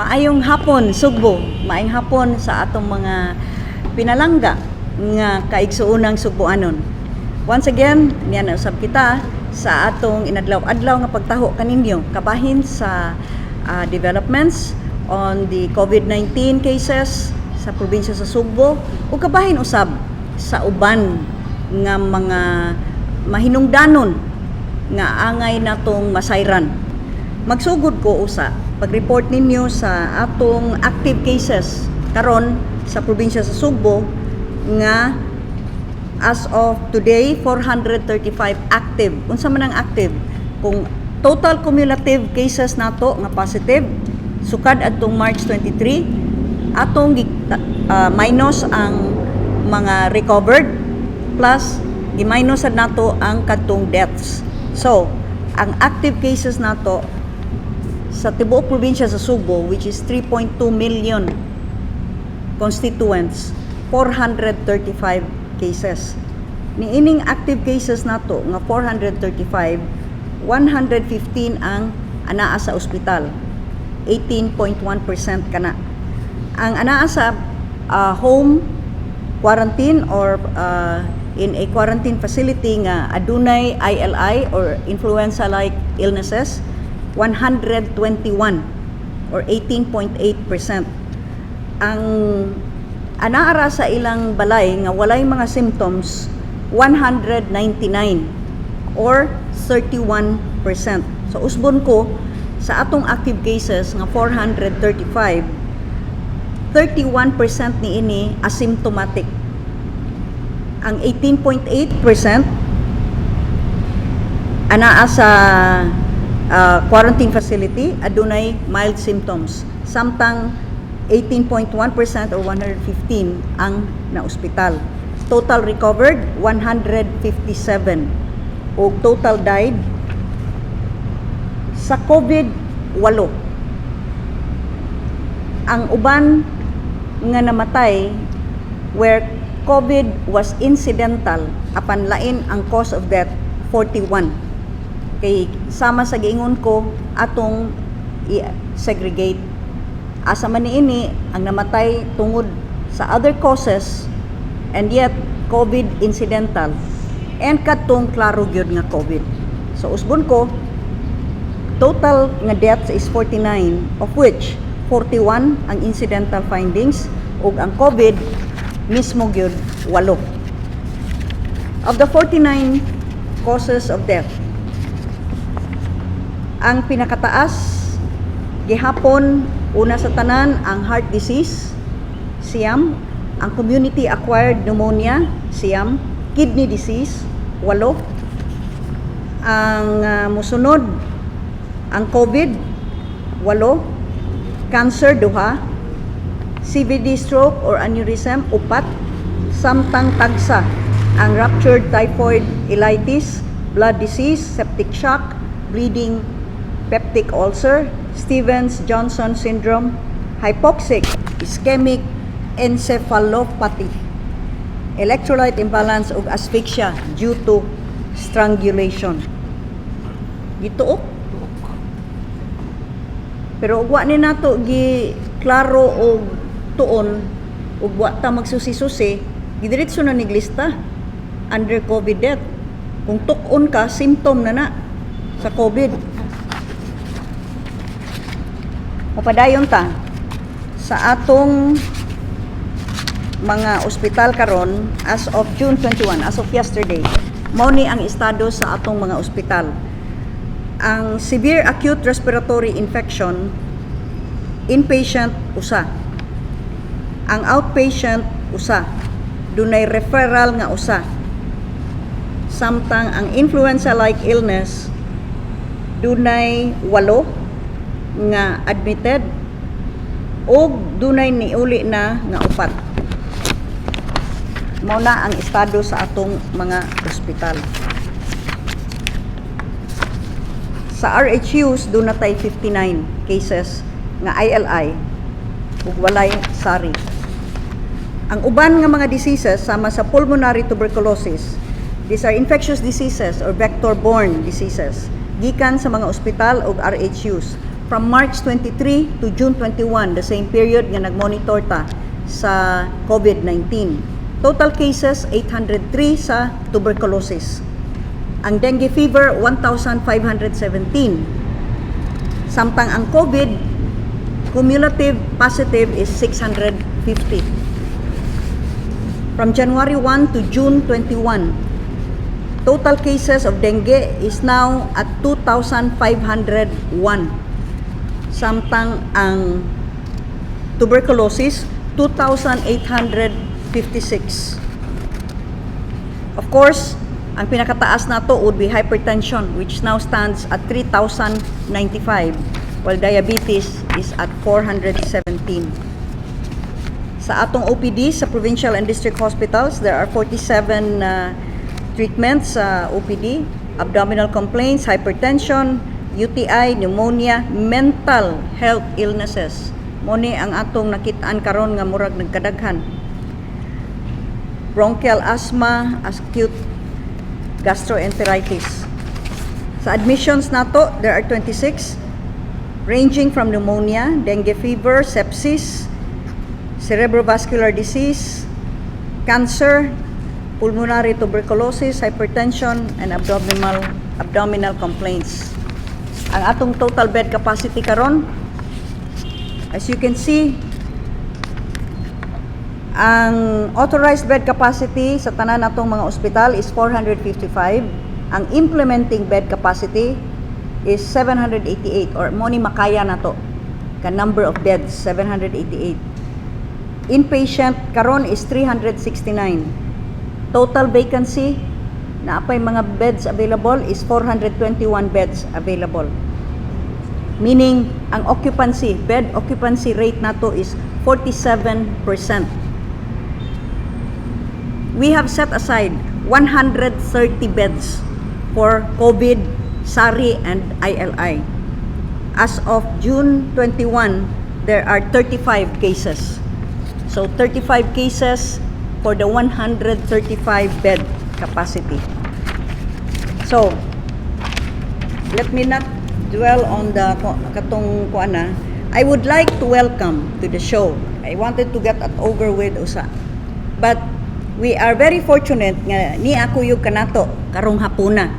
Maayong hapon, Sugbo. Maayong hapon sa atong mga pinalangga nga kaigsuonang Sugboanon. Once again, niya na usab kita sa atong inadlaw-adlaw nga pagtaho kaninyo kabahin sa developments on the COVID-19 cases sa probinsya sa Sugbo ug kabahin usab sa uban nga mga mahinungdanon nga angay natong masayran. Magsugod ko usa pag-report ninyo sa atong active cases karon sa probinsya sa Sugbo nga as of today, 435 active. Unsa man ang active? Kung total cumulative cases nato nga positive sukad adtong March 23, atong minus ang mga recovered plus gi-minus sad nato ang kadtong deaths. So, ang active cases nato sa tibuok probinsya sa Sugbo, which is 3.2 million constituents, 435 cases. Niining active cases nato nga 435, 115 ang anaa sa ospital. 18.1% kana. Ang anaa sa home quarantine or in a quarantine facility nga adunay ILI or influenza-like illnesses, 121 or 18.8%. Ang anaara sa ilang balay nga walay mga symptoms, 199 or 31%. So usbon ko, sa atong active cases nga 435, 31% niini asymptomatic. Ang 18.8% anaa sa quarantine facility adunay mild symptoms, samtang 18.1% or 115 ang naospital. Total recovered, 157, ug total died sa COVID, 8. Ang uban nga namatay where COVID was incidental apan lain ang cause of death, 41. Kay sama sa giingon ko, atong i-segregate asa man niini ang namatay tungod sa other causes and yet COVID incidental and kadtong klaro gyud nga COVID. So usbon ko, total nga deaths is 49, of which 41 ang incidental findings ug ang COVID mismo gyud, 8. Of the 49 causes of death, ang pinakataas gihapon, una sa tanan ang heart disease, 9. Ang community acquired pneumonia, 9. Kidney disease, 8. Ang musunod ang COVID, 8. Cancer, 2. CVD, stroke or aneurysm, 4. Samtang tagsa ang ruptured typhoid ileitis, blood disease, septic shock, bleeding peptic ulcer, Stevens-Johnson syndrome, hypoxic ischemic encephalopathy, electrolyte imbalance ug asphyxia due to strangulation. Gituok. Pero ug wa ni nato gi klaro og tuon ug wa ta magsusi-susi, gidiretso na nig lista under COVID death. Kung tuk-on ka, symptom na na sa COVID. Mupadayon ta sa atong mga ospital karon. As of June 21, as of yesterday, mao ni ang estado sa atong mga ospital. Ang severe acute respiratory infection, inpatient, 1. Ang outpatient, 1. Dunay referral nga 1. Samtang ang influenza-like illness, dunay 8 nga admitted ug dunay niuli na nga 4. Mao na ang estado sa atong mga ospital. Sa RHUs, duna tay 59 cases nga ILI ug walay SARI. Ang uban nga mga diseases sama sa pulmonary tuberculosis, these are infectious diseases or vector-borne diseases, gikan sa mga ospital ug RHUs. From March 23 to June 21, the same period nga nagmonitor ta sa COVID-19. Total cases, 803 sa tuberculosis. Ang dengue fever, 1,517. Samtang ang COVID cumulative positive is 650. From January 1 to June 21, total cases of dengue is now at 2,501. Samtang ang tuberculosis, 2,856. Of course, ang pinakataas nato would be hypertension, which now stands at 3,095, while diabetes is at 417. Sa atong OPD sa provincial and district hospitals, there are 47 treatments sa OPD: abdominal complaints, hypertension, UTI, pneumonia, mental health illnesses. Mao ni ang atong nakitaan karon nga murag nagkadaghan. Bronchial asthma, acute gastroenteritis. Sa admissions nato, there are 26, ranging from pneumonia, dengue fever, sepsis, cerebrovascular disease, cancer, pulmonary tuberculosis, hypertension, and abdominal complaints. Ang atong total bed capacity karon, as you can see, ang authorized bed capacity sa tanan natong mga ospital is 455. Ang implementing bed capacity is 788 or mo ni makaya nato ka number of beds, 788. Inpatient karon is 369. Total vacancy naa pay mga beds available is 421 beds available. Meaning, ang occupancy, bed occupancy rate nato is 47%. We have set aside 130 beds for COVID, SARI, and ILI. As of June 21, there are 35 cases. So 35 cases for the 135 bed capacity. So, let me not dwell on the katong kuan na. I would like to welcome to the show. I wanted to get it over with usa. But we are very fortunate nga naa kuyog kanato karong hapuna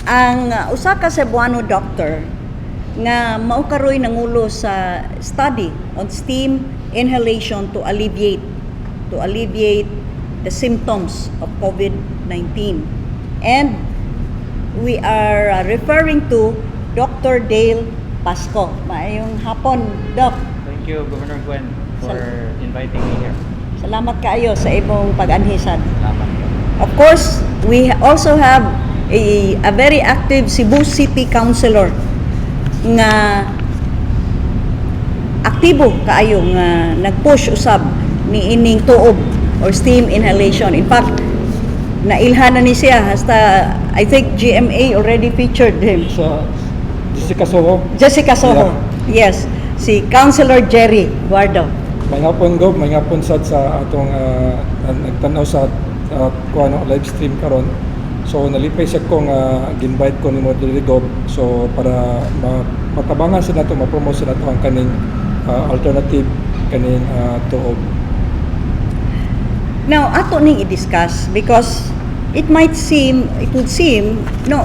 ang usa ka Cebuano doctor nga mao karoy nangulo sa study on steam inhalation to alleviate the symptoms of COVID-19. And we are referring to Dr. Dale Pasco. Maayong hapon, Doc. Thank you, Governor Gwen, for inviting me here. Salamat kaayo sa imong pag-anhi sad. Salamat. Of course, we also have a very active Cebu City Councilor nga aktibo kaayo nga nag-push usab ni ining tuob or steam inhalation. In fact, nailhan na ni siya hasta I think GMA already featured him. Sa Jessica Soho. Jessica Soho. Yes, si Councilor Jerry Guardo. Maayong hapon, Gob, maayong hapon sad sa atong nagtanaw sa kuano live stream karon. So nalipay sad ko nga ginvite ko nimo diri, Gob. So para matabangan sa nato, ma-promote sa nato ang kaning alternative kaning tuob. Now, ato ning i-discuss because it would seem, no,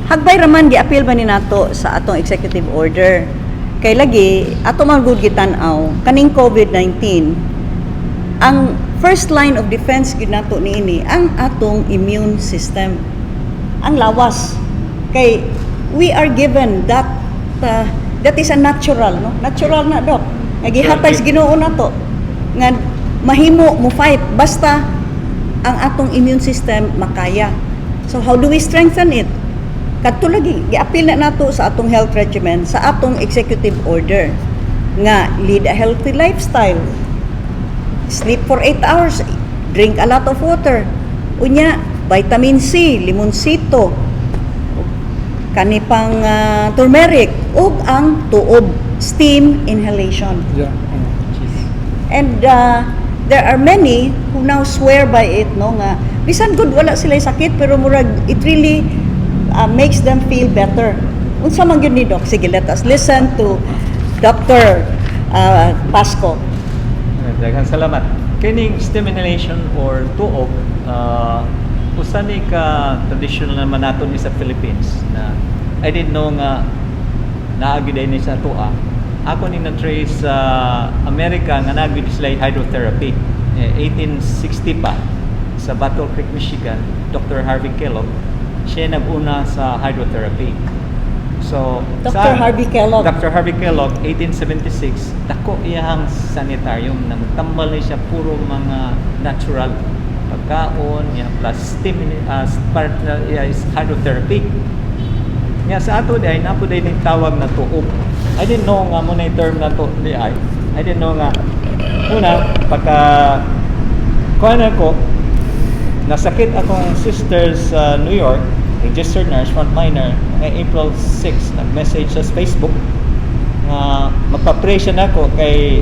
hagbay raman giapil ba ni nato sa atong executive order. Kay lagi, ato man gud gitan-aw, kaning COVID-19, ang first line of defense gyud nato niini ang atong immune system. Ang lawas. Kay we are given that that is a natural, no? Natural na, Doc. Nga gihatag sa Ginoo nato nga mahimo mo fight basta ang atong immune system makaya. So how do we strengthen it? Kadto lagi giapil na nato sa atong health regimen, sa atong executive order nga lead a healthy lifestyle, sleep for 8 hours, drink a lot of water. Unya, vitamin C, limonsito, kani pang turmeric ug ang tuob, steam inhalation. Cheese. And there are many who now swear by it, no, nga bisan gud wala sila sakit pero murag it really makes them feel better. Unsa man gyud ni, Doc? Sige, let us listen to Dr. Pasco. Daghang salamat. Kining steam inhalation or tuog, usa ni ka traditional naman nato ni sa Philippines na I didn't know nga naa gyud ni sa atoa. Ako ni na-trace sa Amerika nga naa gyud sila hydrotherapy. Eh, 1860 pa sa Battle Creek, Michigan, Dr. Harvey Kellogg, siya nag-una sa hydrotherapy. So, Dr. Harvey Kellogg. Dr. Harvey Kellogg, 1876, dako iyang sanitarium na magtambal ni siya puro mga natural pagkaon, niya plus steam, part na iya is hydrotherapy. Nya sa ato diay naa pod ning tawag na tuob. I didn't know nga mao na term na to di ay. I didn't know nga una pagka kuan ako, nasakit akong sister sa New York, registered nurse, frontliner, nga April 6, nag-message sa Facebook nga magpa-pray siya nako kay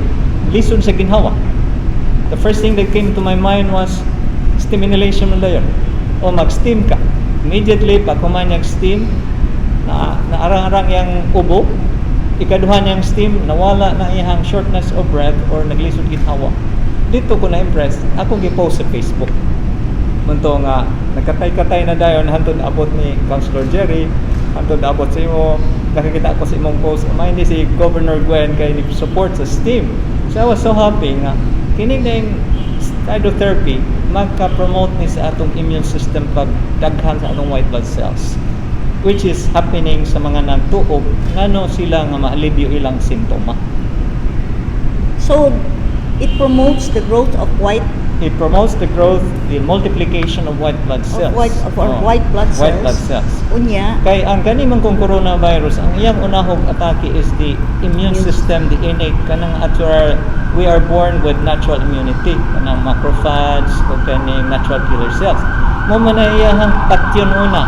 lison sa ginhawa. The first thing that came to my mind was steam inhalation man dayon. O mag-steam ka. Immediately, pag human niyang steam, na naarang-arang yang ubo, ikaduha niyang steam, nawala na iyang shortness of breath or naglisod ginhawa. Dito ko na-impress, akong gi-post sa Facebook. Munto nga nagkatay-katay na dayon hantod abot ni Councilor Jerry, hantod abot sa imo, nakikita ako sa imong post, umay ni si Governor Gwen kay ni support sa steam. So I was so happy nga kini na yung hydrotherapy magka-promote ni sa atong immune system pag daghan sa atong white blood cells, which is happening sa mga nagtuob, ngano sila nga maalibyo ilang sintoma. So, it promotes the growth of white It promotes the growth, the multiplication of white blood cells. Of white of our Oh, white blood cells. White blood cells. Unya, Kay ang gani man kung coronavirus, ang iyang unahog atake is the immune Immune system, the innate kanang natural, we are born with natural immunity, kanang macrophages o kaning natural killer cells. Mao man na iyahang patyon una.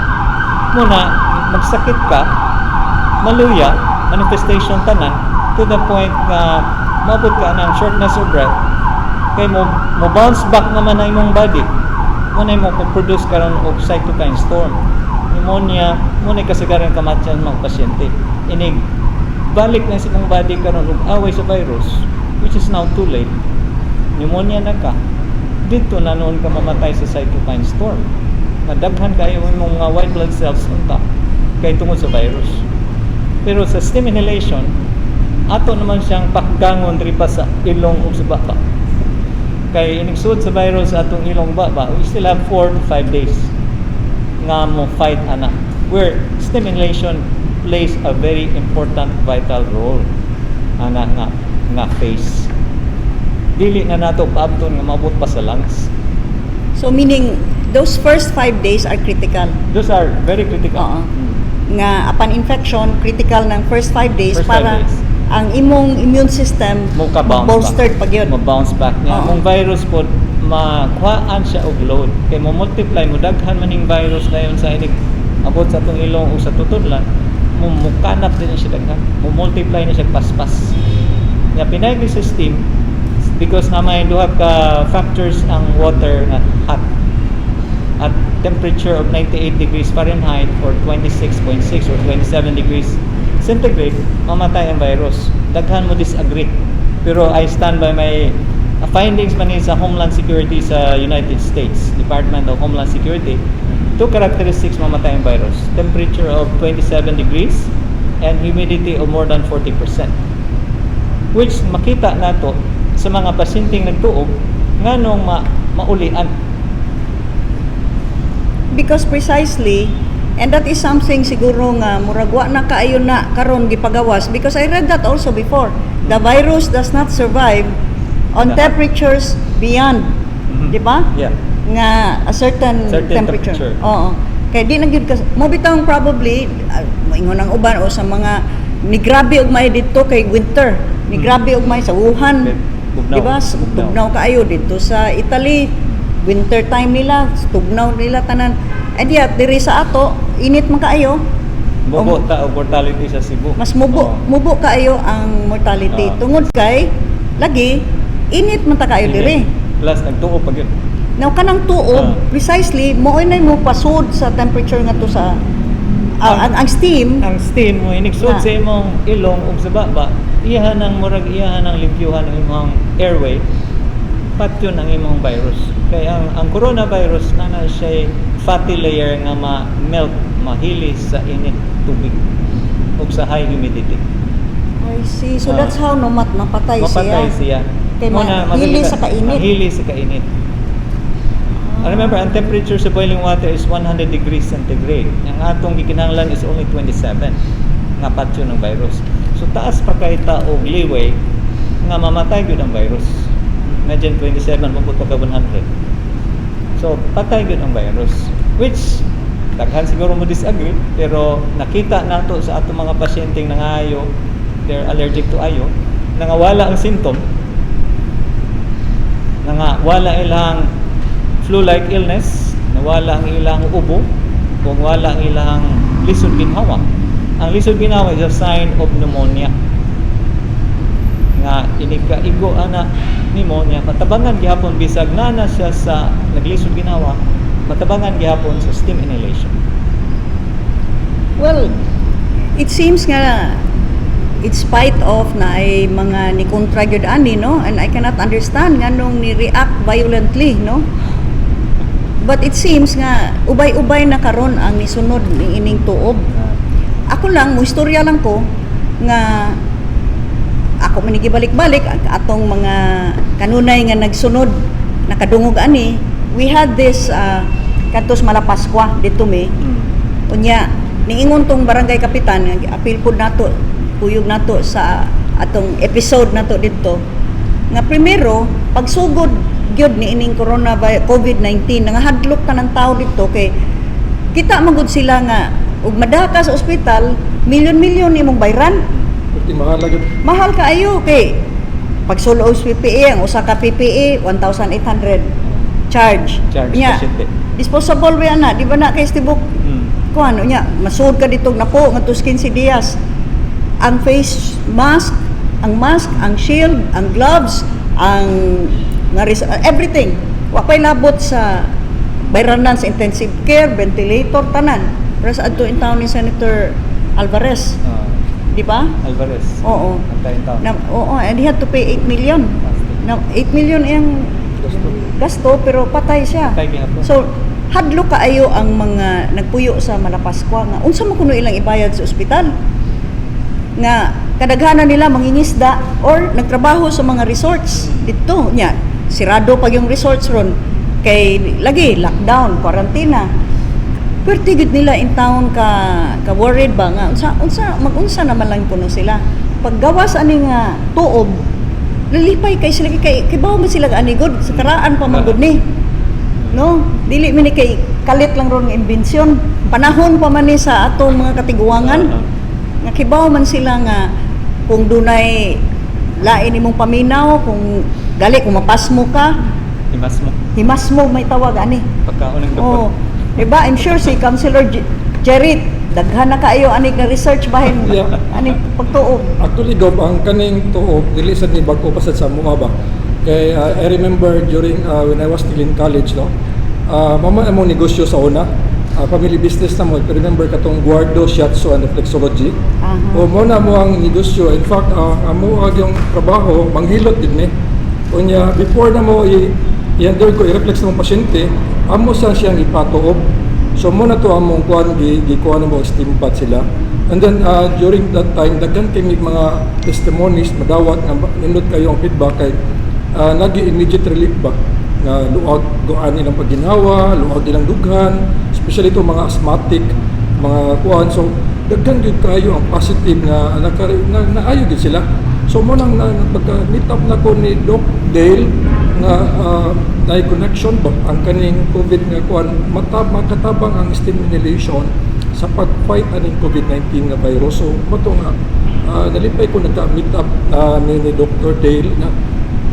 Muna magsakit ka, maluya, manifestation tanan to the point nga maabot ka ng shortness of breath kay mo bounce back naman na imong body, mo na mo produce karon og cytokine storm, pneumonia. Mo na kasagaran kamatyan mga pasyente, inig balik na sa imong body karon og away sa virus, which is now too late, pneumonia na ka. Dito na noon ka mamatay sa cytokine storm. Madaghan kayo imong mga white blood cells unta kay tungod sa virus. Pero sa steam inhalation, ato naman siyang pakgangon diri pa sa ilong ug sa baba. Kay inig sa virus sa atong ilong, baba, we still have 4 to 5 days nga mo fight ana, where steam inhalation plays a very important vital role ana nga phase. Dili na nato paabton nga maabot pa sa lungs. So meaning those first 5 days are critical. Those are very critical. Oo. Nga upon infection, critical ng first 5 days First 5 para days. Ang imong immune system mo ka bounce bolstered back. Pa gyud. Mo bounce back niya. Oo. Mong virus po makuhaan siya og load kay mo multiply, mo daghan maning virus dayon sa inig abot sa atong ilong o sa tutudlan, mo mukanap din siya daghan, mo multiply na siya paspas. Nya pinayag sa steam because na may duha ka factors ang water nga hot at temperature of 98 degrees Fahrenheit or 26.6 or 27 degrees centigrade, mamatay ang virus. Daghan mo disagree. Pero I stand by my findings man ni sa Homeland Security sa United States, Department of Homeland Security. Two characteristics mamatay ang virus: temperature of 27 degrees and humidity of more than 40%. Which makita nato sa mga pasyenteng nagtuog nganong maulian. Because precisely, and that is something siguro nga murag wa na kaayo na karon gipagawas, because I read that also before. The virus does not survive on temperatures beyond, di ba? Yeah. Nga a certain, Certain temperature. temperature. Oo. Kay di na gyud mo bitawng probably moingon ang uban o sa mga ni grabe og may didto kay winter. Ni grabe og may sa Wuhan. Tugnaw. Di ba? Tugnaw. Tugnaw kaayo didto sa Italy. Winter time nila, tugnaw nila tanan. And yet diri sa ato, init man kaayo. Mubo ta og mortality sa Cebu. Mas mubo, Oo. Mubo kaayo ang mortality Oo. tungod kay lagi init man ta kaayo Init. diri. Plus nagtuo pa gyud. Now kanang tuob, precisely mo na mo pasud sa temperature nga to sa Ang steam, Ang steam mo inigsud Na. sa imong ilong ug sa baba, iyahan ang murag iyahan ang limpyuhan ang imong airway, patyon ang imong virus. Kay ang coronavirus na na siya fatty layer nga ma-melt, mahili sa init tubig ug sa high humidity. I see. So Ah. that's how no mat napatay siya. Mapatay siya. Kay Mo na, mahili sa kainit. Mahili sa kainit. Ah. I remember, ang temperature sa boiling water is 100 degrees centigrade. Ang atong gikinahanglan is only 27 nga patyon ng virus. So taas pa kay ta og leeway nga mamatay gyud ang virus. Imagine 27 mapunta ka 100. So patay gyud ang virus, which daghan siguro mo disagree, pero nakita nato sa atong mga pasyenteng nangayo, they're allergic to ayo, nangawala ang symptom, nangawala ilang flu-like illness, nawala ang ilang ubo, kung wala ang ilang lisod ginhawa. Ang lisod ginhawa is a sign of pneumonia. Nga inikaigo ana pneumonia, matabangan gihapon bisag nana siya sa naglisod ginhawa, matabangan gihapon sa steam inhalation. Well, it seems nga in spite of na ay mga ni kontra gyud ani, no, and I cannot understand nganong ni react violently, no, but it seems nga ubay-ubay na karon ang nisunod ni ining tuob. Ako lang mo istorya lang ko nga ako man gibalik-balik ang atong mga kanunay nga nagsunod nakadungog ani. We had this kadtos Malapaskwa dito mi. Unya, niingon tong barangay kapitan nga apil pud nato, kuyog nato sa atong episode nato didto nga primero pagsugod gyud ni ining corona COVID-19, nangahadlok tanan tao didto kay kita man gud sila nga ug madaka sa ospital, milyon-milyon imong bayran. Perti mahal gyud. Mahal kaayo kay pagsulo og PPE, ang usa ka PPE 1,800 charge. Charge Nya, pasyente. Disposable ba na, di ba na kay tibok kuan nya masuod ka dito nako ngadto 15 dias ang face mask, ang shield, ang gloves, ang nga everything, wa pay labot sa bayranan sa intensive care, ventilator, tanan. Pero sa adto in town ni Senator Alvarez, di ba? Alvarez. Oo. Ang tayong tao. Na, oo, and he had to pay 8 million na, 8 million iyang Gasto. Gasto, pero patay siya. Patay gihapon. So, hadlo kaayo ang mga nagpuyo sa Malapascua nga unsa man kuno ilang ibayad sa ospital? Nga kadaghanan nila mangingisda or nagtrabaho sa mga resorts dito nya. Sirado pag yung resorts ron kay lagi lockdown, quarantina. Perti gud nila in town ka worried ba nga unsa unsa magunsa naman lang kuno sila. Paggawas ani nga tuob, lalipay kay sila kay kibaw man sila ani gud sa karaan pa man gud ni. No, dili mi ni kay kalit lang ron nga imbensyon. Panahon pa man ni sa atong mga katiguangan. Nga kibaw man sila nga kung dunay lain imong paminaw, kung gali kung mapasmo ka, Himas mo. Himas mo may tawag ani. Pagkaon ng dukot. Oh. Diba? I'm sure si Councilor Jerry daghan na kaayo ani nga research bahin ani pagtuob. Actually, Gob, ang kaning tuob, dili sad ni bag-o pa sad sa mua ba. Kay I remember during when I was still in college, no. Mama among negosyo sa una, family business na mo. If you remember katong Guardo Shiatsu and Reflexology. O mo na mo ang negosyo. In fact, amo ang yung trabaho manghilot din ni. Unya before na mo i i-undergo i-reflex ng pasyente, amo sa siyang ipatuob. So mo na to among kuan gi gikuan mo steam bath sila. And then during that time daghan kay mig mga testimonies madawat nga nindot kayo ang feedback kay nagi immediate relief ba nga luag goan ilang pagginhawa, luag ilang dughan, especially ito mga asthmatic, mga kuan. So daghan gyud kayo ang positive nga naka, na, naayo gyud sila. So mo nang na, pagka meet up na ko ni Doc Dale nga na connection ba ang kaning COVID nga kuan mata makatabang ang steam inhalation sa pag-fight aning COVID-19 nga virus. So mo to nga nalipay ko nagka-meet up ni Dr. Dale nga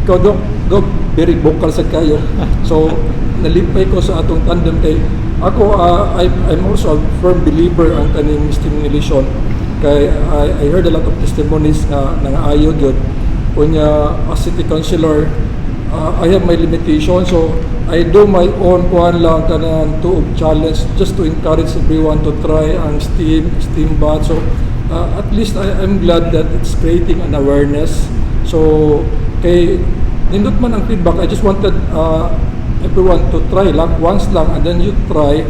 ikaw Doc, Doc, very vocal sa kayo. So nalipay ko sa atong tandem kay ako I'm also a firm believer ang kaning steam inhalation kay I heard a lot of testimonies nga nangaayo gyud. Unya as city councilor I have my limitation, so I do my own kuan lang, kanang tuob challenge, just to encourage everyone to try ang steam bath. So at least I'm glad that it's creating an awareness. So kay nindot man ang feedback. I just wanted everyone to try lang, once lang, and then you try,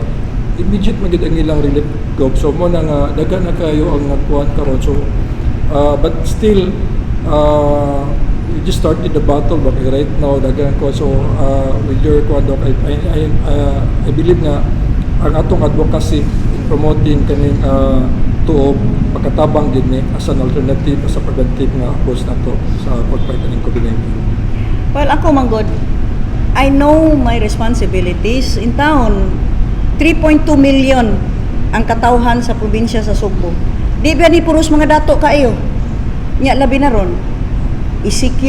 immediate magid ang ilang relief, Gob. So mao na nga daghan na kayo ang nagkuhan karon. So but still we just started the battle ba kay right now daghan ko. So with your kuan, Doc, I believe nga ang atong advocacy in promoting kaning tuob pagkatabang gid ni as an alternative, as a preventive nga approach nato sa pagfight aning COVID-19. Well, ako man gud, I know my responsibilities in town. 3.2 million ang katawhan sa probinsya sa Sugbo. Di ba ni puros mga dato kaayo? Nya labi na ron. ECQ,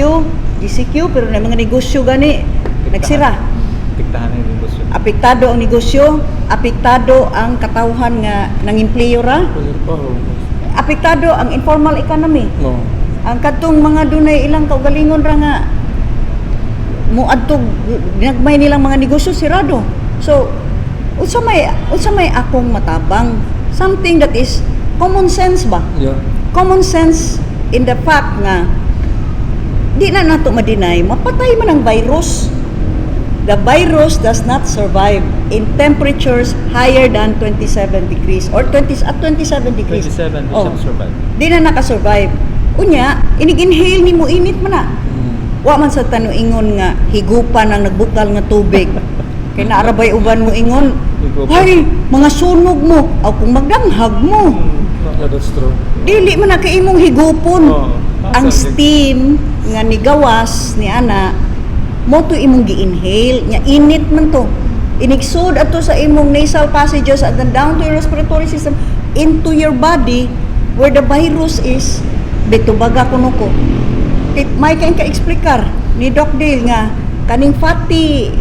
GCQ, pero na mga negosyo gani nagsira. Apektahan ang negosyo. Apektado ang negosyo, apektado ang katawhan nga nangempleyo ra, Pwede pa, oh. apektado ang informal economy. No. Ang kadtong mga dunay ilang kaugalingon ra nga muadtog ginagmay nilang mga negosyo, sirado. So unsa may akong matabang? Something that is common sense ba? Yeah. Common sense in the fact nga di na nato ma-deny mapatay man ang virus. The virus does not survive in temperatures higher than 27 degrees or 20 at 27 degrees. 27, di Oh. siya survive. Di na nakasurvive. Unya, inig-inhale ni mo, init man na. Wa man sa tanuingon nga higupan ang nagbukal nga tubig. Kay naarabay uban mo ingon, Higupan. "Ay, mga sunog mo." Aw kung magdanghag mo. Yeah, that's true. Dili man na kay imong higupon. Oo. Ang steam nga nigawas ni ana mao to imong gi-inhale nya, init man to. Inigsud ato sa imong nasal passages and then down to your respiratory system, into your body where the virus is. Bitubaga kuno ko. Kay may kay ka-explikar ni Doc Dale nga kaning fatty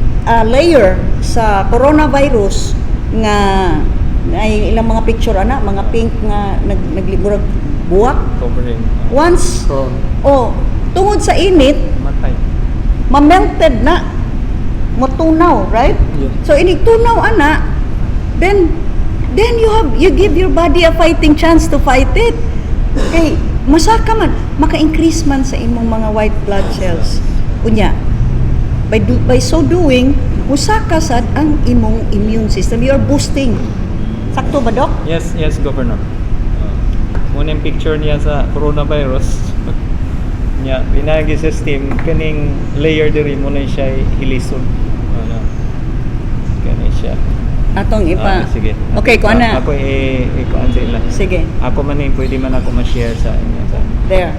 layer sa coronavirus nga ay ilang mga picture ana, mga pink nga nagliburag buwak. Covering. Once So, oh, tungod sa init, matay. Ma-melted na, matunaw, right? Yeah. So inig tunaw ana, then you give your body a fighting chance to fight it. Kay masaka man, maka-increase man sa imong mga white blood cells. Unya, by so doing, musaka sad ang imong immune system. You are boosting. Sakto ba, Doc? Yes, Governor. Muna yung picture niya sa coronavirus. Niya, binagi sa steam, kaning layer diri mao na siya hilisod. Ano? Kani siya. Atong ipa. Ah, sige. Okay, ko ana. Ako i-kuan sa ila. Sige. Ako man eh, pwede man ako ma-share sa inyo. Sa There.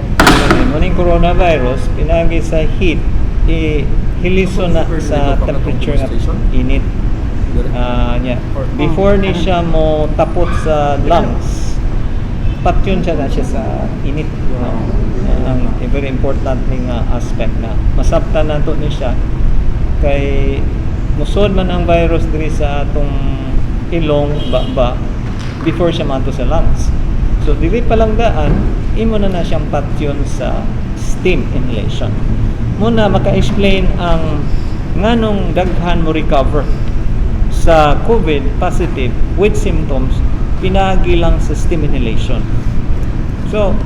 Mao ning coronavirus, pinagi sa heat, i hilison na sa temperature nga init. Ah, nya. Before ni siya mo tapot sa lungs, patyon siya na siya sa init. No? Ang a very important ni nga aspect na masabtan nato ni siya kay musod man ang virus diri sa atong ilong ba before siya maadto sa lungs. So diri pa lang daan, imo na na siyang patyon sa steam inhalation. Muna maka-explain ang nganong daghan mo recover sa COVID positive with symptoms pinaagi lang sa steam inhalation. So,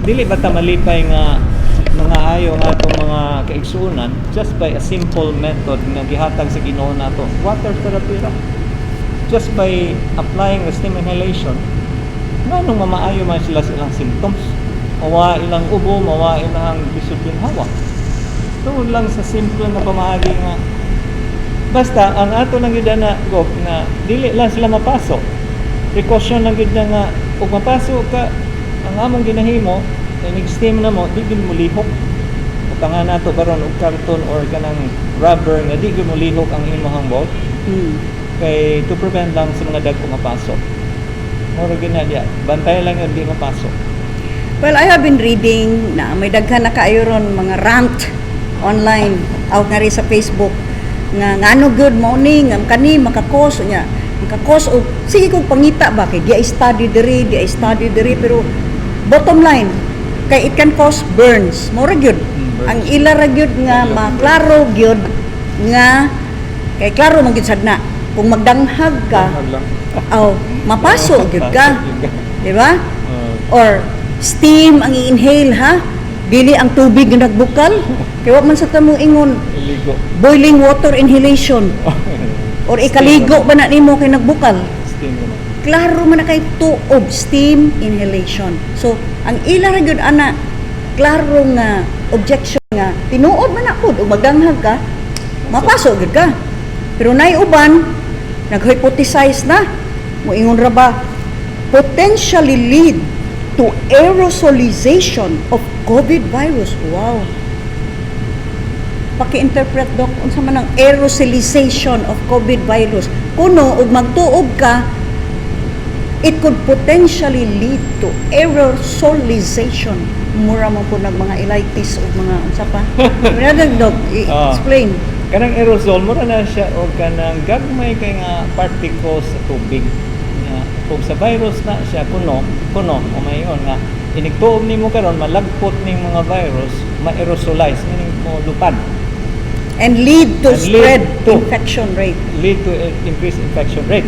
dili ba ta malipay nga mga ayo nga atong mga kaigsuonan just by a simple method nga gihatag sa Ginoo nato? Water therapy ra. Just by applying the steam inhalation, nganong mamaayo man sila sa ilang symptoms? Mawa ilang ubo, mawa ilang lisod hawa. Tungod lang sa simple na pamaagi nga basta ang ato lang gyud na, Gov, na dili lang sila mapasok. Precaution lang gyud na nga ug mapasok ka, ang among ginahimo, inig steam na mo, di gyud mo lihok. Butangan nato baron og karton or kanang rubber nga di gyud mo lihok ang imong mouth kay to prevent lang sa mga dagko mapasok. Moro gyud na diya. Bantay lang yun di mapasok. Well, I have been reading na may daghan na kaayo ron mga rant online out nga rin sa Facebook nga ngano good morning nga kani makakos nya makakos og sige kog pangita ba kay di ay study diri, di ay study diri, pero bottom line kay it can cause burns, mao ra gyud. Ang ila ra gyud nga maklaro gyud nga kay klaro man gyud sad na kung magdanghag ka, Danghag lang. Aw, mapaso gyud ka. Gyud ka. Di ba? Oh. Or steam ang i-inhale ha, dili ang tubig nga nagbukal. Kay wa man sa tamong ingon Iligo. Boiling water inhalation or ikaligo ba na nimo kay nagbukal. Steam naman. Klaro man na kay tuob, steam inhalation. So ang ila ra gyud ana klaro nga objection nga tinuod man na pud ug magdanghag ka, mapaso gyud ka. Pero nay uban nag-hypothesize na, moingon ra ba potentially lead to aerosolization of COVID virus. Wow, paki-interpret, Doc, unsa man ang aerosolization of COVID virus? Kuno ug magtuob ka, it could potentially lead to aerosolization. Mura man po nag mga elitis ug mga unsa pa. Mura, Doc, explain. Kanang aerosol, mura na siya og kanang gagmay kay nga particles sa tubig. Nga kung sa virus na siya kuno, kuno o mayon nga inigtuob nimo karon, malagpot ning mga virus, ma-aerosolize, meaning mo lupad. And lead to And lead spread to infection rate. Lead to increased infection rate.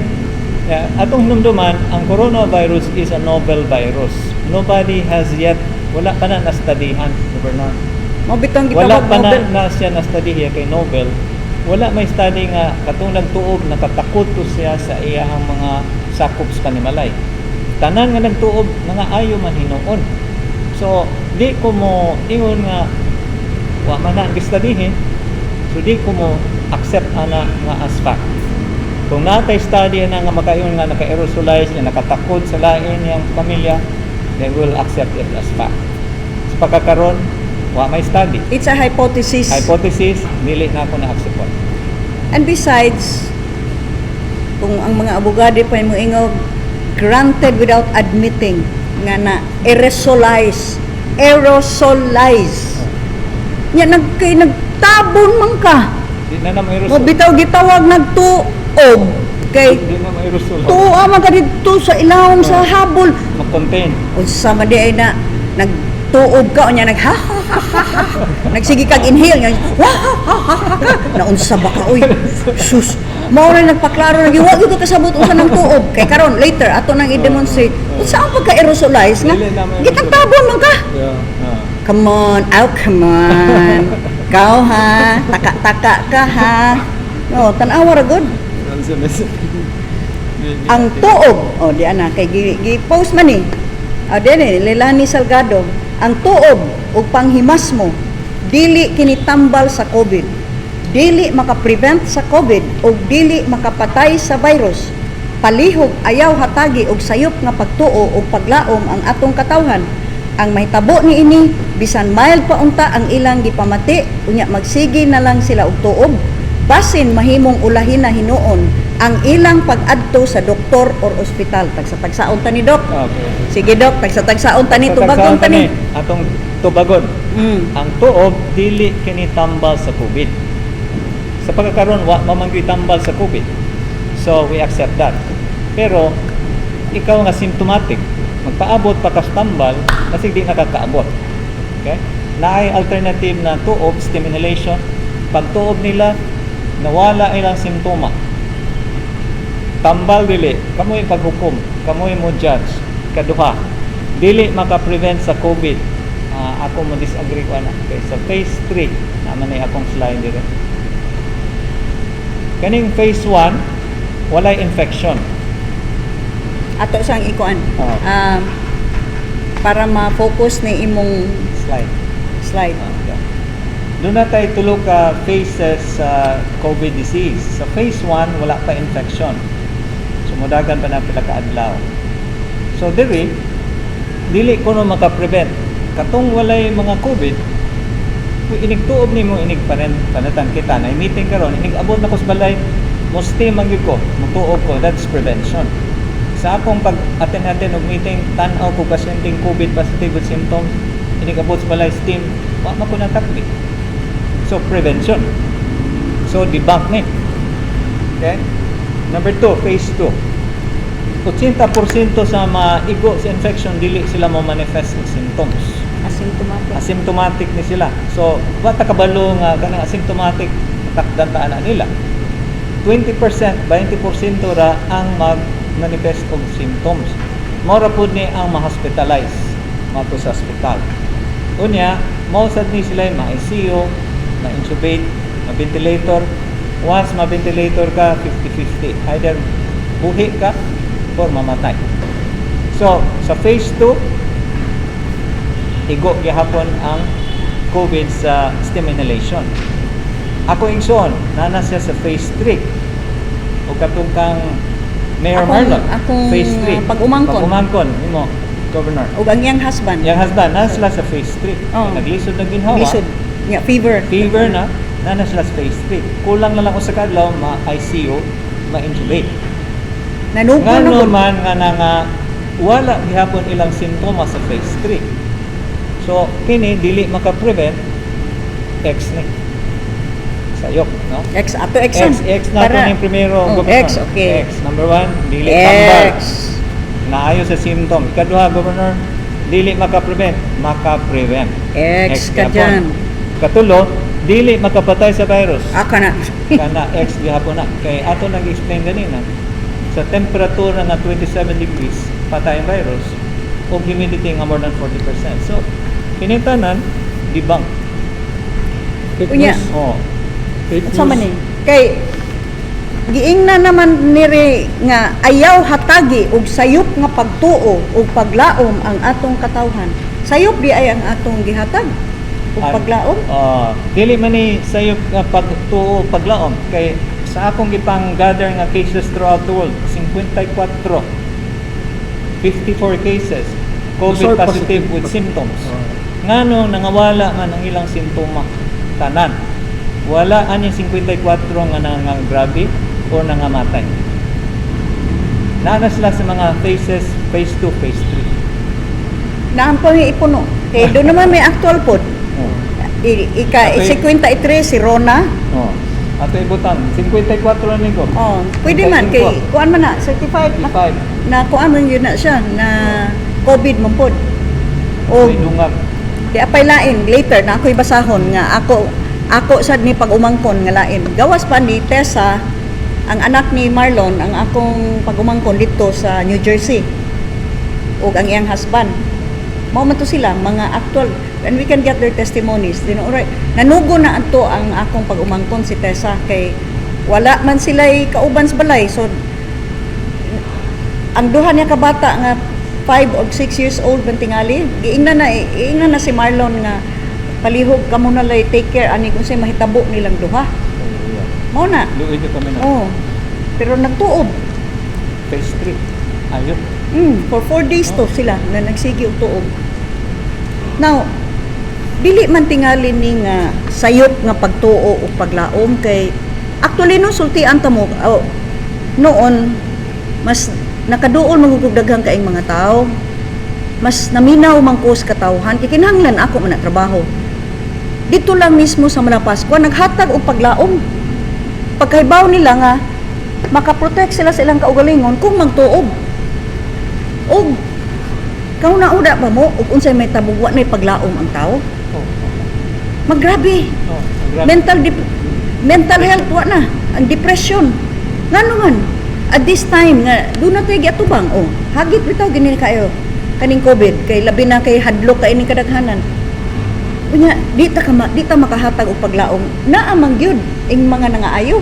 Yeah, atong hinumduman, ang coronavirus is a novel virus. Nobody has yet, wala pa na na-studyhan, Bernard. Mao bitong Wala gitawag pa na, novel. Na siya na-study hiya kay novel. Wala may study nga katong nagtuob nakatakot to siya sa iyahang mga sakop sa panimalay. Tanan nga nagtuob mga ayo man hinuon. So, di ko mo ingon nga wa man na ang gistudyhin. So di ko mo accept ana nga as fact. Kung natay study na nga makaingon nga naka-aerosolize niya, nakatakod sa lain niyang pamilya, then we'll accept it as fact. Sa pagkakaron, wa may study. It's a hypothesis. Hypothesis, dili na ako na-accept. And besides, kung ang mga abogado pa mo ingog, granted without admitting nga na aerosolize, aerosolize. Nya nag kay nagtabon man ka. Di na na aerosol. Mo bitaw gitawag nagtuob kay Di na aerosol. Tuwa man ka didto sa ilawom sa habol. Mag-contain. Unsa man di ay na nagtuob ka, unya nag ha ha ha ha ha. Nagsige kag inhale nga wa ha ha ha ha ha. Naunsa ba ka, oy? Sus, mao ra nagpaklaro na wa gyud ko kasabot unsa nang tuob. Kay karon later ato nang i-demonstrate unsa ang pagka-aerosolize nga Dili na may gitang-tabon man ka. Come on, oh, come on. Ikaw ha, taka-taka ka ha. No, tan-awa ra gud. Ang tuob, oh, di ana kay gi post man ni. Oh, di ni Lelani Salgado, ang tuob ug panghimas mo dili kini tambal sa COVID. Dili makaprevent sa COVID ug dili makapatay sa virus. Palihog ayaw hatagi og sayop nga pagtuo ug paglaom ang atong katawhan. Ang mahitabo niini, bisan mild pa unta ang ilang gipamati, unya magsige na lang sila og tuob, basin mahimong ulahin na hinuon ang ilang pag-adto sa doktor or ospital. Tagsa-tagsaon ta ni, Dok. Okay. Sige, Dok, tagsa-tagsaon ta ni, tubagon ta ni. Atong tubagon. Ang tuob dili kini tambal sa COVID. Sa pagkakaroon, wa man gyud tambal sa COVID. So we accept that. Pero ikaw nga symptomatic, magpaabot pa kas tambal kasi di nakakaabot. Okay? Naay alternative na tuob, steam inhalation. Pag tuob nila, nawala ilang simptoma. Tambal dili, kamoy paghukom, kamoy mo judge. Kaduha, dili maka-prevent sa COVID. Ah, ako mo disagree ko ana. Okay, sa phase 3, naman na akong slide dire. Kaning phase 1, walay infection. Ato sang ikuan. Oo. Para ma-focus ni imong slide. Slide. Okay. Doon na tayo tulo ka phases sa COVID disease. Sa phase 1, wala pa infection. So, mudagan pa na pila ka adlaw. So, diri, dili ko no maka-prevent. Katong walay mga COVID, kung inig tuob nimo, inig panatan kita, na meeting karon, inig abot na ko sa balay, mo steam man gyud ko, mutuob ko, that's prevention. Sa akong pag attend og meeting, tan-aw ko pasyenteng COVID positive with symptoms, inig abot sa balay, steam, wa man ko natakbi. So prevention. So debunk ni. Okay? Number 2, phase 2. 80% sa maigo sa infection, dili sila mo manifest og symptoms. Asymptomatic. Asymptomatic ni sila. So, wa ta kabalo nga kanang asymptomatic, takdan ta ana nila. 20%, 20% ra ang mag-manifest og symptoms. Mao ra pud ni ang ma-hospitalize mato sa hospital. Unya, mao sad ni sila ma-ICU, ma-intubate, ma-ventilator. Once ma-ventilator ka, 50-50. Either buhi ka or mamatay. So, sa phase 2, igo gihapon ang COVID sa steam inhalation. Ako igsoon, nana siya sa phase 3. O katong kang Mayor Marlon, Akong, phase 3. Pag-umangkon. Pag-umangkon, nimo, Governor. Ug ang iyang husband. Yang husband, naa sila sa phase 3. Oh. Naglisod na ginhawa. Lisod. Yeah, fever. Fever na, naa sila sa phase 3. Kulang na lang usa ka adlaw ma-ICU, ma-intubate. Nanugo Nga na no pud. Man nga na nga wala gihapon ilang simptomas sa phase 3. So kini dili maka-prevent, X ni. Sayop, no? X ato X. X, X na to ning primero, Oh, Governor. X, okay. X number 1, dili tambal. X. Naayo sa symptom. Ikaduha, Governor, dili maka-prevent, maka-prevent. X ka gihapon. dyan. Katulo, dili makapatay sa virus. Aka na. Kana X gihapon na kay ato nag-explain ganina sa temperatura nga 27 degrees patay ang virus ug humidity nga more than 40%. So kini tanan debunk. Fake Unya. news. Oh. Fake Unsa man news. ni? Kay giingna naman niri nga ayaw hatagi og sayop nga pagtuo ug paglaom ang atong katawhan. Sayop di ay ang atong gihatag ug paglaom. Dili man ni sayop nga pagtuo paglaom kay sa akong gipang gather nga cases throughout the world, 54, 54 cases COVID Those are positive positive. with symptoms. Ah. Ngano nangawala man ang ilang sintoma tanan? Wala ani 54 nga nangangrabe o nangamatay. Naa na sila sa mga phases, phase 2, phase 3. Naan pa may ipuno. Kay doon naman may actual pod. Oh. Ika 53 si Rona. Oh. Ato ibutang 54 na ni ko. Oh, pwede man kay kuan man na certified na, 55. Na kuan man yun na siya na COVID man pod. O May dungag. di apay lain later na ako'y basahon nga ako ako sad ni pag-umangkon nga lain. Gawas pa ni Tessa, ang anak ni Marlon, ang akong pag-umangkon dito sa New Jersey. Ug ang iyang husband. Mao man to sila mga actual and we can get their testimonies. Din alright. Nanugo na adto ang akong pag-umangkon si Tessa kay wala man sila kauban sa balay. So ang duha niya ka bata nga 5 or 6 years old man tingali, giingnan na si Marlon nga palihog kamo na lay, take care ani kung say mahitabo nilang duha. Mao na. Luoy ko kami na. Oh. Pero nagtuob. Phase 3. Ayop. For 4 days to sila na nagsige og tuob. Now, dili man tingali ni nga sayop nga pagtuo o paglaom kay actually no sultian ta mo, oh, noon mas nakaduol man gud daghan kaing mga tao, mas naminaw man ko sa katawhan kay kinahanglan ako man na trabaho dito lang mismo sa Malapascua. Naghatag og paglaom pagkahibaw nila nga makaprotect sila sa ilang kaugalingon kung magtuob og kauna-una pa mo ug unsay may tabugwa na paglaom ang tao. Magrabe. Oh, grabe. Mental health wa na ang depression. Ngano man at this time nga doon na tayo giatubang, oh, hagit bitaw gini kayo kaning COVID kay labi na kay hadlok kay ning kadaghanan. Unya di ta makahatag og paglaom. Naa man gyud ing mga nangaayo.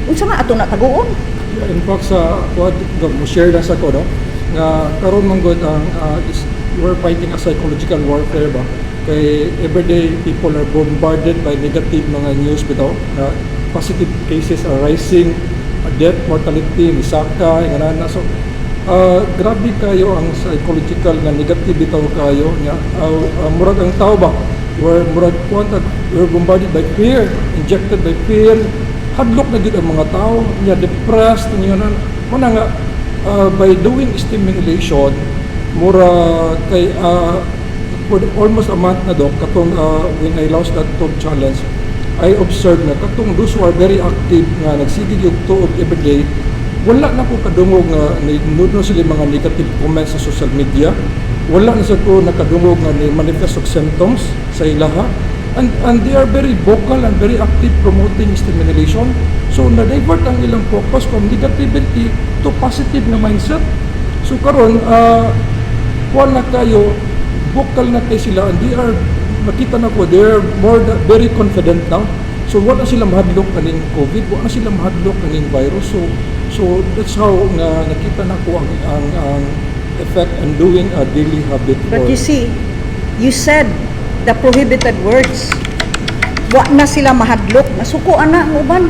Unsa man ato na taguon? In fact, sa kuan mo share lang sa ko, no, nga karon man gud ang we're fighting a psychological warfare ba, kay everyday people are bombarded by negative mga news bitaw na positive cases are rising, death, mortality misaka nga na. So grabe kayo ang psychological nga negative bitaw kayo nga murag ang tao ba we're murag kuan we're bombarded by fear, injected by fear. Hadlok na gyud ang mga tao nya, depressed nya na mo na nga by doing stimulation mura kay for almost a month na, dok, katong when I launched that top challenge, I observed na katong those who are very active nga nagsige og tuog everyday, wala na ko kadungog nga nudno sila mga negative comments sa social media. Wala na sad ko nakadungog nga ni manifest og symptoms sa ilaha. And they are very vocal and very active promoting stimulation. So na-divert ang ilang focus from negativity to positive na mindset. So karon, kuan na kayo, vocal na kay sila, and they are, makita na ko, they are very confident now. So wala sila mahadlok kaning COVID, wala sila mahadlok kaning virus. So that's how nga nakita na ko ang effect and doing a daily habit. But for you see, you said the prohibited words. Wa na sila mahadlok. Nasuko ana ang uban.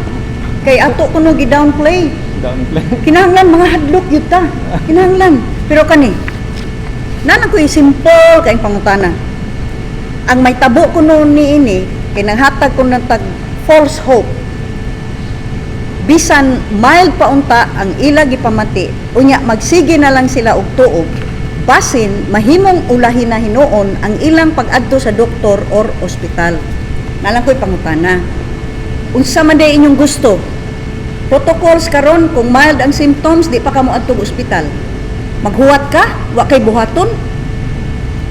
Kay ato kuno gi-downplay. Downplay. Kinahanglan mga hadlok yun ta. Kinahanglan. Pero kani, nalang ko yung simple kayong pangutana. Ang may tabo kuno ni ini, kay nanghatag ko ng tag false hope. Bisan mild pa unta ang ila gipamati, unya magsige na lang sila og tuog, basin mahimong ulahin na hinuon ang ilang pag-adto sa doktor or ospital. Nalang ko'y pangutana. Unsa man day inyong gusto? Protocols karon, kung mild ang symptoms, di pa ka moadto og ospital. Maghuwat ka, wa kay buhaton.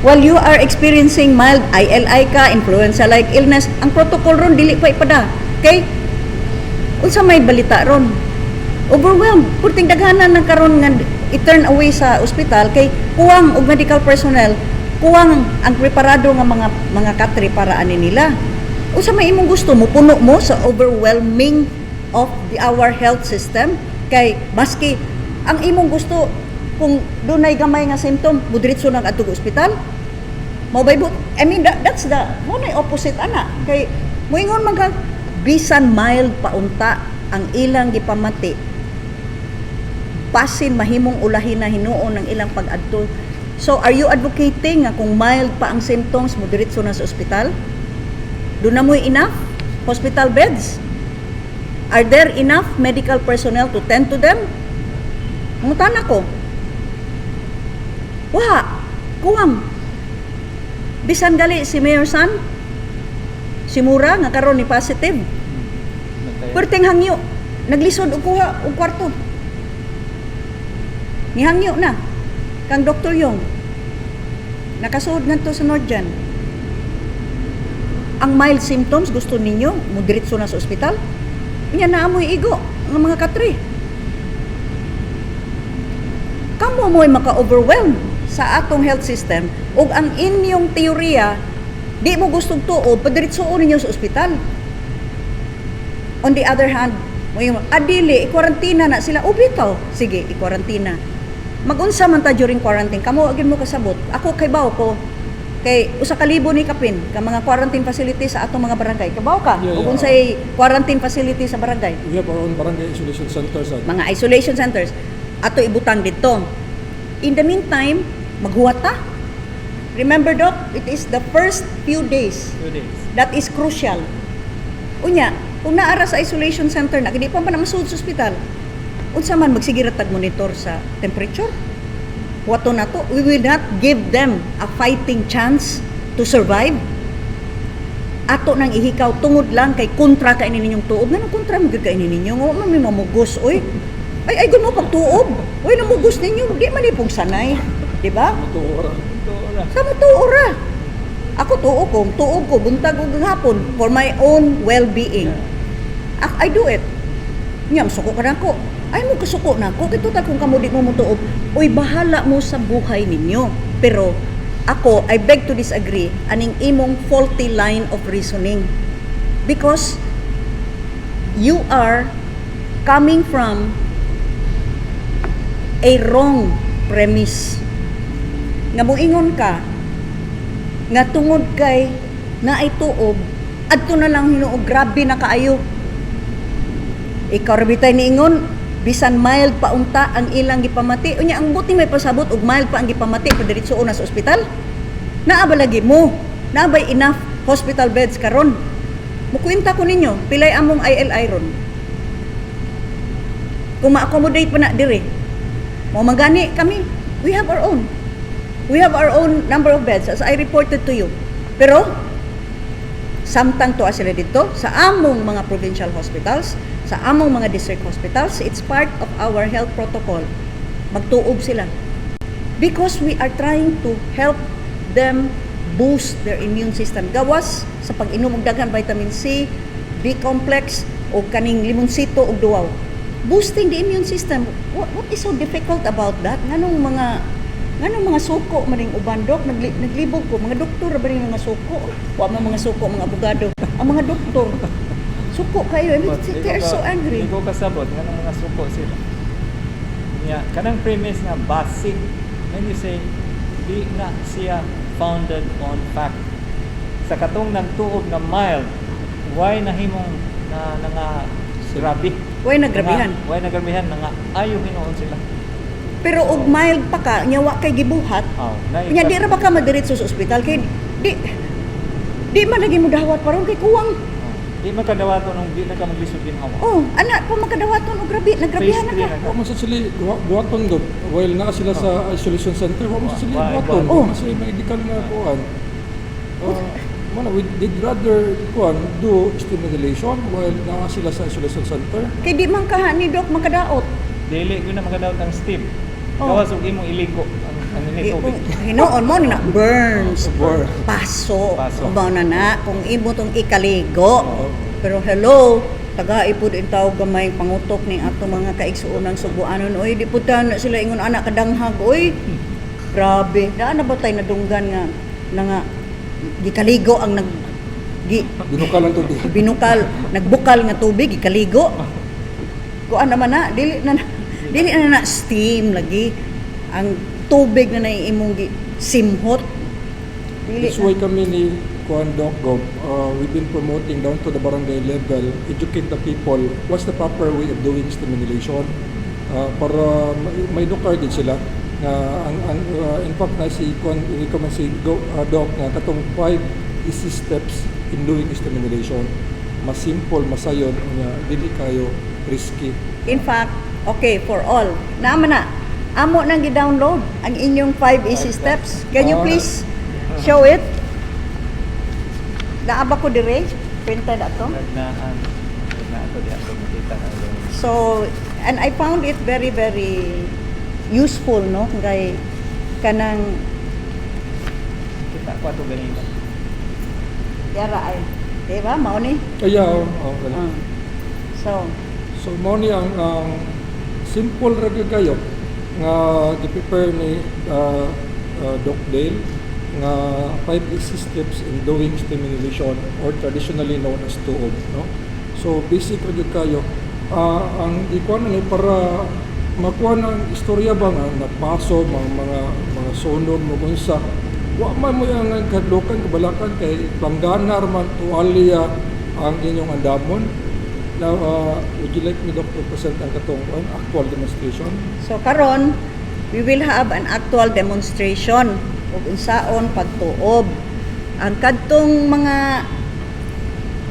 While you are experiencing mild ILI ka, influenza-like illness, ang protocol ron dili pa ipada. Okay? Unsa may balita ron? Overwhelmed. Purting daghanan ng karon nga i-turn away sa ospital kay kuwang og medical personnel, kuwang ang preparado nga mga katre para ani nila. Unsa may imong gusto mo puno mo sa overwhelming of our health system kay maski ang imong gusto, kung dunay gamay nga symptom, mudiretso nang adto ospital? Mao bay but I mean, that's the mo na opposite ana, kay moingon man ka bisan mild pa unta ang ilang gipamati, basin mahimong ulahin na hinuon ang ilang pag-adto. So are you advocating nga kung mild pa ang symptoms, mo diretso na sa ospital? Duna mo'y enough hospital beds? Are there enough medical personnel to tend to them? Mangutana ko. Wa, kuwang. Bisan gali si Mayor San, si Mura nga karon ni positive. Perting hangyo, naglisod og kuha og kwarto. Nihangyo na kang Dr. Yong. Nakasuod ngadto sa Norjan. Ang mild symptoms gusto ninyo mudiretso na sa ospital? Unya naa mo'y igo nga mga katre. Kamo mo'y maka-overwhelm sa atong health system ug ang inyong teorya, di mo gustong tuo, padiretsoon ninyo sa ospital. On the other hand, mo yung adili, i-quarantina na sila. O bitaw, sige, i-quarantina. Magunsa man ta during quarantine? Kamo agin mo kasabot. Ako kay baw ko. Kay 1,000 ni kapin ka mga quarantine facility sa atong mga barangay. Kabaw ka? Yeah. Ug unsay quarantine facility sa barangay? We have our own barangay isolation centers. Mga isolation centers ato ibutang dito. In the meantime, maghuwat ta. Remember, Doc, it is the first few days 2 days. That is crucial. Unya, kung naara sa isolation center na, di pa man na masud sa ospital. Unsa man, magsige ra tag monitor sa temperature? Wato na to, we will not give them a fighting chance to survive. Ato nang ihikaw tungod lang kay kontra ka ini ninyong tuob. Nganong kontra man gyud ka ini ninyo? Nga man may mamugos, oy. Ay ay mo pagtuob. Oy, namugos ninyo, di man ipong sanay, di ba? Tuo ra. Sa mo tuo ra. Ako tuo ko, tuo ko buntag ug hapon for my own well-being. I do it. Nya suko ka nako. Ay mo kasuko na ako kay total kung kamo di mo motuob, oy, bahala mo sa buhay ninyo. Pero ako, I beg to disagree aning imong faulty line of reasoning. Because you are coming from a wrong premise. Nga moingon ka nga tungod kay naay tuob, adto na lang hinuog, grabe na kaayo. Ikaw ra bitay niingon bisan mild pa unta ang ilang gipamati. Unya ang buti may pasabot og mild pa ang gipamati, padiretso na sa ospital? Naa ba lagi mo? Naa bay enough hospital beds karon? Mukwenta ko ninyo pilay among ILI ron, kung ma-accommodate pa na dire mo. Magani kami, we have our own number of beds as I reported to you. Pero samtang tuwa sila dito sa among mga provincial hospitals, sa among mga district hospitals, it's part of our health protocol. Magtuob sila. Because we are trying to help them boost their immune system. Gawas sa pag-inom og daghan vitamin C, B complex o kaning limonsito ug duwaw. Boosting the immune system. What is so difficult about that? Nganong mga suko man ning uban, dok? Naglibog ko mga doktor ra ba ning mga suko? Wa man mga suko mga abogado. Ang mga doktor suko kayo. I mean, But di they are ko so angry. Di ko kasabot nganong mga suko sila. Nya kanang premise nga basic, when you say di na siya founded on fact. Sa katong nagtuob nga mild, why nahimong na nga grabe? Why nagrabihan? Why nagrabihan na nga ayo hinuon sila. Pero og mild pa ka, nya wa kay gibuhat. Oh, na Nya di ra ba ka madiretso sa ospital kay di di man lagi mo dawat paron kay kuwang. Oh, di man kadawaton nung di na ka maglisod ginhawa. Oh, ana pa makadawaton og grabe, nagrabihan Phase na three ka. na. Wa man sa sila buhaton do while naa sila sa isolation center, wa man sa sila buhaton. Oh. Wa man sila medical nga kuan. Mana we did rather kuan do stimulation while naa sila sa isolation center. Kay di man ka ni dok makadaot. Dili gyud na makadawat ang steam. Oh. Gawas og imong iliko ang Di, init tubig. kung hinuon mo ni na burns. Burn. Paso. Paso. Mao na na kung imo tong ikaligo. Oo. Pero hello, taga ipod in tawag gamay pangutok ni ato mga kaigsuonan Subuanon. Oy, di pud ta na sila ingon anak kadanghag oy. Grabe, daan na ba tayo nadunggan nga na nga gikaligo ang nag gi, Binukal ang tubig. binukal, nagbukal nga tubig, gikaligo. Kuan naman na, dili na na steam lagi ang tubig na imong gi simhot. Dili That's na. why kami ni Kuan Doc Gob, we've been promoting down to the barangay level, educate the people what's the proper way of doing stimulation para may doktor din sila nga ang in fact na si Kuan recommend si Doc nga katong five easy steps in doing stimulation, mas simple, masayon, unya dili kayo risky. In fact, okay, for all. Naman na, amo nang gi-download ang inyong 5 easy steps. Can you please show it? Naa ba ko dire? Printed ato? Nagnaan. Na ato di ato makita na ulo. So, and I found it very, very useful, no? Kay kanang Kita ko ato ganina. Yara ay. Di ba? Mao ni? Kaya oh, ganun. Ah. So, So mao ni ang simple ra gyud kayo nga gi-prepare ni Doc Dale nga five easy steps in doing stimulation or traditionally known as tuob, no? So basic ra gyud kayo. Ang ikuan na ni para makuha ng istorya ba nga nagpaso mga sunog mo unsa, wa man mo yung kadlukan kabalakan kay planggana ra man, tuwalya ang inyong andamon. Now, would you like me, Doc, to present ang katong actual demonstration? So karon we will have an actual demonstration ug unsaon pagtuob. Ang kadtong mga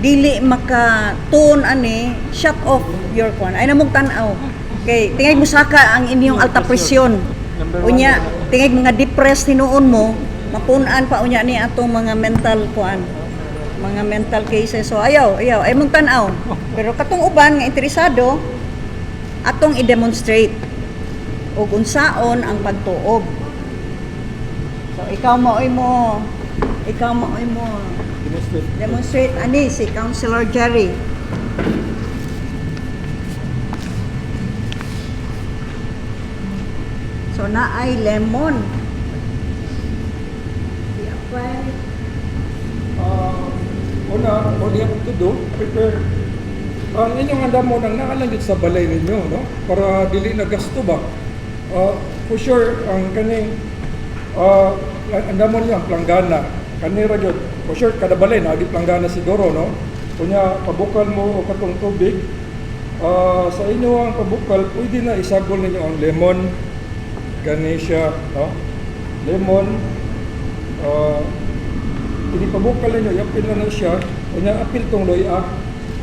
dili makatuon ani, shut off your kuan. Ay namog tan-aw. Kay tingay musaka ang inyong alta presyon. Number one. Unya, tingay mga depressed hinuon mo, mapun-an pa unya ni atong mga mental kuan, mga mental cases. So ayaw, ayaw, ay mong tan-aw. Pero katong uban nga interesado, atong i-demonstrate ug unsaon ang pagtuob. So ikaw mo oy mo Demonstrate. Demonstrate ani si Councilor Jerry. So naay lemon. I-apply. Una, all you have to do, prepare ang inyong andamon ang naa lang sa balay ninyo, no? Para dili na gasto ba. For sure, ang kaning andamon niyo ang planggana. Kani ra gyud. For sure, kada balay naa gyud planggana siguro, no? Kunya pabukal mo og katong tubig, sa inyo ang pabukal, pwede na isagol ninyo ang lemon, gani siya, no? Lemon, ini pabukal ninyo, iapil na na siya, unya apil tong luya.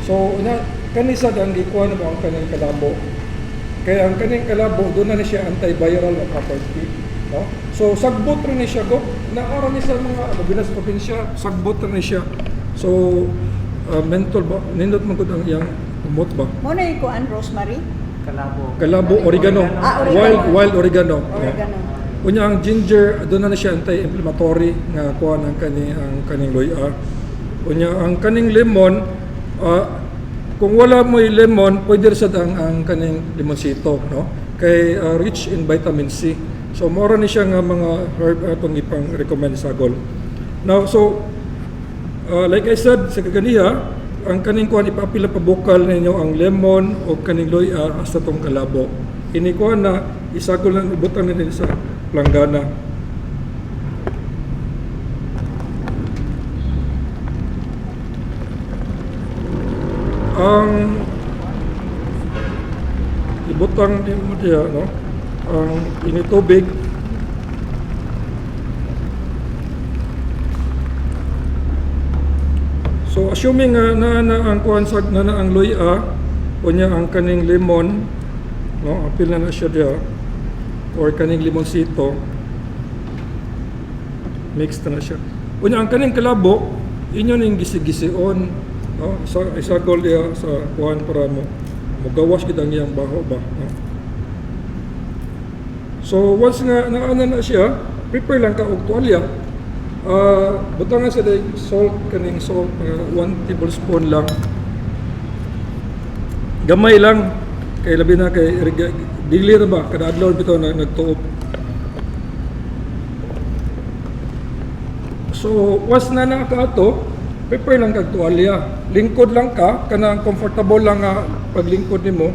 So unya kani sa ang gikuha mo ang kaning kalabo. Kaya ang kaning kalabo doon na ni siya antiviral na property, no? So sagbot ra ni siya go. Naara ni sa mga labi na sa probinsya, sagbot ra ni siya. So menthol ba nindot man gud ang iyang umot ba. Mo na yung kuan, rosemary? Kalabo. Kalabo, oregano. Ah, oregano. Wild wild oregano. Yeah. Oregano. Unya ang ginger, doon na siya anti-inflammatory nga kuan ang kaning luya. Unya ang kaning lemon, kung wala mo'y lemon, pwede rin sad ang kaning limonsito, no? Kay rich in vitamin C. So mao ni siya nga mga herb atong ipang recommend sa gol. Now, so like I said sa kaganiha, ang kaning kuan ipapila pabukal ninyo ang lemon o kaning luya hasta tong kalabo. Ini kuan na isagol lang, ibutang ninyo sa planggana. Ang ibutang nimo diha, no? Ang ini tubig. So assuming nga naa na ang kuan sa na ang luya, unya ang kaning lemon, no, apil na na siya diha or kaning limonsito, mix na na siya. Unya ang kaning kalabo inyo ning gisi-gision, no, sa isagol diha sa kuan para mo mogawas gid ang iyang baho ba, no? So once nga naana na siya, prepare lang ka og tuwalya. Butangan sa day salt, kaning salt, mga 1 tablespoon lang. Gamay lang kay labi na kay dili ra ba kada adlaw bitaw na nagtuop. So once na na ka ato, prepare lang kag tuwalya. Lingkod lang ka, kanang comfortable lang nga paglingkod nimo.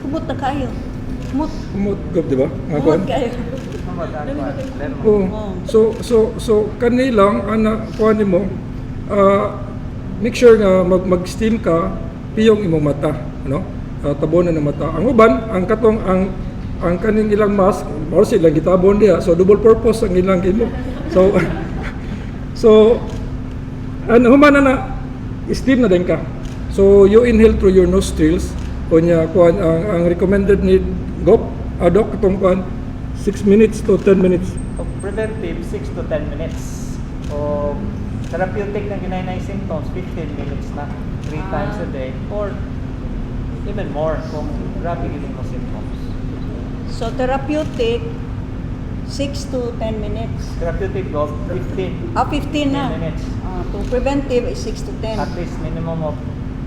Kumot na kayo. Kumot. Kumot gab, di ba? Nga kuan? Kumot kayo. Lemon. Oo. Oo. So kanilang ana kuan nimo, make sure nga mag-steam ka piyong imong mata, no? Tabonan ng mata. Ang uban, ang katong ang kaning ilang mask, mao sila gitabon diha. So double purpose ang ilang imo. So ano human na na steam na din ka. So you inhale through your nostrils. Unya kuan ang recommended ni Gop Adok itong kuan 6 minutes to 10 minutes. O preventive, 6 to 10 minutes. O therapeutic na ginainay symptoms, 15 minutes na. 3 times a day or even more kung grabe gid mo symptoms. So therapeutic, 6 to 10 minutes. Therapeutic goal, 15. Ah, 15 na. 15 minutes. Ah, to preventive is 6 to 10. At least minimum of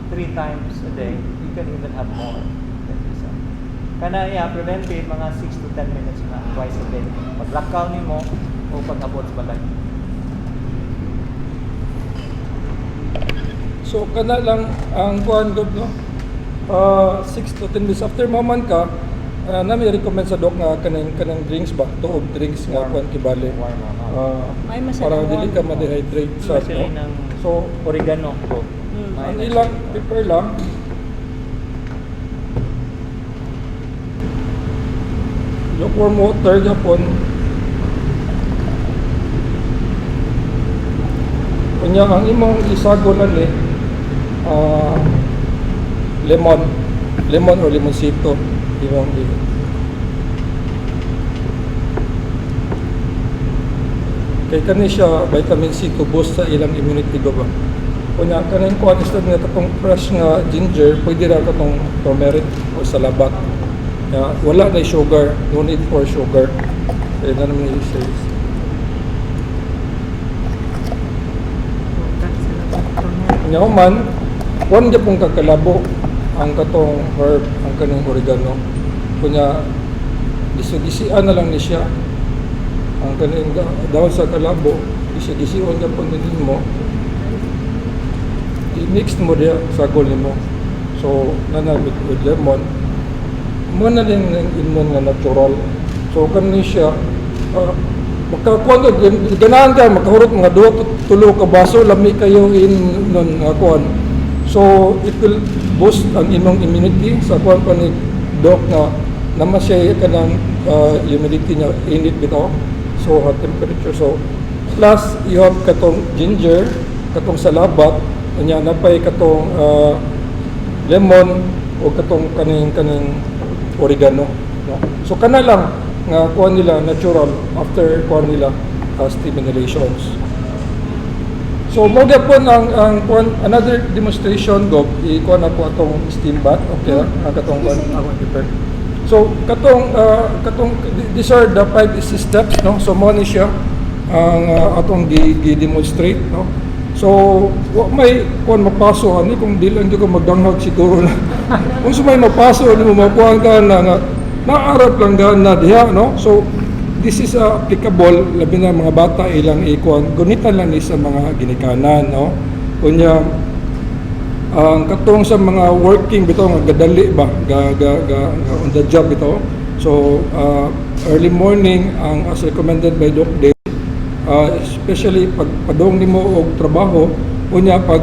3 times a day. You can even have more than isa. Kana yeah, preventive mga 6 to 10 minutes na twice a day. Paglakaw nimo o pag-abot sa balay. So kana lang ang kuan gud, no. 6 to 10 minutes after maman ka, nami recommend sa doc nga kaning drinks ba, tuob drinks nga Warm. kuan kibali. Warm, ah. May masarap Para dili ka warm. ma-dehydrate sa, no. Especially ng So oregano ko. Ang ilang prepare lang lukewarm water gyapon. Unya ang imong isagol ani lemon, lemon or limonsito imong kay kani siya vitamin C to boost sa ilang immunity go ba. Unya ang kaning kuan instead nga katong fresh nga ginger, pwede ra katong turmeric o salabat. Ya, wala na sugar, no need for sugar. Kaya na naman i. Nya man, kuan gyapon kakalabo ang katong herb, ang kaning oregano. Kunya gisi-gisian na lang ni siya. Ang kaning dahon sa kalabo, gisi-gision gyapon nimo. I-mix mo diya sa nimo. So, nana with lemon. Mo na din ang inon nga natural. So, kani siya, makakuan ka, ganahan ka, makahurot mga duha to tulo ka baso, lami kayo in nun nga kuan. So, it will boost ang imong immunity sa kuan pa ni doc nga naman siya kanang humidity niya init bitaw. So, hot temperature. So, plus you have katong ginger, katong salabat, unya napay katong lemon o katong kaning oregano, no? So kana lang nga kuan nila natural after kuan nila stimulations. So mo gyapon ang kuan, another demonstration, Gob, ikuan na po atong steam bath, okay, ang katong kuan ako prepare. So katong these are the five steps, no? So mo ni siya ang atong gi demonstrate, no? So wa may kuan mapaso ani kung di lang di ko magdanghag siguro na. Kung sumay mapaso ni mo, makuan ka na nga naarap lang na diha, no? So this is applicable labi na mga bata, ilang ikuan gunitan lang ni sa mga ginikanan, no? Unya ang katong sa mga working bitaw nga gadali ba ga, ga, ga, ga on the job bitaw, so early morning ang as recommended by Doc Dave, especially pag padong nimo og trabaho. Unya pag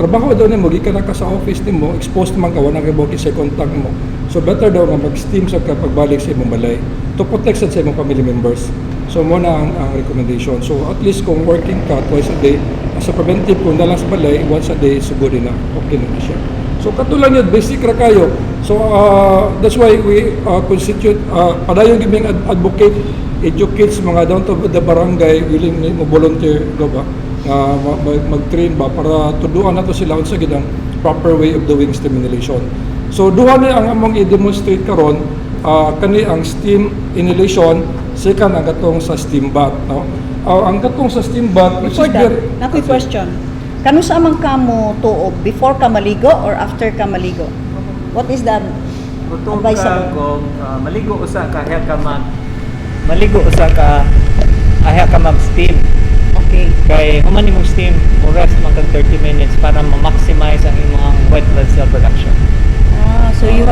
trabaho daw nimo, gikan na ka sa office nimo, exposed man ka, wala kay buki sa contact mo, so better daw nga mag-steam sa ka pagbalik sa imong balay to protect sad sa imong family members. So mo na ang recommendation. So at least kung working ka twice a day as a preventive, kung nalang sa balay once a day, sugod na, okay na siya. So kato lang yun, basic ra kayo. So that's why we constitute padayon giming advocate, educate sa mga down to the barangay, willing ni mo volunteer go ba nga mag-train ba para tuduan nato sila unsa gid ang proper way of doing steam inhalation. So duha ni ang among i-demonstrate karon, kani ang steam inhalation, second ang katong sa steam bath, no? Ang katong sa steam bath which Before is that, very nakoy question. Kanusa man ka mo tuob? Before ka maligo or after ka maligo? What is the Mutuo advice ka kung maligo usa ka, ayha ka mag maligo usa ka, ayha ka mag steam. Kay human nimong steam, mo rest man kag 30 minutes para ma-maximize ang imong white blood cell production. Ah, so you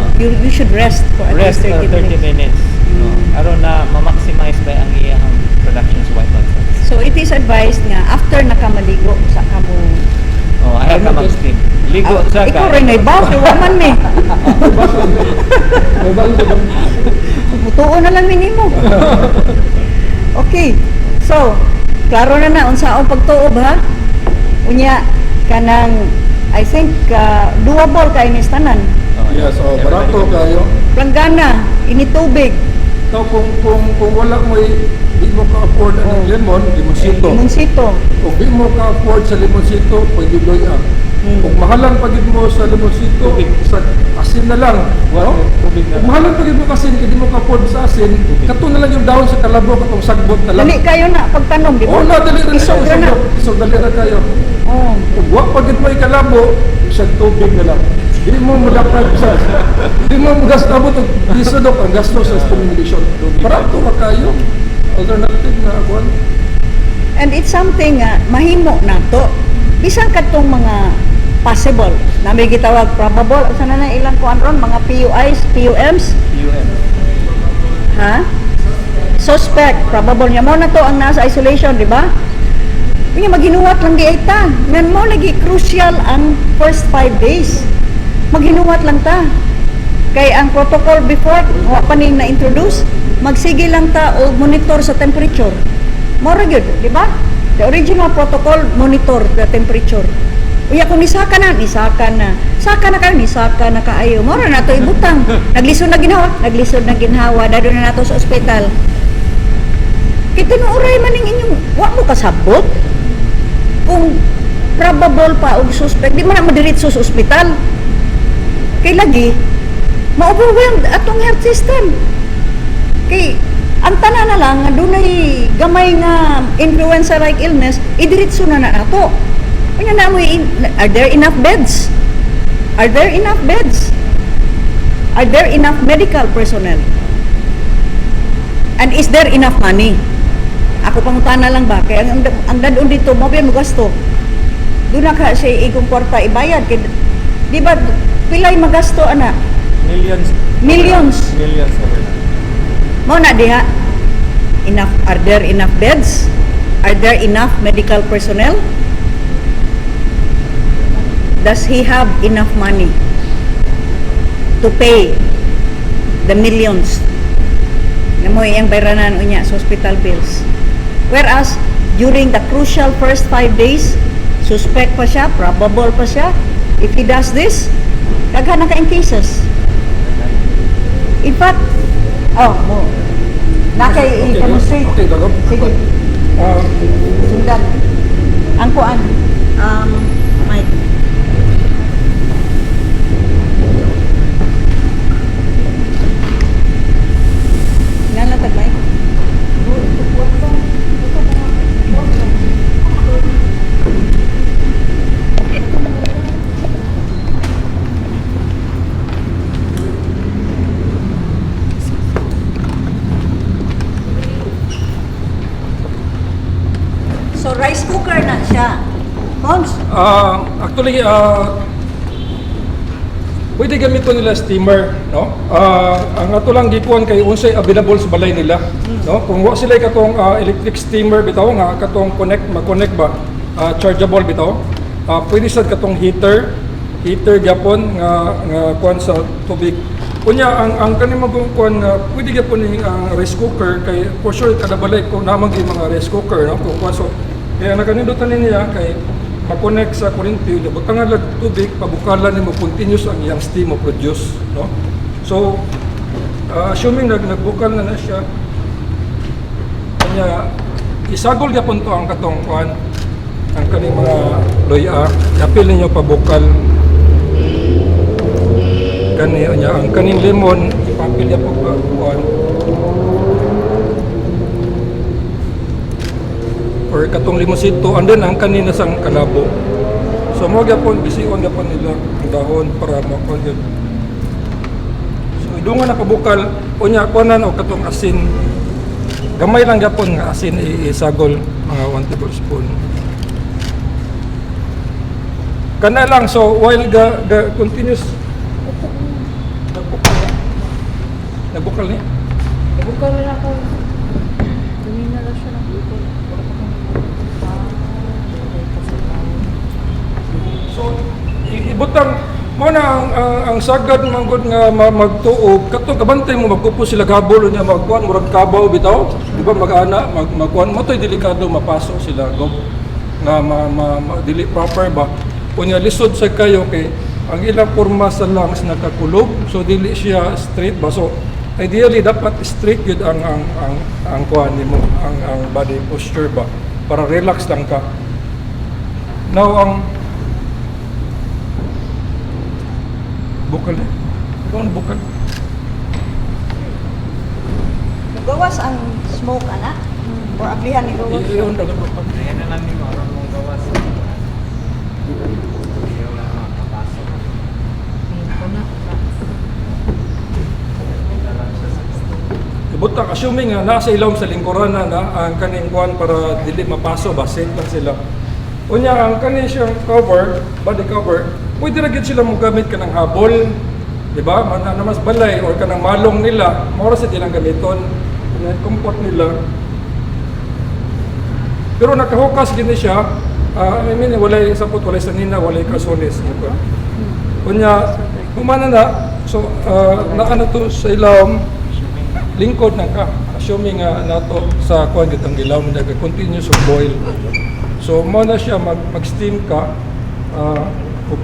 should rest for at Rest least 30 for 30 minutes. Minutes. No? Aron na ma-maximize ba ang iyang production sa white blood cells. So it is advised nga after nakamaligo sa kamo Oh, ayha ka mag-steam. Ligo Ah, usa ka. ikaw rin ay ba? Kay wa man mi. May baso sa ba? Mutuo na lang nimo. Okay. So, klaro na na unsa ang pagtuob ha. Unya kanang I think doable kay ni tanan. Oh, Yes, oh, everybody barato can do it. kayo. Planggana, ini tubig. So kung wala mo, di mo ka afford ang lemon, limonsito. Limonsito. Kung di mo ka afford sa limonsito, pwede luya. Kung mahalan pa gid mo sa limonsito, Tubig. Sa asin na lang. No? Tubig na Kung lang. mahalan pa gid mo kasi, hindi mo ka afford sa asin, kato na lang yung dahon sa kalabo, katong sagbot na lang. Dali kayo na pagtanom, di ba? Oh, na, dali rin siya. Isog ra na. Isog, dali ra kayo. Oh. Kung wa pa gid mo ikalabo, isang tubig na lang. Di mo mulakad sa di mo gas abot og piso, dok, ang gasto sa stimulation. Barato ra kayo. Alternative na kuan. And it's something nga mahimo nato. Bisan kadtong mga possible na may gitawag probable, asa na na ilang kuan ron, mga PUIs, PUMs, PUM. Ha? Suspect, probable niya mo na to ang nasa isolation, di ba? Unya maghinuwat lang di ay ta. Ngan mo lagi crucial ang first 5 days. Maghinuwat lang ta. Kay ang protocol before, wa pa ning na-introduce, magsige lang ta og monitor sa temperature. Mao ra gyud, di ba? The original protocol, monitor the temperature. Uya kung nisaka na, nisaka na. Saka na kayo, nisaka na kaayo. Mao ra na to ibutang. Naglisod na ginhawa, naglisod na ginhawa, dadto na nato sa ospital. Kay tinuoray man ning inyong wa mo kasabot. Kung probable pa og suspect, di man na madiretso sa ospital. Kay lagi ma-overwhelmed atong health system. Kay ang tanan na lang nga dunay gamay nga influenza-like illness, idiretso na na nato. Unya na mo are there enough beds? Are there enough beds? Are there enough medical personnel? And is there enough money? Ako pangutana lang ba? Kaya ang dadon dito, mo ba mo gasto? Doon na ka siya igong kwarta ibayad. Kay, di ba, pilay magasto, ana? Millions. Millions. Millions overnight. Mao na diha. Enough, are there enough beds? Are there enough medical personnel? Does he have enough money to pay the millions na mo iyang bayranan unya sa hospital bills? Whereas, during the crucial first 5 days, suspect pa siya, probable pa siya, if he does this, daghan na kaayong cases. In fact, oh, mo, na kay i-demonstrate. Okay, gagawin. Sige. Ah, Sundan. Ang kuan, mic. Nga tag mic? So rice cooker na siya. Cons? Actually, pwede gamiton nila steamer, no? Ang ato lang gikuan kay unsay available sa balay nila, no? Kung wa sila katong electric steamer bitaw nga katong connect ma-connect ba, chargeable bitaw. Pwede sad katong heater, heater gyapon nga nga kuan sa tubig. Unya ang kaning magong kuan nga pwede gyapon ni ang rice cooker kay for sure kada balay ko naman gyud mga rice cooker, no? Kung kuan, so kaya nakanindutan ni niya kay ma-connect sa kuryente, butangan lang tubig, pabukalan nimo, continuous ang iyang steam mo produce, no? So, assuming nagbukal na na siya, kanya isagol gyapon to ang katong kuan, ang kaning mga loya, yapil ninyo pabukal kani. Nya ang kaning lemon ipapil yapon pa kuan or katong limosito, and then ang kanina sang kalabo. So mo gyapon bision gyapon nila ang dahon para makuan yun. So idungan na pabukal, unya kuanan og katong asin, gamay lang gyapon nga asin isagol, mga 1 tablespoon kana lang. So while ga continuous nagbukal niya, nagbukal niya. Bukal na ako. Kanina lang siya nagbukal. Wala pa kami. So, ibutang mo na ang sagad man gud nga magtuog kato kabantay mo magkupo sila gabol niya magkuan murag kabaw bitaw, di ba? Mag-ana magkuan mo to'y delikado mapaso sila gob nga dili proper ba. Unya lisod sa kayo kay ang ilang porma sa lungs nakakulob, so dili siya straight ba. So ideally dapat straight yun ang kuan nimo, ang body posture ba, para relax lang ka. Now ang bukal eh. Ikaw ang bukal. Gawas ang smoke ana? Or ablihan ni gawas? Iyon lang ang bukal. Ayan na lang ni Maron mong gawas. Ayaw lang makapasok. Ko na. Punta lang siya sa Ibutang, assuming nga nasa ilawom sa lingkuran na, na ang kaning kuan para dili mapaso ba, safe lang sila. Unya ang kaning siyang cover, body cover, pwede ra gyud sila mogamit kanang habol, di ba? Man na mas balay or kanang malong nila, mao ra sa ilang gamiton, kanang comfort nila. Pero nakahukas gini siya, I mean, walay sapot, walay sanina, walay kasones. Di ba? Unya, humana na, so naa na to sa ilawom, lingkod na ka. Assuming nga nato sa kuan gid ang ilawom niya continuous of boil. So mo na siya mag-steam ka,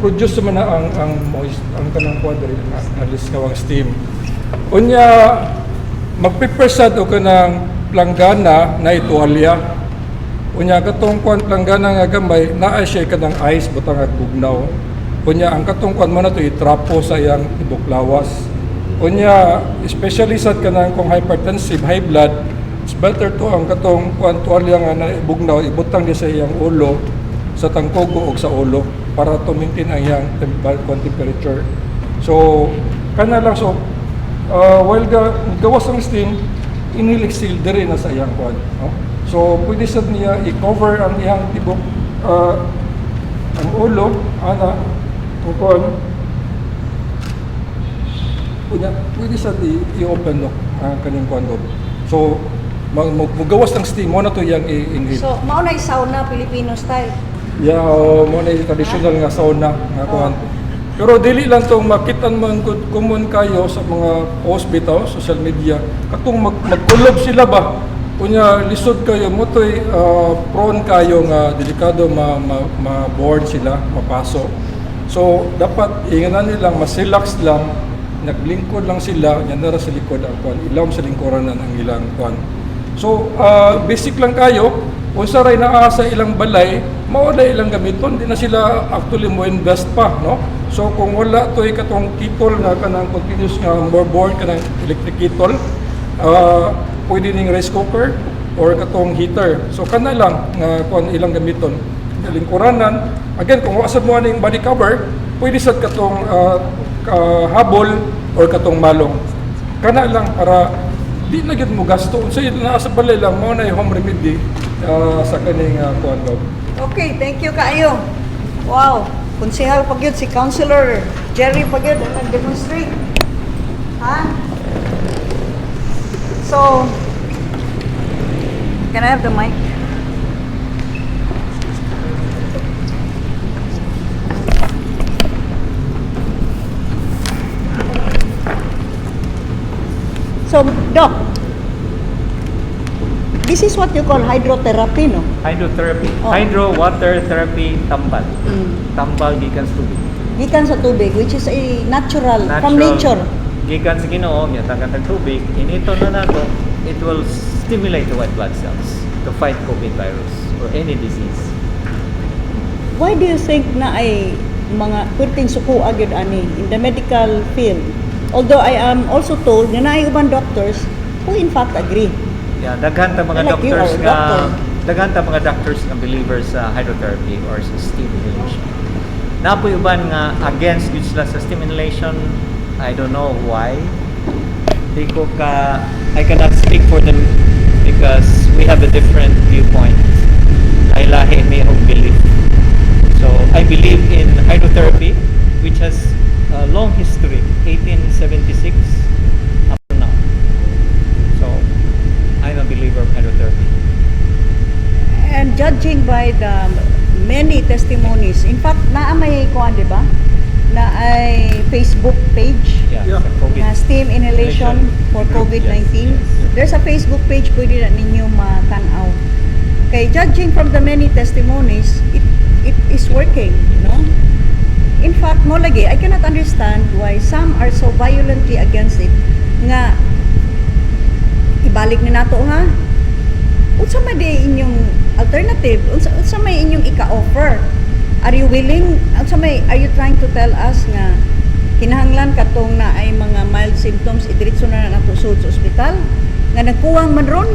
produce man na ang moist ang kanang kuan diri alis nga ang steam. Unya mag-prepare sad og kanang planggana na itualya. Unya katong kuan planggana nga gamay naa siya kanang ice butang ag bugnaw. Unya ang katong kuan mo na to itrapo sa iyang tibok lawas. Unya especially sad kanang kung hypertensive, high blood, it's better to ang katong kuan tuwalya nga na bugnaw ibutang di sa iyang ulo, sa tangkogo og sa ulo para to maintain ang iyang kuan temperature. So kana lang. So while gawas ang steam, inhale exhale diri na sa iyang kuan, no? So pwede sad niya i-cover ang iyang tibok, ang ulo ana kung kuan. Unya pwede sad i-open, no, ang kaning kuan do. So magawas ng steam mo na to iyang i-inhale. So mao na sauna Filipino style. Yeah, oh, mo na yung traditional nga sauna nga kuan. Pero dili lang tong makitan man gud common kayo sa mga post bitaw social media. Katong magkulob sila ba. Unya lisod kayo mo toy prone kayo nga delikado ma bored sila, mapaso. So dapat inganan nilang mas relax lang, naglingkod lang sila, nya nara sa likod ang kuan, ilawom sa lingkuran na ang ilang kuan. So basic lang kayo. Unsa ray naa sa ilang balay, mao na ilang gamiton, di na sila actually mo invest pa, no? So kung wala to'y katong kettle nga kanang continuous nga more born kanang electric kettle, pwede ning rice cooker or katong heater. So kana lang nga kuan ilang gamiton. Lingkuranan, again, kung wa sad mo aning body cover, pwede sad katong habol or katong malong. Kana lang para di na gyud mo gasto. Unsa naa sa balay lang, mao na yung home remedy sa kaning kuan, Bob. Okay, thank you kaayo. Wow, konsehal pa gyud si Councilor Jerry pa gyud ang nag-demonstrate. Ha? So, can I have the mic? So, Doc, this is what you call hydrotherapy, no? Hydrotherapy. Oh. Hydro water therapy, tambal. Tambal gikan sa tubig. Gikan sa tubig, which is a natural, from nature. Gikan sa Ginoo, mitagan tag tubig, inito na nato, it will stimulate the white blood cells to fight COVID virus or any disease. Why do you think na ay mga perting suko gyud ani in the medical field? Although I am also told nga naay uban doctors who in fact agree. Yeah, daghan ta mga Like you doctors are a nga doctor. Daghan ta mga doctors nga believers sa hydrotherapy or sa steam inhalation. Napoy uban nga against gyud sila sa steam inhalation. I don't know why. Di ko ka I cannot speak for them because we have a different viewpoint. Lahi-lahi mi og belief. So, I believe in hydrotherapy, which has a long history, 1876 up to now. So, I'm a believer of hydrotherapy. And judging by the many testimonies, in fact, naa may kuan, di ba? Na ay Facebook page Yeah, sa COVID. na steam inhalation for Group, COVID-19. yes. There's a Facebook page, pwede na ninyo matanaw. Kay judging from the many testimonies, it is working, no? In fact, mo lagi, I cannot understand why some are so violently against it nga ibalik na nato, ha. Unsa may di inyong alternative? Unsa may inyong ika-offer? Are you willing? Unsa may, are you trying to tell us nga kinahanglan katong na ay mga mild symptoms, idiretso na nato sud sa ospital nga nagkuwang man ron?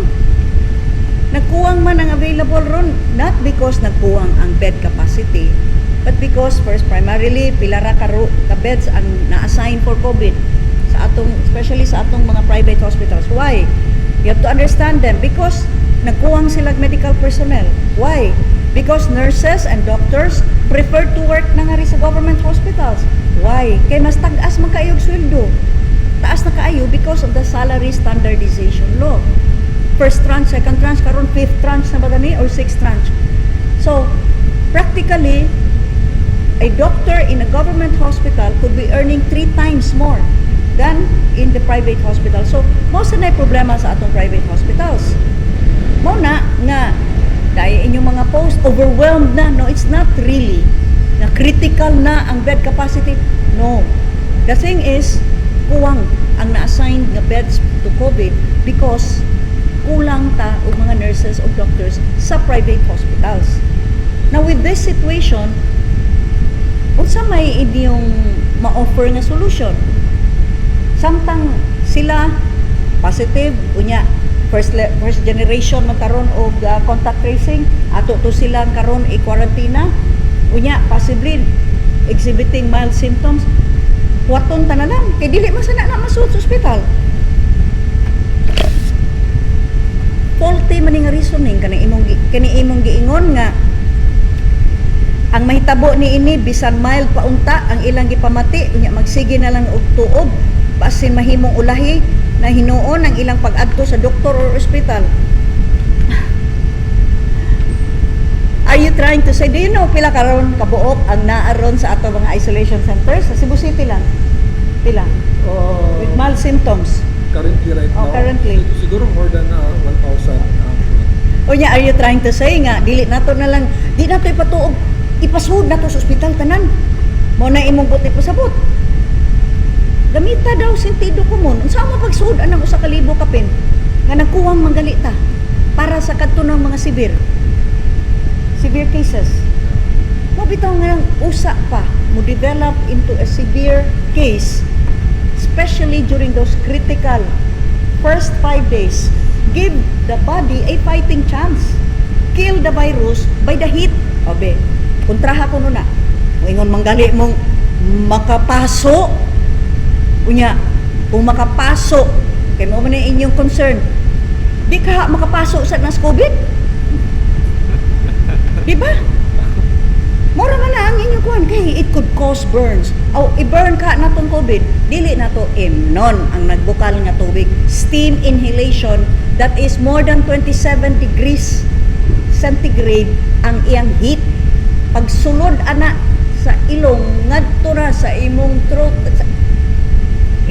Nagkuwang man ang available ron, not because nagkuwang ang bed capacity, but because first, primarily, pila ra ka beds ang na-assign for COVID sa atong, especially sa atong mga private hospitals. Why? You have to understand them, because nagkuwang sila medical personnel. Why? Because nurses and doctors prefer to work na nga rin sa government hospitals. Why? Kay mas tag-as man kaayo og sweldo. Taas na kaayo because of the salary standardization law. First tranche, second tranche, karon fifth tranche na ba gani or sixth tranche? So, practically, a doctor in a government hospital could be earning three times more than in the private hospital. So, mao sa na problema sa atong private hospitals. Mao na nga dahil inyong mga post, overwhelmed na. No, it's not really na critical na ang bed capacity. No. The thing is, kuwang ang na-assign nga beds to COVID because kulang ta og mga nurses o doctors sa private hospitals. Now, with this situation, unsa may inyong ma-offer nga solution? Samtang sila positive, unya first generation man karon og contact tracing, ato to sila karon i-quarantina, unya possibly exhibiting mild symptoms, huwaton ta na lang kay dili man sana na masud sa ospital. Faulty man ni nga reasoning kani imong giingon nga ang mahitabo ni ini bisan mild pa unta ang ilang gipamati, unya magsige na lang og tuob basin mahimong ulahi na hinuon ang ilang pag-adto sa doktor or ospital. Are you trying to say, do you know pila karon kabuok ang naaron sa ato mga isolation centers sa Cebu City lang? Pila? With mild symptoms. Currently, right Oh, now, currently. siguro more than 1,000. Unya, are you trying to say nga dili nato na lang, di nato ipatuog, ipasuod nato sa ospital tanan? Mao na imong buot ipasabot? Gamita daw sentido komon. Unsa mo pagsuod anang 1,000 kapin nga nagkuwang manggali ta para sa kadto ng mga severe? Severe cases. Mo bitaw nga usa pa mo develop into a severe case, especially during those critical first 5 days. Give the body a fighting chance. Kill the virus by the heat. Obe, kontraha ko na. Moingon manggali mong makapaso. Unya, kung makapaso, kay mo man na inyong concern, di ka makapaso sa nas COVID. Di ba? Mura man na ang inyong kuan kay it could cause burns. Aw, i-burn ka na tong COVID. Dili na to imnon ang nagbukal nga tubig. Steam inhalation that is more than 27 degrees centigrade ang iyang heat. Pagsulod ana sa ilong ngadto ra sa imong throat, sa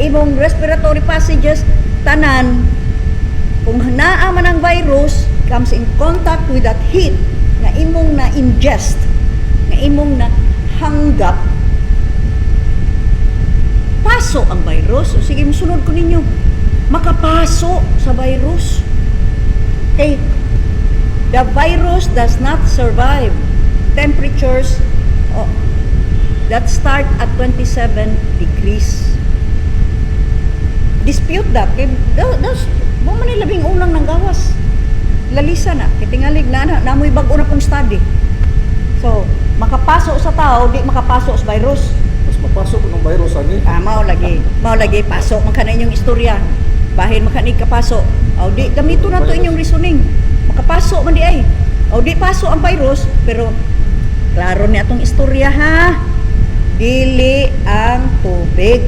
imong respiratory passages tanan, kung naa man ang virus comes in contact with that heat nga imong na ingest, nga imong na hanggap, paso ang virus. O sige, musunod ko ninyo, makapaso sa virus kay the virus does not survive temperatures, oh, that start at 27 degrees. Dispute that kay those mo man ni labing unang nanggawas lalisa na kay tingalig na namoy bag-o na pong study. So makapaso sa tao, di makapaso sa virus. Mas mapasok ng virus ani. Ah, mao lagi, mao lagi, pasok man kana inyong istorya, bahin man kani kapaso. Aw, di gamito na to inyong reasoning, makapaso man di ay. Aw, di paso ang virus, pero klaro ni atong istorya ha, dili ang tubig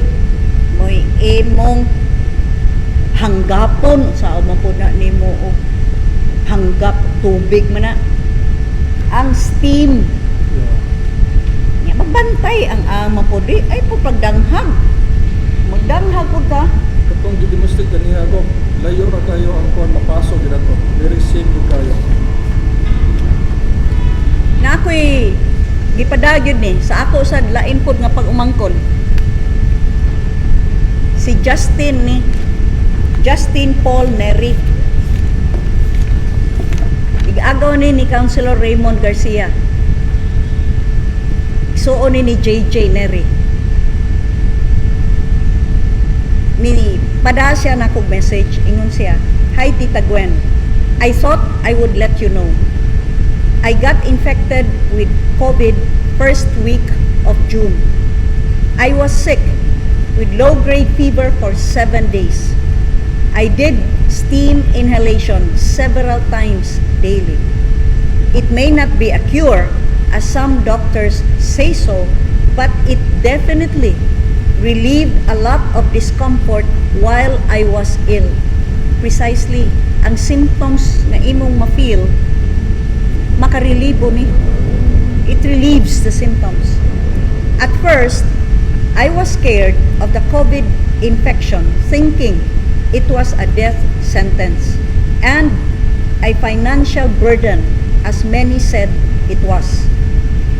mo'y imong hanggapon sa man po na nimo og hanggap tubig man na ang steam. Nya magbantay ang ama po, di ay po pagdanghag. Magdanghag pud ka. Katong gi-demonstrate ganiha ko, layo ra kayo ang kuan mapaso gid ato. Very safe gid kayo. Na ako'y gipadagyon ni sa ako sa lain pod nga pag-umangkon. Si Justin ni Justin Paul Neri. Igagaw ni Councilor Raymond Garcia. Igsuon ni JJ Neri. Ni pada siya na kog message, ingon siya, "Hi Tita Gwen, I thought I would let you know. I got infected with COVID first week of June. I was sick with low-grade fever for 7 days. I did steam inhalation several times daily. It may not be a cure, as some doctors say so, but it definitely relieved a lot of discomfort while I was ill." Precisely, ang symptoms nga imong ma-feel, makarelibo ni. It relieves the symptoms. "At first, I was scared of the COVID infection, thinking it was a death sentence and a financial burden, as many said it was.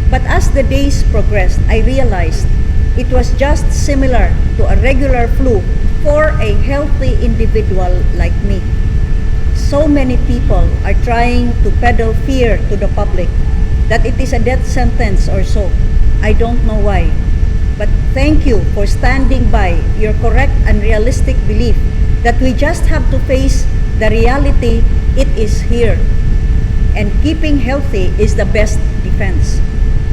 But as the days progressed, I realized it was just similar to a regular flu for a healthy individual like me. So many people are trying to peddle fear to the public that it is a death sentence or so. I don't know why. But thank you for standing by your correct and realistic belief that we just have to face the reality: it is here. And keeping healthy is the best defense,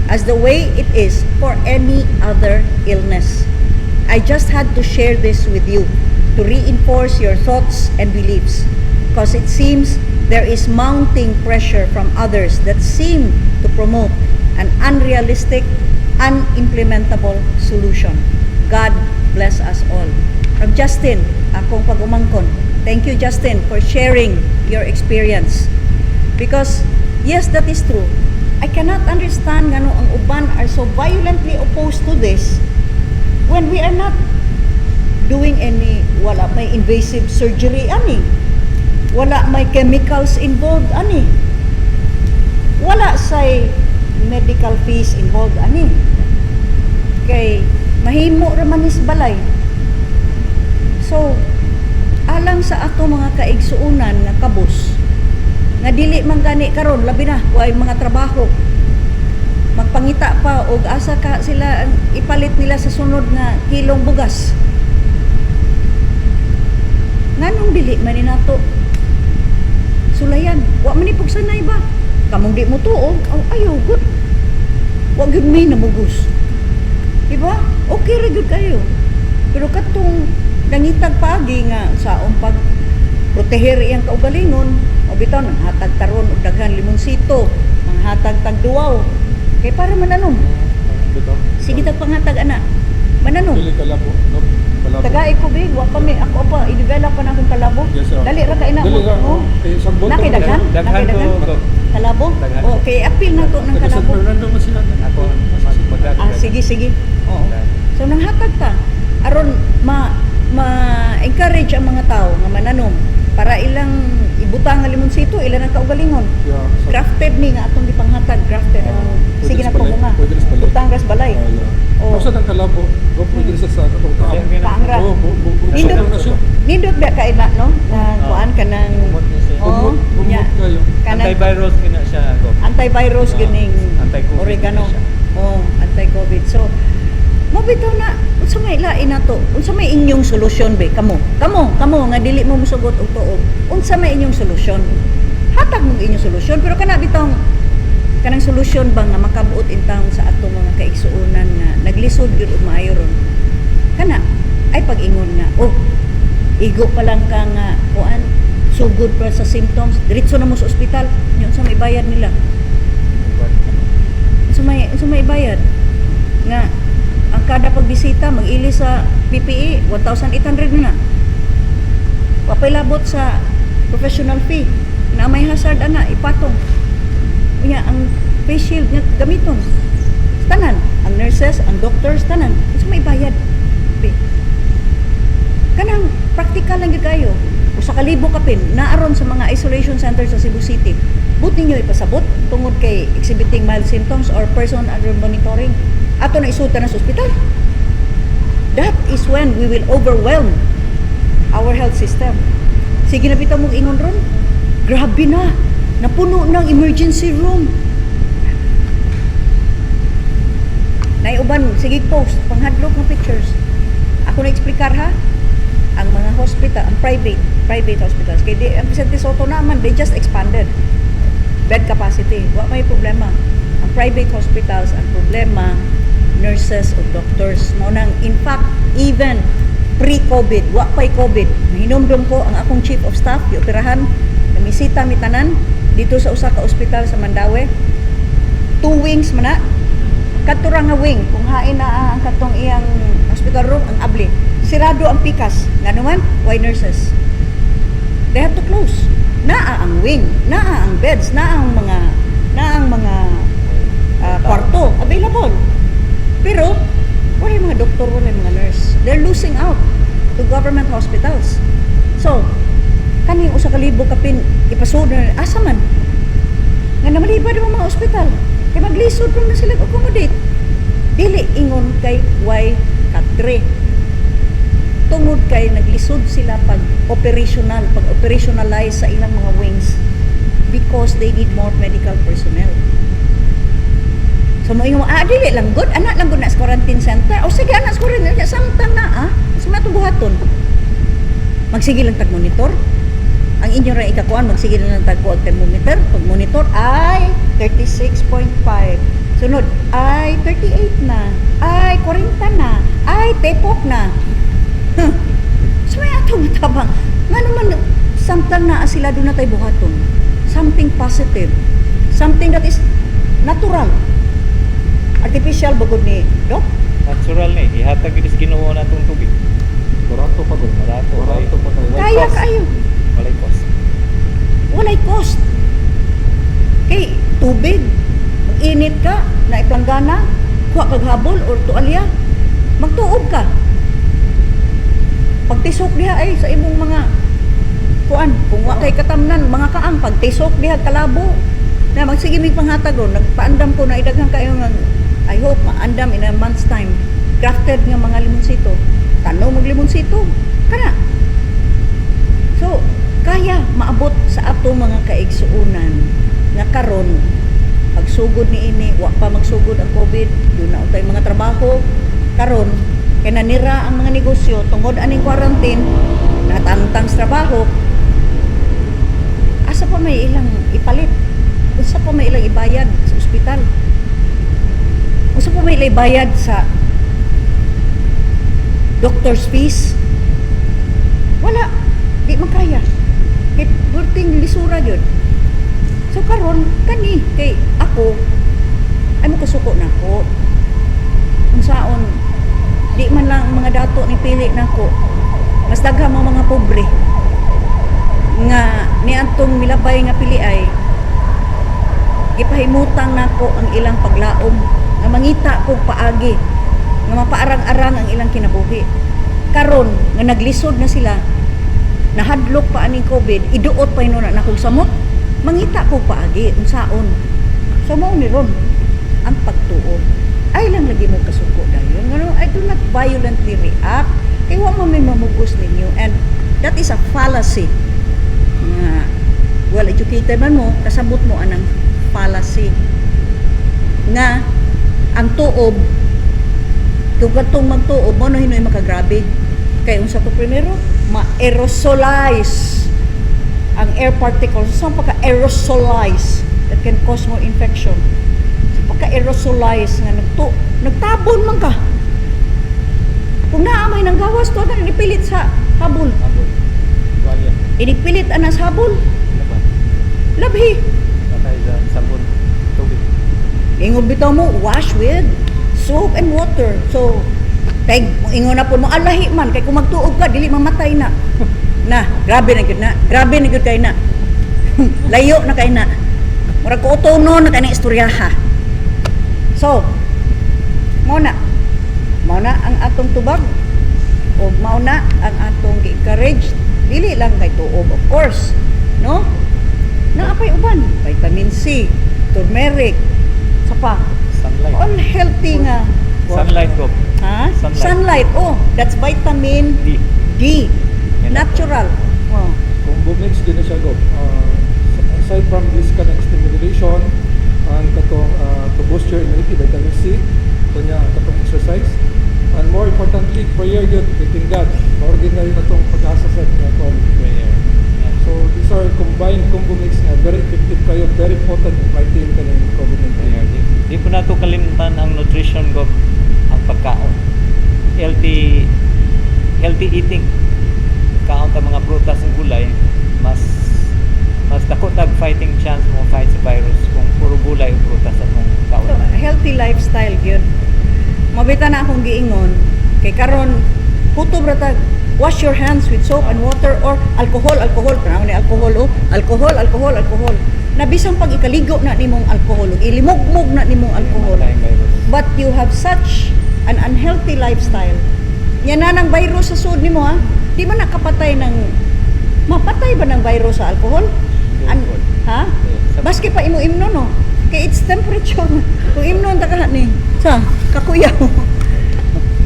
as the way it is for any other illness. I just had to share this with you to reinforce your thoughts and beliefs, because it seems there is mounting pressure from others that seem to promote an unrealistic, unimplementable solution. God bless us all." From Justin, akong pag-umangkon. Thank you, Justin, for sharing your experience. Because, yes, that is true. I cannot understand ngano ang uban are so violently opposed to this when we are not doing any, wala may invasive surgery ani. Wala may chemicals involved ani. Wala say medical fees involved ani. Kay mahimo ra man is balay. So, alang sa ato mga kaigsuunan nga kabus, Nga dili man gani karon, labi na way mga trabaho, magpangita pa og asa ka sila ang ipalit nila sa sunod nga kilong bugas. Nganong dili man ni nato sulayan? Wa man ni pugsanay ba? Kamong di mo tuo, aw, ayaw gud. Wa gyud may namugos. Diba? Okay ra gyud kayo. Pero katong nangitag paagi nga saong pag proteher iyang kaugalingon, o bitaw nanghatag taron og daghan limonsito, manghatag tag duwaw. Kay para mananom. Bitaw. Sige tag panghatag ana. Mananom. Dili kalabo, no? Kalabo. Tagay ko big, wa pa mi ako pa i-develop pa na akong kalabo. Yes, sir. Dali ra kay na Dali mo. ra. Oh. Kay sagbot. Nakay daghan? Daghan Nakay daghan? ko. Kalabo? Daghan. Okay, appeal na to ng Taga San kalabo. Fernando man sila. Ako mag Ah, sige, sige. Oo. So nanghatag ta aron ma ma-encourage ang mga tao nga mananom para ilang ibutang nga limonsito ilan ang kaugalingon. Yeah, Grafted ni nga atong gipanghatag, grafted. Ah, pwede Sige sa na po balay. nga. Pwede sa balay. Butang ras balay. Ah, yeah. Oh. Basta ang kalabo, go pwede sa katong taam. Kaangra. Oh, Nindot. na siya. Nindot ba kay na no? Na Ah. kuan ka ng Humot ni siya. Oh, Humot, humot nya. kayo. Kanang Antivirus kina siya, Gob. Antivirus Ah, gining anti-COVID oregano. na siya. Oh, anti-COVID. So, mo bitaw na unsa may lain nato? Unsa may inyong solusyon be kamo? Kamo, kamo nga dili mo mosugot og tuog. Unsa may inyong solusyon? Hatag mo inyong solusyon, pero kana bitong kanang solusyon ba nga makabuot intawon sa atong mga kaigsuonan nga naglisod gyud og maayo ron. Kana ay pag-ingon nga, oh, igo pa lang ka nga kuan, sugod pa sa symptoms, diretso na mo sa ospital. Nya unsa may bayad nila? Unsa may bayad? Nga ang kada pagbisita mag-ili sa PPE 1,800 na na. Wa pa'y labot sa professional fee. Na may hazard ana ipatong. Unya ang face shield nga gamiton. Tanan, ang nurses, ang doctors, tanan. Unsa may bayad? Be. Kanang practical lang gyud kayo. 1,000 kapin naaron sa mga isolation centers sa Cebu City. But ninyo ipasabot tungod kay exhibiting mild symptoms or person under monitoring. Ato na isuta na sa ospital. That is when we will overwhelm our health system. Sige na bitaw mong ingon ron. Grabe na. Napuno ng emergency room. Naiuban, sige post, panghadlok ng pictures. Ako na explicar ha. Ang mga hospital, ang private hospitals. Kay di, ang Vicente Soto naman, they just expanded bed capacity. Wa may problema. Ang private hospitals, ang problema, nurses o doctors. Mao nang, in fact, even pre-COVID, wa pa'y COVID. Mahinumdum ko ang akong chief of staff, gioperahan, namisita mi tanan dito sa usa ka ospital sa Mandaue. Two wings man na. Kadto ra nga wing, kung hain na ang katong iyang hospital room, ang abli. Sirado ang pikas. Ngano man, why nurses? They have to close. Naa ang wing, naa ang beds, naa ang mga kwarto available. Pero wala yung mga doktor, wala yung mga nurse. They're losing out to government hospitals. So, kaning 1,000 kapin ipasud na asa man? Nga namalibad ang mga ospital. Kay maglisod pa man sila accommodate. Dili ingon kay way katre. Tungod kay naglisod sila pag operationalize sa ilang mga wings because they need more medical personnel. So mo ingon, ah, dili lang good, anak lang good na sa quarantine center. O sige, anak sa quarantine center, samtang na ah, sa matong buhaton. Magsige lang tag monitor. Ang inyo ra ikakuan, magsige lang tag kuan thermometer. Pag monitor ay 36.5. Sunod ay 38 na. Ay 40 na. Ay tepok na. Huh. So may atong matabang. Nga naman, samtang naa sila doon na tayo buhaton. Something positive. Something that is natural. Artificial bugod ni Doc. Natural na eh. Ihatag gyud sa Ginoo na itong tubig. Barato pa gud. Barato, Barato pa kayo. Walay Kaya cost. kayo. Walay cost. Walay cost. Kay tubig, mag-init ka, naiplanggana, kuha kag habol or tualya, magtuob ka. Pagtisok diha ay sa imong mga kuan, kung wa kay katamnan, mga kaang pagtisok diha kalabo. Na magsige mig panghatag ron, nagpaandam ko na idaghan kayo nga I hope maandam in a month's time. Grafted nga mga limonsito. Tanaw mag limonsito. Kana. So, Kaya maabot sa ato mga kaigsuonan nga karon pagsugod ni ini, wa pa magsugod ang COVID, duna untay mga trabaho karon kay nanira ang mga negosyo tungod aning quarantine, natangtang sa trabaho. Asa pa may ilang ipalit? Unsa pa may ilang ibayad sa ospital? Unsa pa may ilang ibayad sa doctor's fees? Wala, di man kaya kay perting lisura gyud. So karon kani kay ako ay mo kasuko nako, unsaon, di man lang ang mga dato ni pili nako, mas daghan mo mga pobre nga niadtong milabay nga pili ay gipahimutang nako ang ilang paglaom nga mangita kog paagi nga mapaarang-arang ang ilang kinabuhi. Karon nga naglisod na sila, nahadlok pa aning COVID, iduot pa hinuon na nakong samot, mangita kog paagi unsaon. So mao ni ron ang pagtuo. Ay lang lagi mo kasuko dayon ngano I do not violently react kay wa man may mamugos ninyo, and that is a fallacy nga well educated man mo, kasabot mo anang fallacy nga ang tuob, kung katong magtuob mo no hinuoy makagrabe kay unsa to, primero ma-aerosolize ang air particles. Sa pagka aerosolize, that can cause more infection. Sa pagka aerosolize nga nagtabon man ka, kung naa may nang gawas to na ipilit sa habol. Habol. Tuwalya. Inipilit ana sa habol. Laban. Labhi. Patay sa sabon. Tubig. Ingon bitaw mo, wash with soap and water. So kay ingon na po mo, alahi man kay kung magtuog ka dili mamatay na. Na, grabe na gyud na. Grabe na gyud kay na. Layo na kay na. Murag kuutono na kay na istoryaha. So, mao na. Mao na ang atong tubag o mao na ang atong gi-encourage, dili lang kay tuob, of course, no? Naa pay uban, vitamin C, turmeric, sa pa Sunlight. All healthy nga. Sunlight ko. Ha? Sunlight. Sunlight. Oh, that's vitamin D. D. Yan. Natural. Oh. Kung bumix din na siya, Gob. Aside from this kanang stimulation, ang katong to boost your immunity, vitamin C, kunya ang katong exercise, and more importantly, prayer yun, thanking God. Ordinary na itong pag-asa sa nga kon. Prayer. Yeah. So these are combined combo mix nga very effective kayo, very potent in fighting kaning COVID-19. Prayer. Di po nato kalimtan ang nutrition go, ang pagkaon. Healthy healthy eating. Kaon ta mga prutas ug gulay, mas mas dako tag fighting chance mo fight sa virus kung puro gulay ug prutas atong kaon. So, healthy lifestyle gyud. Mabita na akong giingon kay karon kutob ra tag wash your hands with soap and water or alcohol, alcohol, kana ni alcohol, oh, alcohol, alcohol, alcohol. Na bisan pag ikaligo na nimong alcohol ug ilimugmug na nimong alcohol. Matay ang virus. But you have such an unhealthy lifestyle. Yan na ng virus sa sud nimo, ha. Di man nakapatay ng, mapatay ba ng virus sa alcohol? Ha? Baski pa imo imno, no. Kay it's temperature. Kung imnon ta ka ni sa kakuyaw.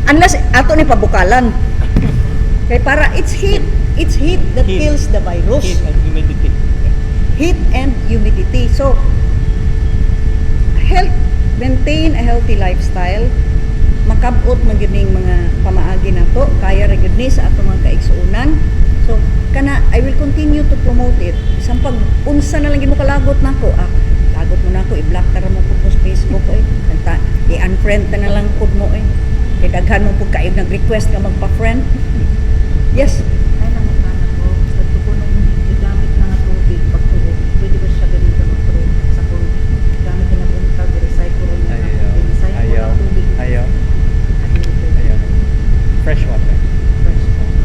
Unless ato ni pabukalan. Kay para it's heat. It's heat that Heat. Kills the virus. Heat and humidity. Heat and humidity. So, health, maintain a healthy lifestyle. Makabot man gyud ning mga pamaagi nato, kaya ra gyud ni sa atong mga kaigsuonan. So, kana I will continue to promote it. Bisan pag unsa na lang gyud mo kalagot nako, ah, lagot mo nako, i-block na ra mo pud mo sa Facebook eh. Kanta, i-unfriend ta na lang pud mo eh. Kay daghan mo pud kayo nag-request nga magpa-friend. Yes. Ay, nangutana ko, sabi ko nung gigamit na nga tubig pagtuo, pwede ba siya gamitan mag sa kung gamit na buntag, i-recycle na Ayaw. I-recycle Ayaw. ang tubig? Ayaw. Ano yung pwede? Ayaw. Fresh water. Fresh water.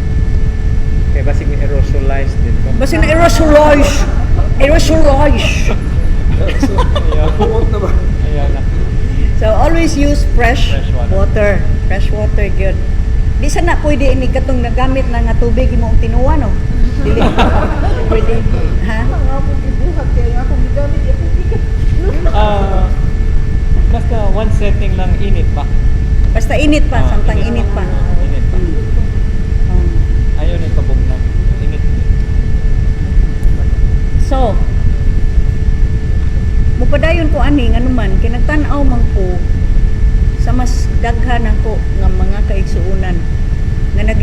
Kaya basig may aerosolized dito. Basta na aerosolize. Aerosolize. So, Ayaw. buot na ba? Ayaw na. So always use fresh, Fresh water. Water. Fresh water good. Di sana pwede ini katong nagamit na nga tubig imong tinuwa, no. Dili pwede, ha? Ang akong gibuhat, kaya nga akong gigamit, akong gigamit. Ah, basta one setting lang, init pa. Basta init pa, Ah, samtang init pa. Init pa. Oh. Ayaw na ipabugnaw. Init.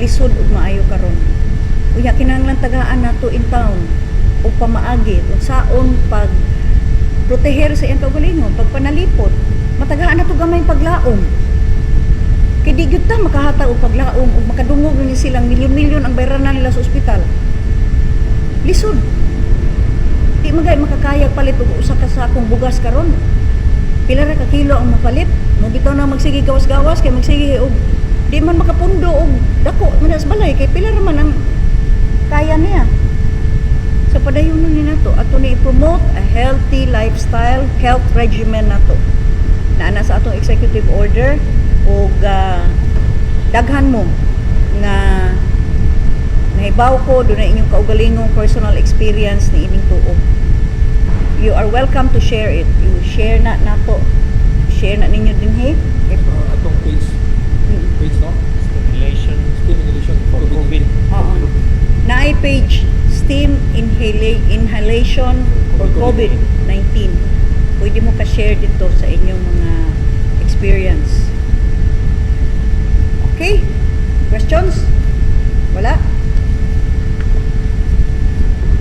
Naglisod og maayo karon. Unya kinahanglan tagaan nato in town og pamaagi unsaon pag proteher sa iyang kaugalingon, pagpanalipot. Matagaan nato gamay paglaom. Kay di gyud ta makahatag og paglaom ug makadungog ni silang milyon-milyon ang bayranan nila sa ospital. Lisod. Di magay makakaya palit og usa ka sakong bugas karon. Pila ra ka kilo ang mapalit? Mo bitaw na magsige gawas-gawas kay magsige og di man makapundo og dako man sa balay kay pila ra man ang kaya niya. So padayon ni nato, ato ni i-promote a healthy lifestyle, health regimen nato. Naa na sa atong executive order ug daghan mo nga nahibaw ko doon na inyong kaugalingong personal experience ni ining tuo. You are welcome to share it. You share na nato. Share na ninyo din he. Atong page, page, no? Stimulation Steam inhalation for COVID. Oo. Naay page, steam inhalation for COVID-19. Pwede mo ka-share dito sa inyong mga experience. Okay? Questions? Wala?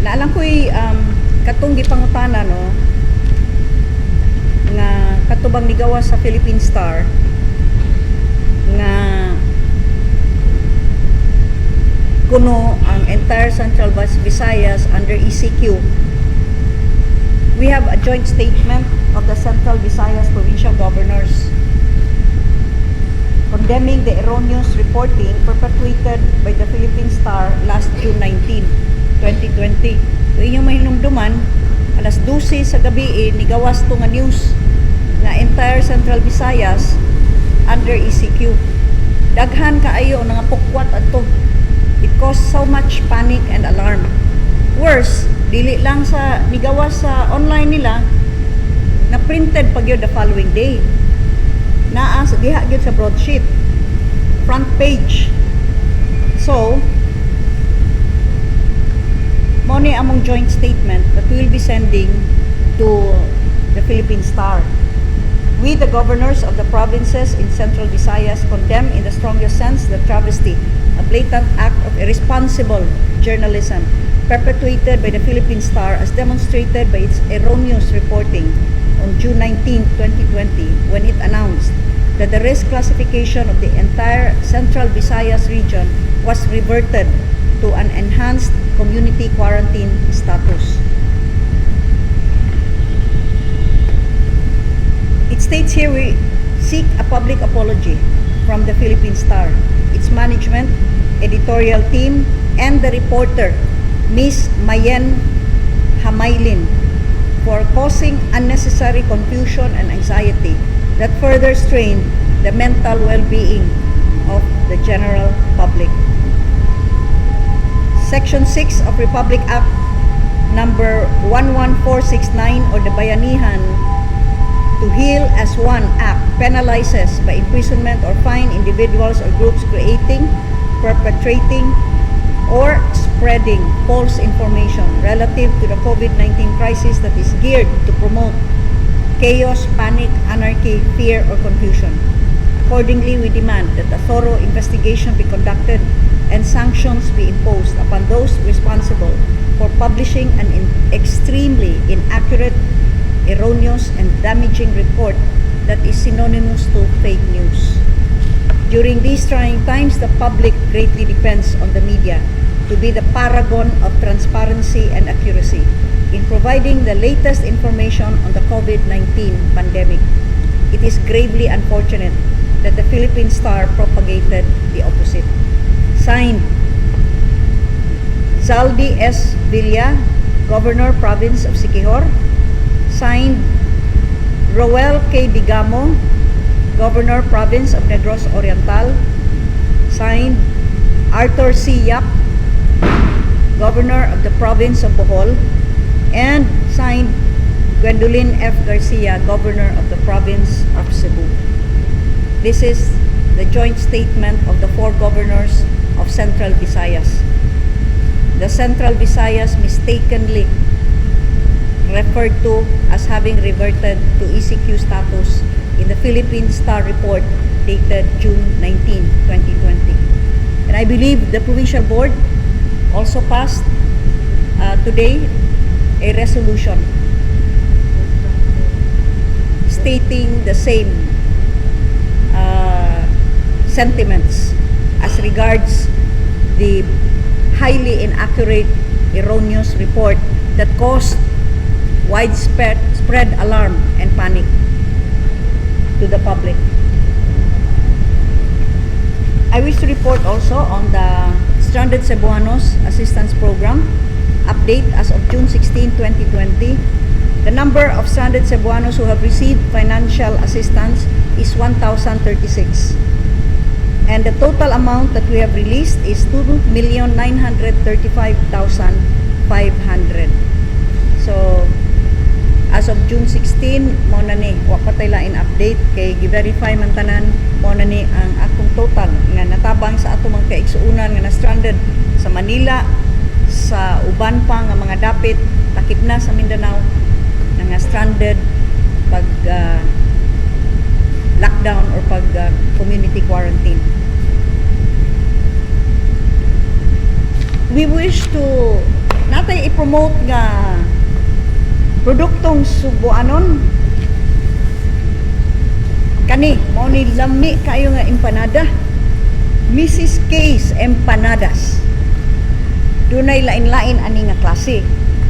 Naalang ko'y katong gipangutana, no, nga katubang nigawas sa Philippine Star nga kuno ang entire Central Visayas under ECQ. We have a joint statement of the Central Visayas provincial governors condemning the erroneous reporting perpetuated by the Philippine Star last June 19, 2020. Kung inyong mahinumduman, alas 12 sa gabi eh, nigawas to nga news nga entire Central Visayas under ECQ. Daghan kaayo nga pukwat adto. It caused so much panic and alarm. Worse, dili lang sa nigawas sa online nila, na printed pa gyud the following day. Naa sa diha gyud sa broadsheet. Front page. So, mo ni among joint statement that we will be sending to the Philippine Star. We, the governors of the provinces in Central Visayas, condemn in the strongest sense the travesty, a blatant act of irresponsible journalism perpetuated by the Philippine Star as demonstrated by its erroneous reporting on June 19, 2020, when it announced that the risk classification of the entire Central Visayas region was reverted to an enhanced community quarantine status. It states here we seek a public apology from the Philippine Star, its management, editorial team, and the reporter, Miss Mayen Hamailin, for causing unnecessary confusion and anxiety that further strained the mental well-being of the general public. Section 6 of Republic Act number 11469, or the Bayanihan to Heal as One Act, penalizes by imprisonment or fine individuals or groups creating, perpetrating, or spreading false information relative to the COVID-19 crisis that is geared to promote chaos, panic, anarchy, fear, or confusion. Accordingly, we demand that a thorough investigation be conducted and sanctions be imposed upon those responsible for publishing an extremely inaccurate, erroneous, and damaging report that is synonymous to fake news. During these trying times, the public greatly depends on the media to be the paragon of transparency and accuracy in providing the latest information on the COVID-19 pandemic. It is gravely unfortunate that the Philippine Star propagated the opposite. Signed, Zaldy S. Villa, Governor, Province of Siquijor. Signed, Roel K. Digamo, Governor, Province of Negros Oriental. Signed, Arthur C. Yap, Governor of the Province of Bohol. And signed, Gwendolyn F. Garcia, Governor of the Province of Cebu. This is the joint statement of the four governors of Central Visayas. The Central Visayas mistakenly referred to as having reverted to ECQ status in the Philippine Star report dated June 19, 2020. And I And I believe the provincial board also passed today a resolution stating the same sentiments as regards the highly inaccurate, erroneous report that caused widespread spread alarm and panic to the public. I wish to report also on the Stranded Cebuanos Assistance Program update as of June 16, 2020. The number of stranded Cebuanos who have received financial assistance is 1,036. And the total amount that we have released is 2,935,500. So, as of June 16, mao na ni, wa pa tay lain update kay gi-verify man tanan, mao na ni ang akong total nga natabang sa atong mga kaigsuonan nga na-stranded sa Manila, sa uban pa nga mga dapit, takip na sa Mindanao, nga nga stranded pag lockdown or pag community quarantine. We wish to natay i-promote nga produktong Subuanon. Kani mao ni lami kayo nga empanada, Mrs. K's Empanadas. Dunay lain-lain ani nga klase: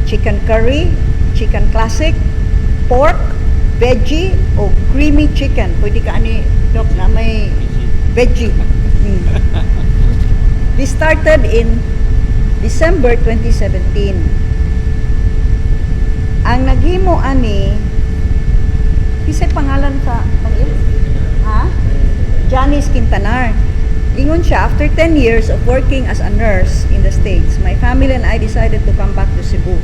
chicken curry, chicken classic, pork, veggie o creamy chicken. Pwede ka ani, Doc, na may veggie. This started in December 2017. Ang naghimo ani, kisay pangalan sa pag? Ha? Janice Quintanar. Ingon siya, "After 10 years of working as a nurse in the States, my family and I decided to come back to Cebu.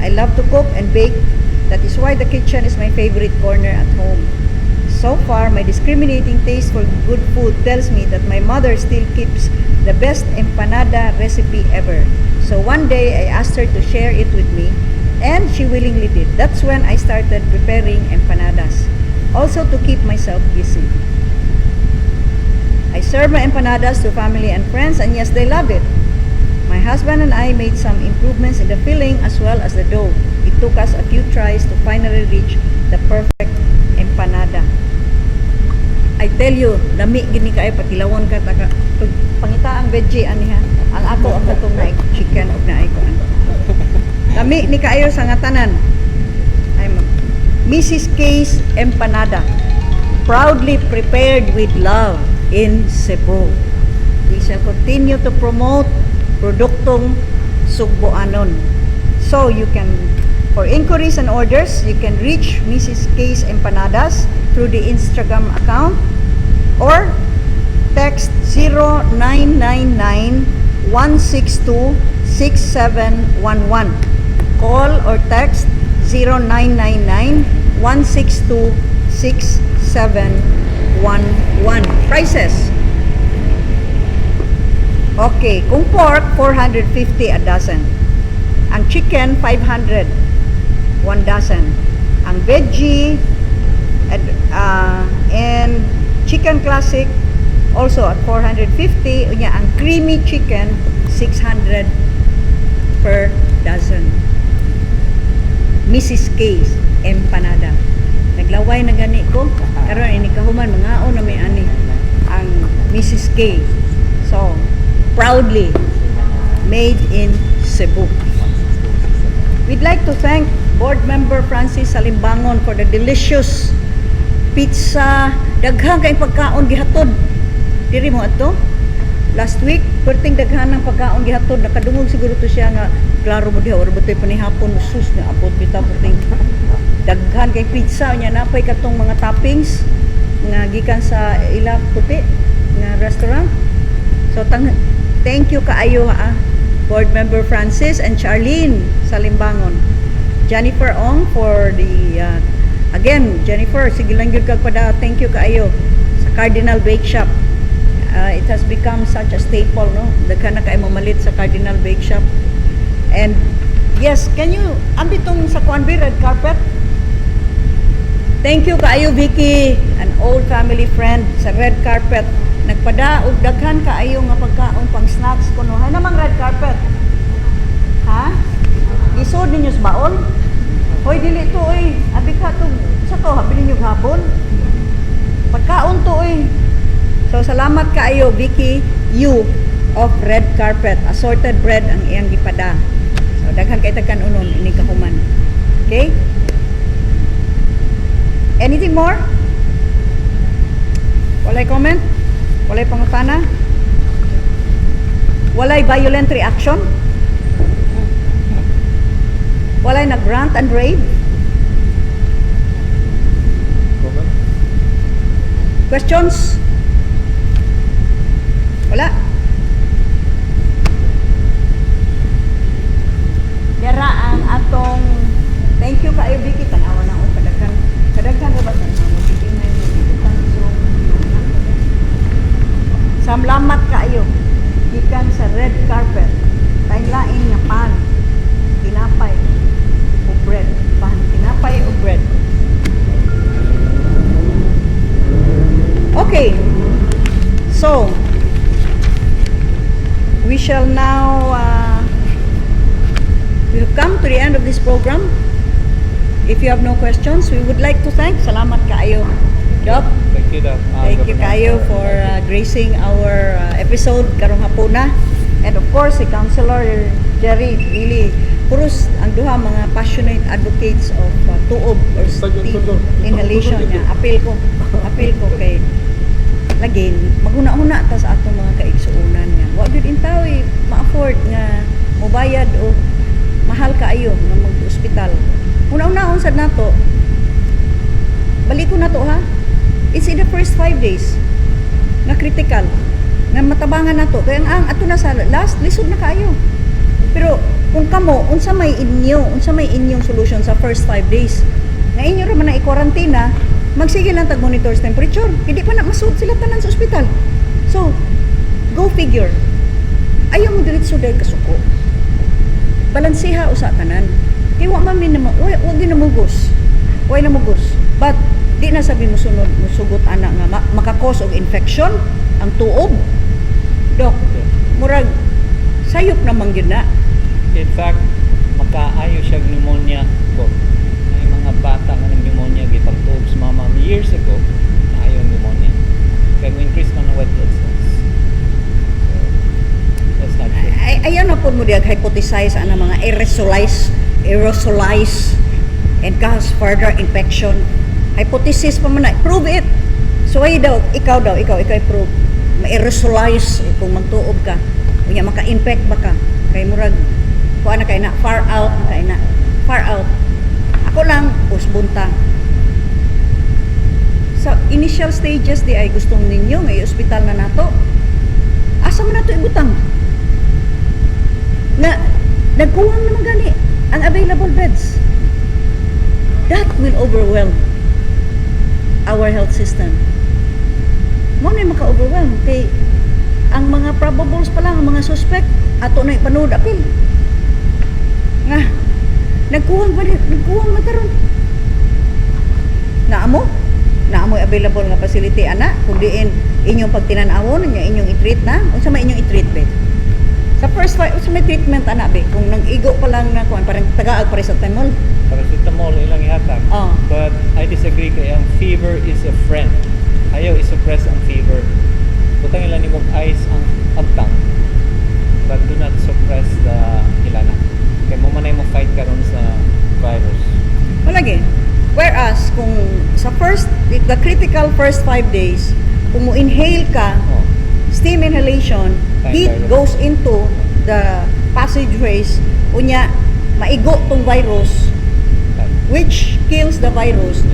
I love to cook and bake. That is why the kitchen is my favorite corner at home. So far, my discriminating taste for good food tells me that my mother still keeps the best empanada recipe ever. So one day, I asked her to share it with me, and she willingly did. That's when I started preparing empanadas, also to keep myself busy. I serve my empanadas to family and friends, and yes, they love it. My husband and I made some improvements in the filling as well as the dough. It took us a few tries to finally reach the perfect empanada." I tell you, lami gini kaayo, patilawon ka taka. Pangita ang veggie ani ha. Ang ako ang katong naay chicken ug naay kuan. Lami ni kaayo sa nga tanan. Ay, Mrs. K's Empanada. Proudly prepared with love in Cebu. We shall continue to promote produktong Sugboanon. So you can, for inquiries and orders, you can reach Mrs. K's Empanadas through the Instagram account or text 0999 162 6711. Call or text 0999 162 6711. Prices. Okay, kung pork, 450 a dozen. Ang chicken, 500 one dozen. Ang veggie and chicken classic also at 450. Unya ang creamy chicken, 600 per dozen. Mrs. K's Empanada. Naglaway na gani ko. Karon ini kahuman mangaon na may ani ang Mrs. K. So, proudly made in Cebu. We'd like to thank Board Member Francis Salimbangon for the delicious pizza. Daghan kay pagkaon gihatod. Diri mo ato. Last week, perting daghan ng pagkaon gihatod. Nakadungog siguro to siya nga klaro mo diha or butoy panihapon, sus na abot bitaw perting daghan kay pizza nya napay katong mga toppings nga gikan sa ila puti nga restaurant. So thank you kaayo ha, Board Member Francis and Charlene Salimbangon. Jennifer Ong for the again, Jennifer, sige lang gyud kag pada, thank you kaayo sa Cardinal Bake Shop. It has become such a staple, no? Daghan na kay mamalit sa Cardinal Bake Shop. And yes, can you ambit tong sa kuan red carpet? Thank you kaayo, Vicky, an old family friend sa red carpet. Nagpada og daghan kaayo nga pagkaon pang snacks. Salamat kaayo, Vicky U of Red Carpet. Assorted bread ang iyang gipada. So daghan kay tag kanunon ini kahuman. Okay? Anything more? Walay comment? Walay pangutana? Walay violent reaction? Walay nag-rant and rave? Comment? Questions? Wala? Dara ang atong thank you kaayo, Vicky. Tanawa na ako kadaghan. Kadaghan ra ba tanawa? Sige na yun. Ibutang. So, salamat kaayo. Gikan sa Red Carpet. Lain-lain nga pan. Tinapay o bread. Pan, tinapay o bread. Okay. So, we shall now, we have come to the end of this program. If you have no questions, we would like to thank, salamat kaayo, Doc. Thank you, Doc. Thank you Governor, kayo for gracing our episode karong hapuna. And of course, si Councilor Jerry, really, puros ang duha mga passionate advocates of tuob or steam inhalation niya. Apil ko kay lagi maghuna-huna ta sa atong mga kaigsuonan nga. Wa gyud intaw eh, ma-afford nga mobayad o mahal kaayo nga mag-ospital. Huna-hunaon sad nato. Baliko na to ha. It's in the first 5 days nga critical nga matabangan nato kaya ang ato na sa last, lisod na kaayo. Pero kung kamo, unsa may inyong solution sa first 5 days nga inyo ra man na i-quarantine? Magsige lang tag monitor sa temperature, hindi pa na masud sila tanan sa ospital. So go figure. Ayaw mo diretso dahil kasuko. Balanseha usa tanan kay wa man mi na wa gyud namugos, wa namugos, but di na sabi mo sunod musugot ana nga makakos og infection ang tuob, Dok. Murag sayop naman gyud na. In fact, makaayo siya pneumonia ko. May mga bata nga nag-pneumonia gipagtuob sa mama years ago, naayo ang pneumonia. Kaya mo increase man ang white blood cells. So, that's not good. Ay, ayaw na po mo diag hypothesize ana mga aerosolize and cause further infection. Hypothesis pa man na, prove it. So ay daw, ikaw daw, ikaw prove. Ma-aerosolize kung magtuob ka. Unya maka-infect ba ka? Kay murag kuan na kay na, far out na kay na. Far out. Ako lang usbunta. Sa initial stages di ay gustong ninyo nga i-ospital na nato. Asa man nato ibutang? Nga nagkuwang naman gani ang available beds. That will overwhelm our health system. Mo na maka-overwhelm kay ang mga probables pa lang, ang mga suspect, ato na ipanood apil. Nga nagkuwang ba ni, nagkuwang man karon. Naamo? Naamoy available nga facility ana kung diin inyong pagtinan-awon nya inyong i-treat na. Unsa may inyong i-treat be? Sa first five, unsa may treatment ana be? Kung nang-igo pa lang na kuan, parang tagaag paracetamol. Paracetamol ilang ihatag. Oh. But I disagree kay ang fever is a friend. Ayaw i-suppress ang fever. Butang ila nimo ice ang agtang. But do not suppress the hilana. Kay mo man ay mo fight karon sa virus. Wala gi. Whereas kung sa first the critical first 5 days, kung mo inhale ka, steam inhalation, Fine heat virus. goes into the passageways, unya maigo tong virus which kills the virus.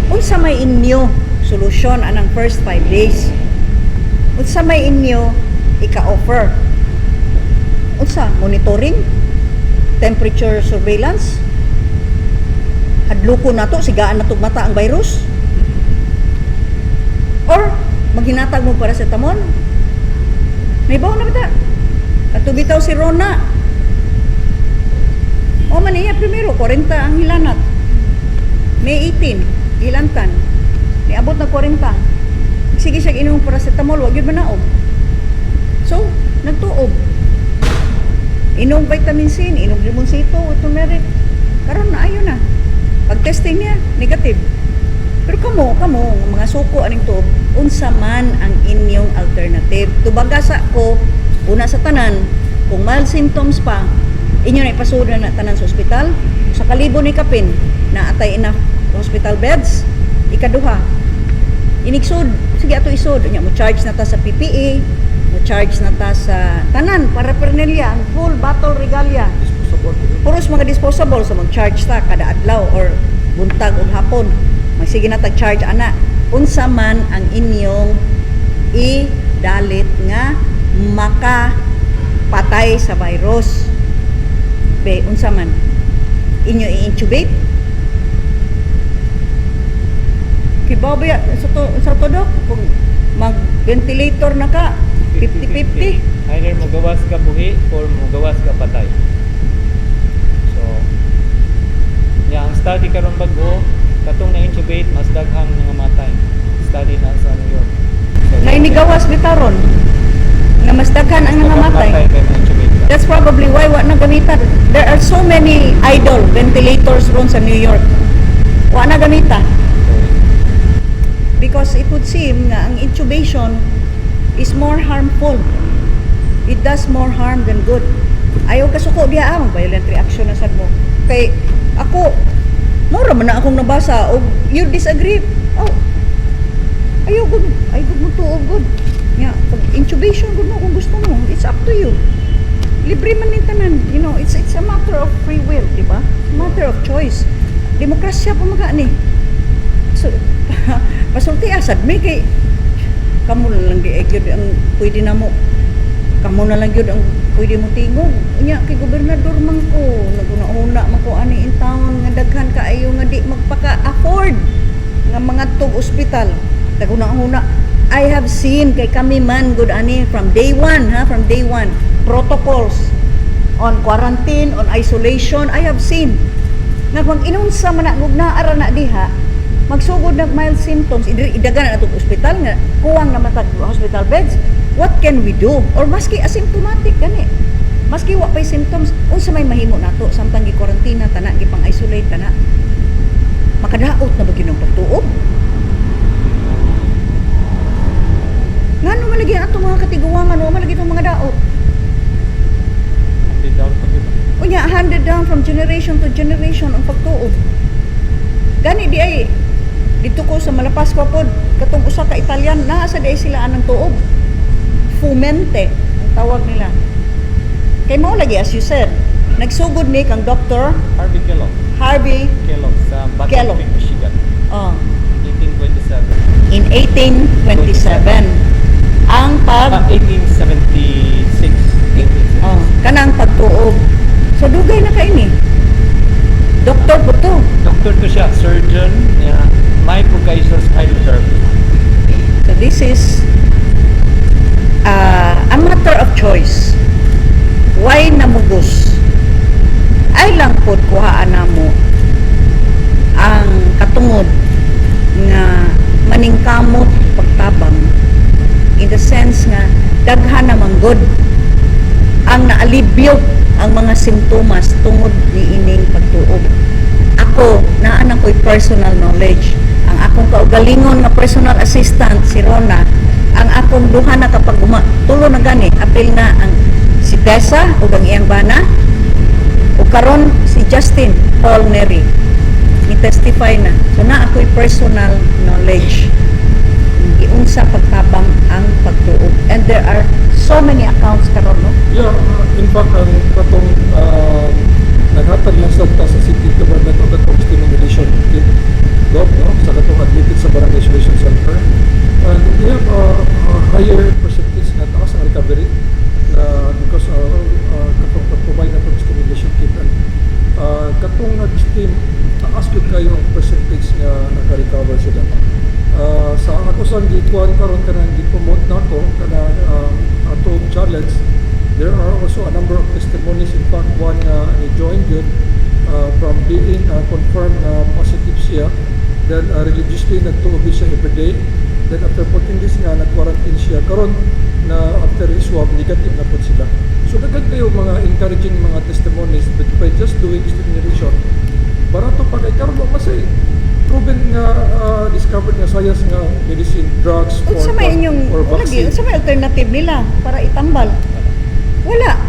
Unsa may inyo solusyon anang first 5 days? Unsa may inyo ika-offer? Unsa monitoring? Temperature surveillance? Hadloko nato, sigaan nato mata ang virus? Or maghinatag mo paracetamol? Naibaw na bita. Ato bitaw si Rona. O man iya primero, 40 ang hilanat. May 18, gilantan. Niabot na 40. Sige siya inom paracetamol, wag yun manaog. So, nagtuob. Inom vitamin C, inom limonsito, turmeric. Karon na ayo na. Pag testing niya, negative. Pero kamo, kamo, mga suko aning tuob, unsa man ang inyong alternative? Tubaga sa ko, una sa tanan, kung mild symptoms pa, inyo na ipasud na tanan sa ospital, sa kalibo ni kapin, na atay enough hospital beds. Ikaduha, inigsud, sige, ato isud, unya mo charge na ta sa PPE, mo charge na ta sa tanan, paraphernalia, ang full battle regalia. Disposable. Puros mga disposable, so mag-charge ta kada adlaw or buntag ug hapon. Magsige na tag charge ana. Unsa man ang inyong idalit nga makapatay sa virus? Be, unsa man? Inyo i-intubate? Kibaw ba sa to, Dok? Kung mag-ventilator na ka, 50-50. Either mogawas ka buhi or mogawas ka patay. So, ya, ang study karon bag-o, katong na-intubate mas daghang nangamatay. Study na sa New York. So, Nainigawas bitaron nga mas daghan ang nangamatay. Kay na-intubate ka. That's probably why wa na gamitan. There are so many idle ventilators ron sa New York. Wa na gamita because it would seem nga ang intubation is more harmful. It does more harm than good. Ayaw kasuko diha ah, violent reaction na sad mo. Kay ako, mura man na akong nabasa og you disagree. Oh. Ayaw gud, ayaw gud mo tuob gud. Nya, pag intubation gud mo kung gusto mo, it's up to you. Libre man ni tanan, it's a matter of free will, di ba? It's a matter of choice. Demokrasya pa maga ni. So, pasulti asad mi kay kamo na lang di ay gyud ang pwede na mo, kamo na lang gyud ang pwede mo tingog. Unya kay gobernador man ko, naguna-una man ko ani in town nga daghan kaayo nga di magpaka-afford nga mga tug ospital. Naguna-una, I have seen, kay kami man gud ani from day one, ha, from day one, protocols on quarantine, on isolation, I have seen nga mag inunsa man na ara na diha, magsugod nag mild symptoms, idagan na natong ospital nga kuwang na matag hospital beds. What can we do? Or maski asymptomatic gani, maski wa pay symptoms, unsa may mahimo nato samtang gi-quarantine tana, gipang-isolate tana? Makadaot na ba gyud ang pagtuob? Ngano man lagi ang atong mga katiguangan, wa man lagi itong mga daot? Handed down pa gyud. Unya, handed down from generation to generation ang pagtuob. Gani di ay dito ko sa Malapascua pod, katong usa ka Italian naa sa di ay sila anang tuob. Fumente ang tawag nila. Kay mao lagi, as you said, nagsugod ni kang Dr. Harvey Kellogg. Harvey Kellogg sa Battle Kellogg. Creek, Michigan. Oh, 1827. In 1827 ang pag 1876. 1876. Oh, kanang pagtuob. So dugay na kay ni. Doktor po to. Doctor to siya, surgeon, yeah. May po kayo sa hydrotherapy. So this is a matter of choice. Why namugos? Ay lang pod kuhaan namo ang katungod nga maningkamot pagtabang, in the sense nga daghan namang good ang naalibyo ang mga simptomas tungod ni ining pagtuob. Ako, naa na ko'y personal knowledge. Ang akong kaugalingon nga personal assistant, si Rona, ang akong duha na kapag tulo na gani, apil na ang si Tessa ug ang iyang bana, ug karon si Justin Paul Neri ni testify na. So na ako'y personal knowledge giunsa pagtabang ang pagtuob. And there are so many accounts karon, no? Yeah, in fact, ang katong naghatag lang sa city government og katong stimulation kit, Gov, no? Sa katong admitted sa Barangay Isolation Center. And we have a higher percentage nga taas ang recovery na because katong pag-provide na pag stimulation kit and katong nag-steam, taas gyud kayo ang percentage nga naka-recover sila. Sa ako sa gikuan karon, kanang gi-promote nako kanang atong challenge, there are also a number of testimonies. In fact, one nga ni join gyud from being confirmed na positive siya, then religiously nagtuob siya every day, then after 14 days nga nag-quarantine siya, karon na after his swab, negative na pod sila. So daghan kayo mga encouraging mga testimonies, but by just doing stimulation, barato pa kay karon, wa masay proven nga parehas nga medicine, drugs or Unsa may inyong or lagi, vaccine. unsa may alternative nila para itambal? Wala.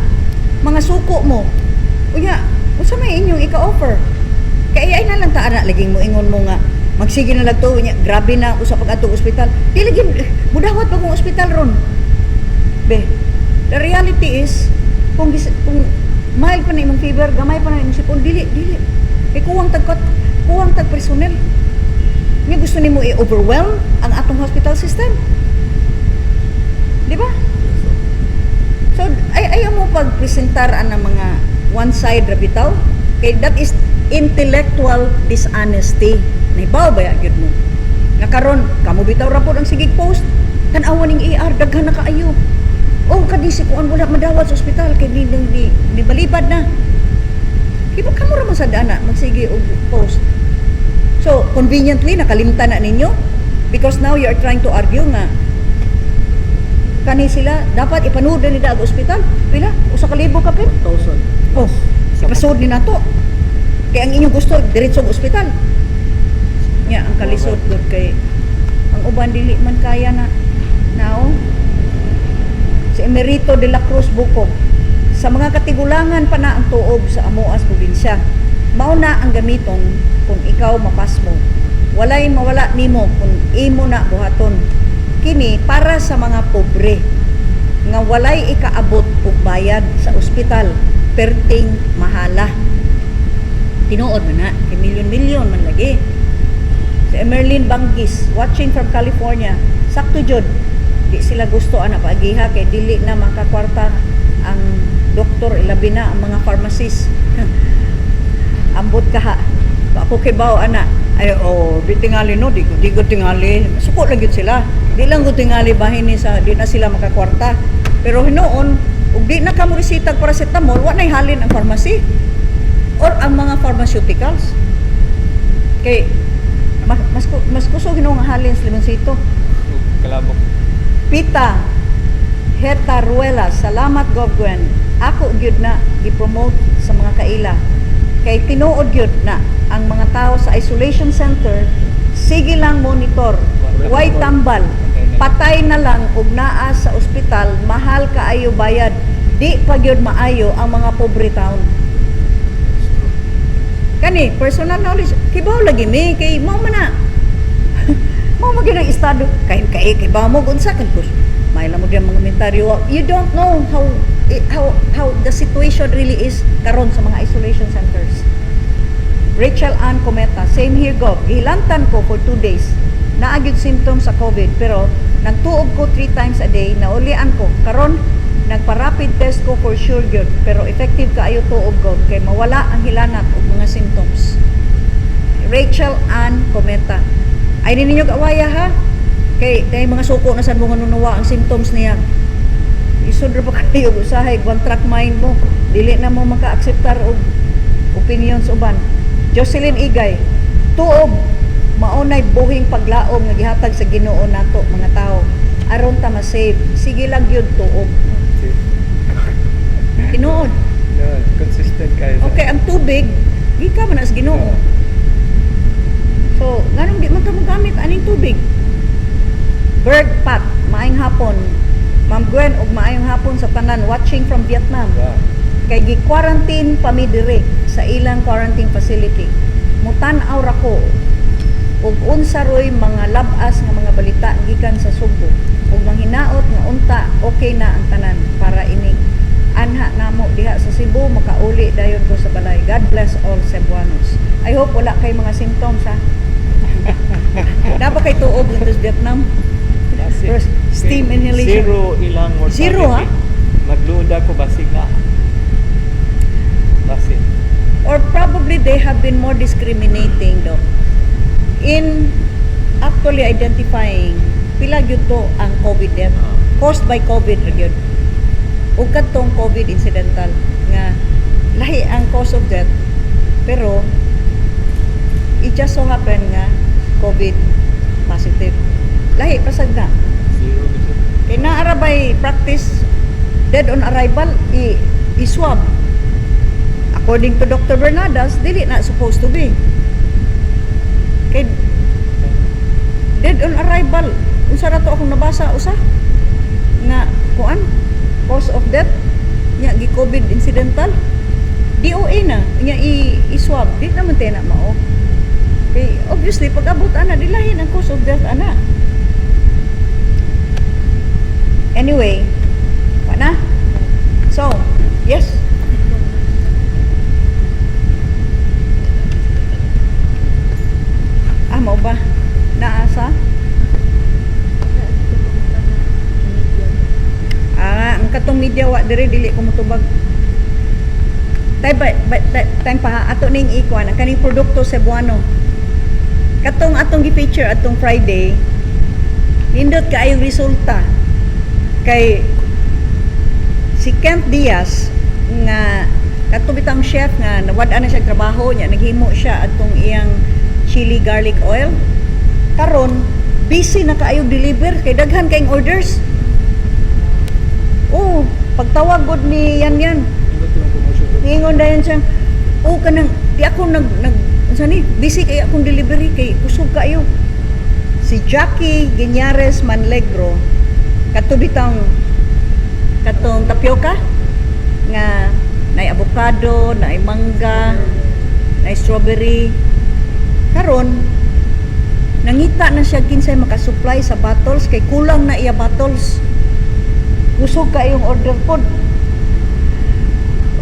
Mga suko mo. Unya, unsa may inyong ika-offer? Kay ay na lang ta ana laging mo ingon mo nga magsige na lang to, unya grabe na usa pag atong ospital. Di lagi mudawat pa kung ospital ron. Be, the reality is kung mild pa na imong fever, gamay pa na imong sipon, dili dili. Kay kuwang tag personnel. Nga gusto nimo i-overwhelm ang atong hospital system. Di ba? So ay ayaw mo pagpresentar ang mga one side ra bitaw kay that is intellectual dishonesty. Nahibaw ba ya gyud mo? Nga karon kamo bitaw ra pod ang sigig post. Tan-awa ning ER, daghan na kaayo. Oh, kadi si kuan wala madawat sa ospital kay ni balibad na. Kay ba kamo ra man sa dana magsige og post. So, conveniently nakalimtan na ninyo because now you are trying to argue nga kani sila dapat ipanuod na nila ang ospital. Pila? 1,000 kapin? 1,000. Oh, ipasuod ni nato. Kay ang inyong gusto diretso og ospital. Nya ang kalisod gud kay ang uban dili man kaya na nao. Si Emerito de la Cruz Bukog, sa mga katigulangan pa na ang tuob sa Amoas probinsya. Mao na ang gamiton kung ikaw mapasmo. Walay mawala nimo kung imo na buhaton. Kini para sa mga pobre nga walay ikaabot og bayad sa ospital, perting mahala. Tinuod man na, kay milyon-milyon man lagi. Si Emerlin Bangis, watching from California. Sakto jud. Di sila gusto ana paagiha kay dili na makakwarta ang doktor, ilabi na ang mga pharmacist. Ambot ka ha. Ako kay bao ana. Ay oh, di tingali no, di ko tingali. Suko lang gyud sila. Di lang ko tingali bahin ni sa di na sila makakwarta. Pero hinuon, ug di na kamo resitag paracetamol, wa nay halin ang pharmacy or ang mga pharmaceuticals. Kay mas kusog hinuon nga halin sa limonsito. Ug kalabok. Pita Heta Ruela, salamat Gov Gwen. Ako gyud na gi-promote sa mga kaila. Kay tinuod gyud na ang mga tao sa isolation center sige lang monitor, way tambal. Patay na lang og naa sa ospital, mahal kaayo bayad. Di pa gyud maayo ang mga pobre taon. Kani personal knowledge, kibaw lagi mi kay mao man na. Mao man gyud ang estado kay kibaw mo unsa kan kus. May mo diyan mga komentaryo. You don't know how the situation really is karon sa mga isolation centers. Rachel Ann Cometa, same here, Gov. Gihilantan ko for 2 days. Naa gyud symptoms sa COVID pero nagtuob ko three times a day, naulian ko. Karon nagpa-rapid test ko for sure gyud, pero effective kaayo tuob, Gov, kay mawala ang hilanat ug mga symptoms. Rachel Ann Cometa. Ay ninyo gawaya ha. Kay kay mga suko na sad mo nga nunuwa ang symptoms niya. Isod ra pa kayo usahay one track mind mo. Dili na mo maka-akseptar og opinions uban. Jocelyn Igay, tuob maunay buhing paglaom nga gihatag sa Ginoo nato mga tao aron ta ma-save. Sige lang gyud tuob. Tinuod. No, consistent kayo. Okay, ang tubig gikan man na sa Ginoo. So, nganong di man ta mogamit aning tubig? Bird Pat, maayong hapon. Ma'am Gwen, ug maayong hapon sa tanan watching from Vietnam. Wow. Kay gi-quarantine pa mi diri sa ilang quarantine facility. Mutan-aw ra ko ug unsa roy mga labas nga mga balita gikan sa Sugbo. Ug manghinaot nga unta okay na ang tanan para inig anha namo diha sa Cebu makauli dayon ko sa balay. God bless all Cebuanos. I hope wala kay mga symptoms ha. Dapat kay tuob dito sa Vietnam. That's it. First, steam inhalation. Zero ilang mortality. Zero, ha? Magluda ko basig na. Basig. Or probably they have been more discriminating though in actually identifying pila gyud to ang COVID death caused by COVID ra gyud ug kadtong COVID incidental nga lahi ang cause of death pero it just so happen nga COVID positive, lahi pasag na. Zero gyud siya. Kay naa bay practice dead on arrival i-swab. According to Dr. Bernadas, dili na supposed to be. Kay Dead on arrival. Unsa ra to akong nabasa usa? Nga kuan, cause of death nya gi COVID incidental. DOA na nya i-swab, di naman tayo na mao. Kay obviously pag abot ana, dilahin ang cause of death ana. Anyway, wa na. So, yes. Ah, mao ba? Naa sa? Dito pumunta na media. Ah, ang katong media wa dire, dili ko motubag. Tay ba, ba tay, time pa ha, ato ning ikuan ang kaning produkto Cebuano. Katong atong gi-feature atong Friday, nindot kaayong resulta kay si Kent Diaz nga kato bitang chef nga nawad-an na siya trabaho niya, naghimo siya atong iyang chili garlic oil. Karon busy na kaayo deliver kay daghan kaayong orders. Oh, pagtawag gud ni yan yan. Nindot yung promotion. Ningon dayon siya, "Oh, kanang di ako nag nag unsa ni, busy kay akong delivery kay kusog kaayo." Si Jackie Guiñares Manlegro, kato bitang katong tapioca nga nay avocado, nay mangga, nay strawberry. Karon nangita na siya kinsay makasupply sa bottles kay kulang na iya bottles. Kusog kaayong order pod.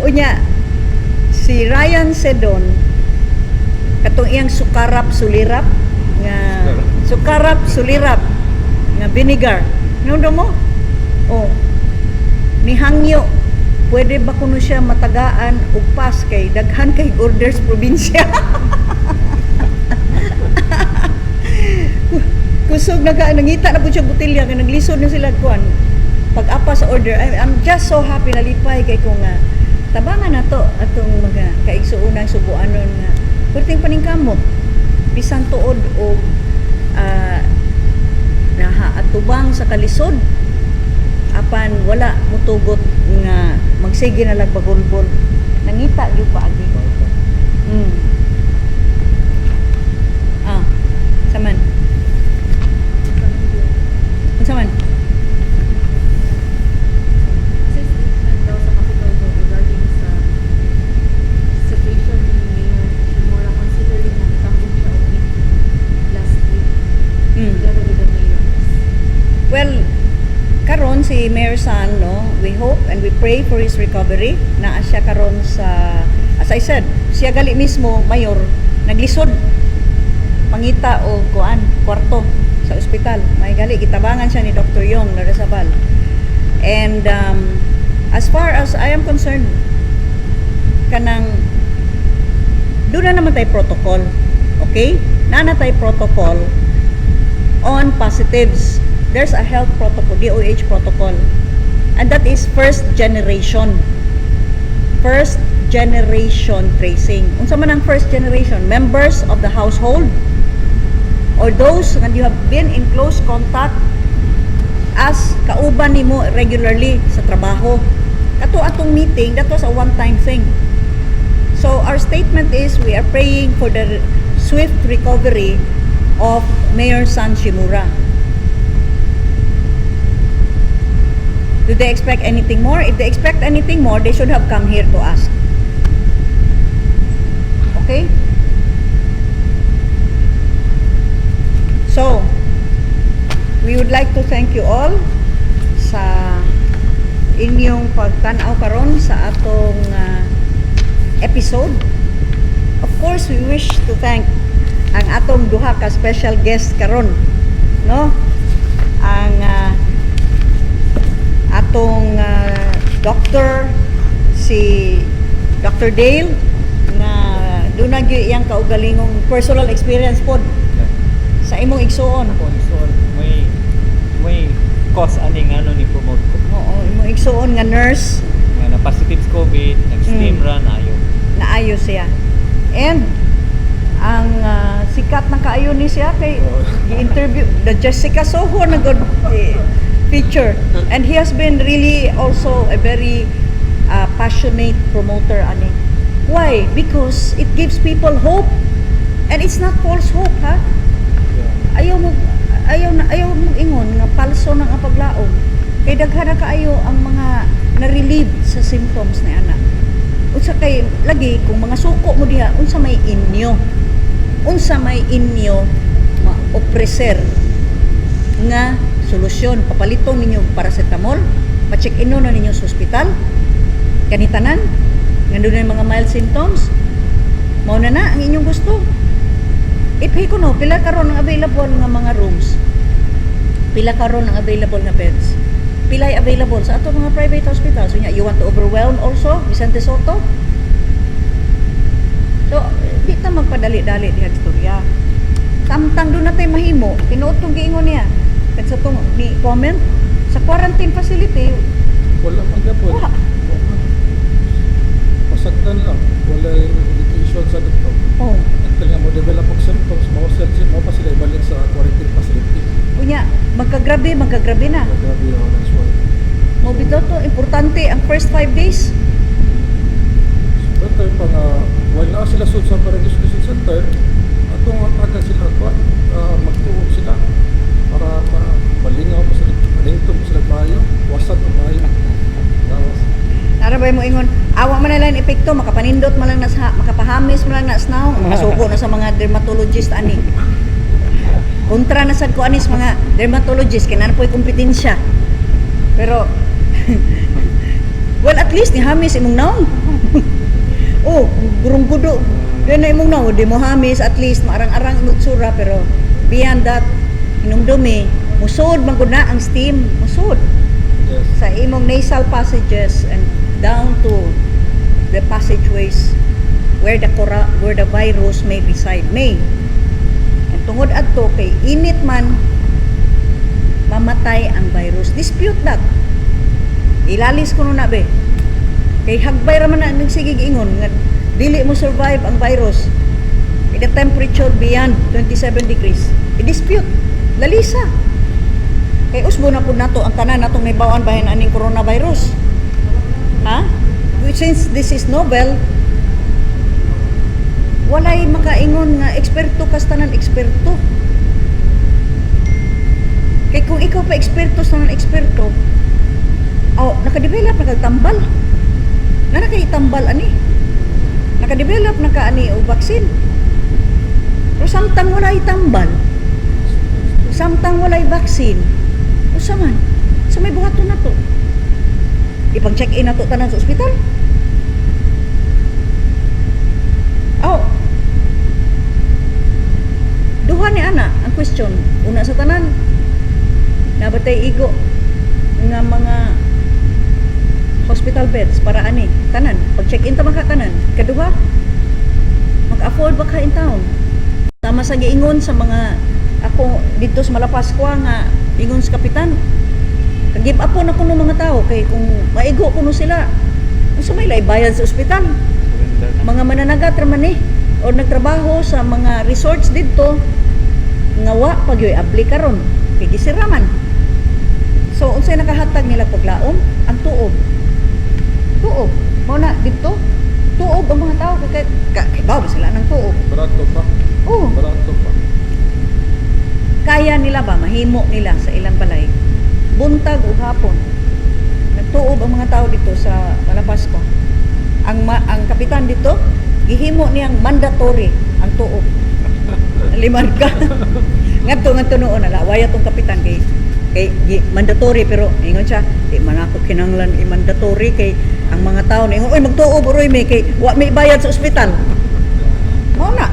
Unya, si Ryan Sedon, katong iyang sukarap sulirap nga sukarap sulirap nga vinegar. Ano mo? Oh. Ni hangyo, pwede ba kuno siya matagaan og pass kay daghan kay orders probinsya. Kusog na ka, nangita na po siya botelya kay naglisod na sila kuan. Pag-apa sa order, I'm just so happy, nalipay kay ko nga tabangan na to atong mga kaigsuonang Subuanon nga perting paningkamot bisan tuod og naha atubang sa kalisod, apan wala mutugot nga magsige na lang bagulbol, nangita gyud paagi. Ah, saman. Sa media. Unsa man? Kasi statement daw sa Capitol daw regarding sa situation ni Mayor Shimura, considering na nagtambong siya og meeting last week together with the mayors. Well, karon si Mayor San, no, we hope and we pray for his recovery. Naa siya karon sa, as I said, siya gali mismo mayor naglisod pangita o kuan kwarto sa ospital. May gali gitabangan siya ni Dr. Yong Larrazabal. And as far as I am concerned, kanang doon na naman tayo protocol. Okay? Naa na tay protocol on positives. There's a health protocol, DOH protocol. And that is first generation. First generation tracing. Unsa man ang first generation? Members of the household or those nga you have been in close contact as kauban nimo regularly sa trabaho. Kato atong meeting, that was a one-time thing. So our statement is we are praying for the swift recovery of Mayor San Shimura. Do they expect anything more? If they expect anything more, they should have come here to ask. Okay? So, we would like to thank you all sa inyong pagtan-aw karon sa atong episode. Of course, we wish to thank ang atong duha ka special guest karon, no? Ang atong doctor, si Dr. Dale, nga doon na gyud iyang kaugalingong personal experience pod sa imong igsuon. Ako igsuon may cause ani ngano ni promote ko. Oo, imong igsuon nga nurse. Nga na positive sa COVID, nag-steam ra naayo. Naayo siya. And ang sikat na kaayo ni siya kay gi-interview the Jessica Soho na good feature. And he has been really also a very passionate promoter ani. Why? Because it gives people hope. And it's not false hope, ha? Yeah. Ayaw mo Ayaw na ayaw mo ingon nga palso nang ang paglaom. Kay daghan na kaayo ang mga na-relieve sa symptoms ni ana. Unsa kay lagi kung mga suko mo diha, unsa may inyo? Unsa may inyo ma-oppreser nga solusyon? Papaliton ninyo og paracetamol, pa-check in na ninyo sa ospital, kanitanan nga dunay mga mild symptoms, mao na na ang inyong gusto. If ko no, pila karon ang available nga mga rooms? Pila karon ang available nga beds? Pilay available sa ato mga private hospitals? So, nya, you want to overwhelm also Vicente Sotto? So, di ta magpadali-dali diha istorya. Samtang doon natay mahimo, tinuod tong giingon niya. Kat sa tong ni comment sa quarantine facility, Wala man gapon. Wala. Pasagdan lang. Wala indication sa dito. Until nga mo develop og symptoms, mao pa sila ibalik sa quarantine facility. Unya, magkagrabe, magkagrabe na. Grabe oh, that's why. Mo bitaw to, importante ang first 5 days. So, better pa nga, while naa sila sud sa barangay isolation center, atong atagan sila kuan, magtuog sila para malingaw pa sila, malingtong pa sila maayo, wasad pa maayo. Tapos, Ara ba mo ingon, awa man na lang epekto, makapanindot man lang na sa, makapahamis man lang na sa naong, makasuko na sa mga dermatologist ani. Kontra na sad ko ani sa mga dermatologist kay naa po'y kompetensya. Pero well, at least nihamis imong naong. Oh, gurong gudo. Di na imong naong, di mo hamis, at least maarang-arang imong tsura, pero beyond that, hinumdumi, musod man gud na ang steam, musod sa imong nasal passages and down to the passageways where the virus may reside, may. And tungod adto kay init man, mamatay ang virus. Dispute that. Ilalis ko na be, kay hagbay ra man na nagsigig ingon nga dili mo survive ang virus in the temperature beyond 27 degrees. I-dispute lalisa kay usbo na pud nato ang tanan natong nahibaw-an bahin aning coronavirus, ha. Since this is novel, walay makaingon nga eksperto kas tanan eksperto, kay kung ikaw pa eksperto sa tanan eksperto, oh, nakadevelop na kag tambal na, nakaitambal ani, nakadevelop na ka ani og vaccine. Pero samtang walay tambal, samtang walay vaccine, usa man sa may buhaton na to? Ipang check-in na to tanan sa ospital? Oh, duha ni ana ang question. Una sa tanan, nabatay igo nga mga hospital beds para ani tanan pag check-in ta man ka tanan? Kaduha, maka-afford ba ka in town? Tama sa giingon sa mga ako dito sa Malapascua nga ingon sa kapitan, kag-give up po na kuno mga tao kay kung maigo kuno sila, unsa may lay bayad sa ospital? Surrender na. Mga mananagat ra man eh o nagtrabaho sa mga resorts didto nga wa pagyoy abli karon kay gisira man. So unsay nakahatag nila paglaom? Ang tuob. Tuob mao na didto, tuob ang mga tao kay kay sila ng tuob. Barato pa. Oh. Barato pa. Kaya nila ba, mahimo nila sa ilang balay buntag ug hapon nagtuob ang mga tao dito sa Malapascua. Ang kapitan dito, gihimo niyang mandatory ang tuob. Liman ka ngadto ngadto noon, ala waya tong kapitan kay mandatory, pero ingon siya, di man ako kinanglan i-mandatory kay ang mga tao ningon, "Oy, magtuob oroy mi kay wa may bayad sa ospital." Mao na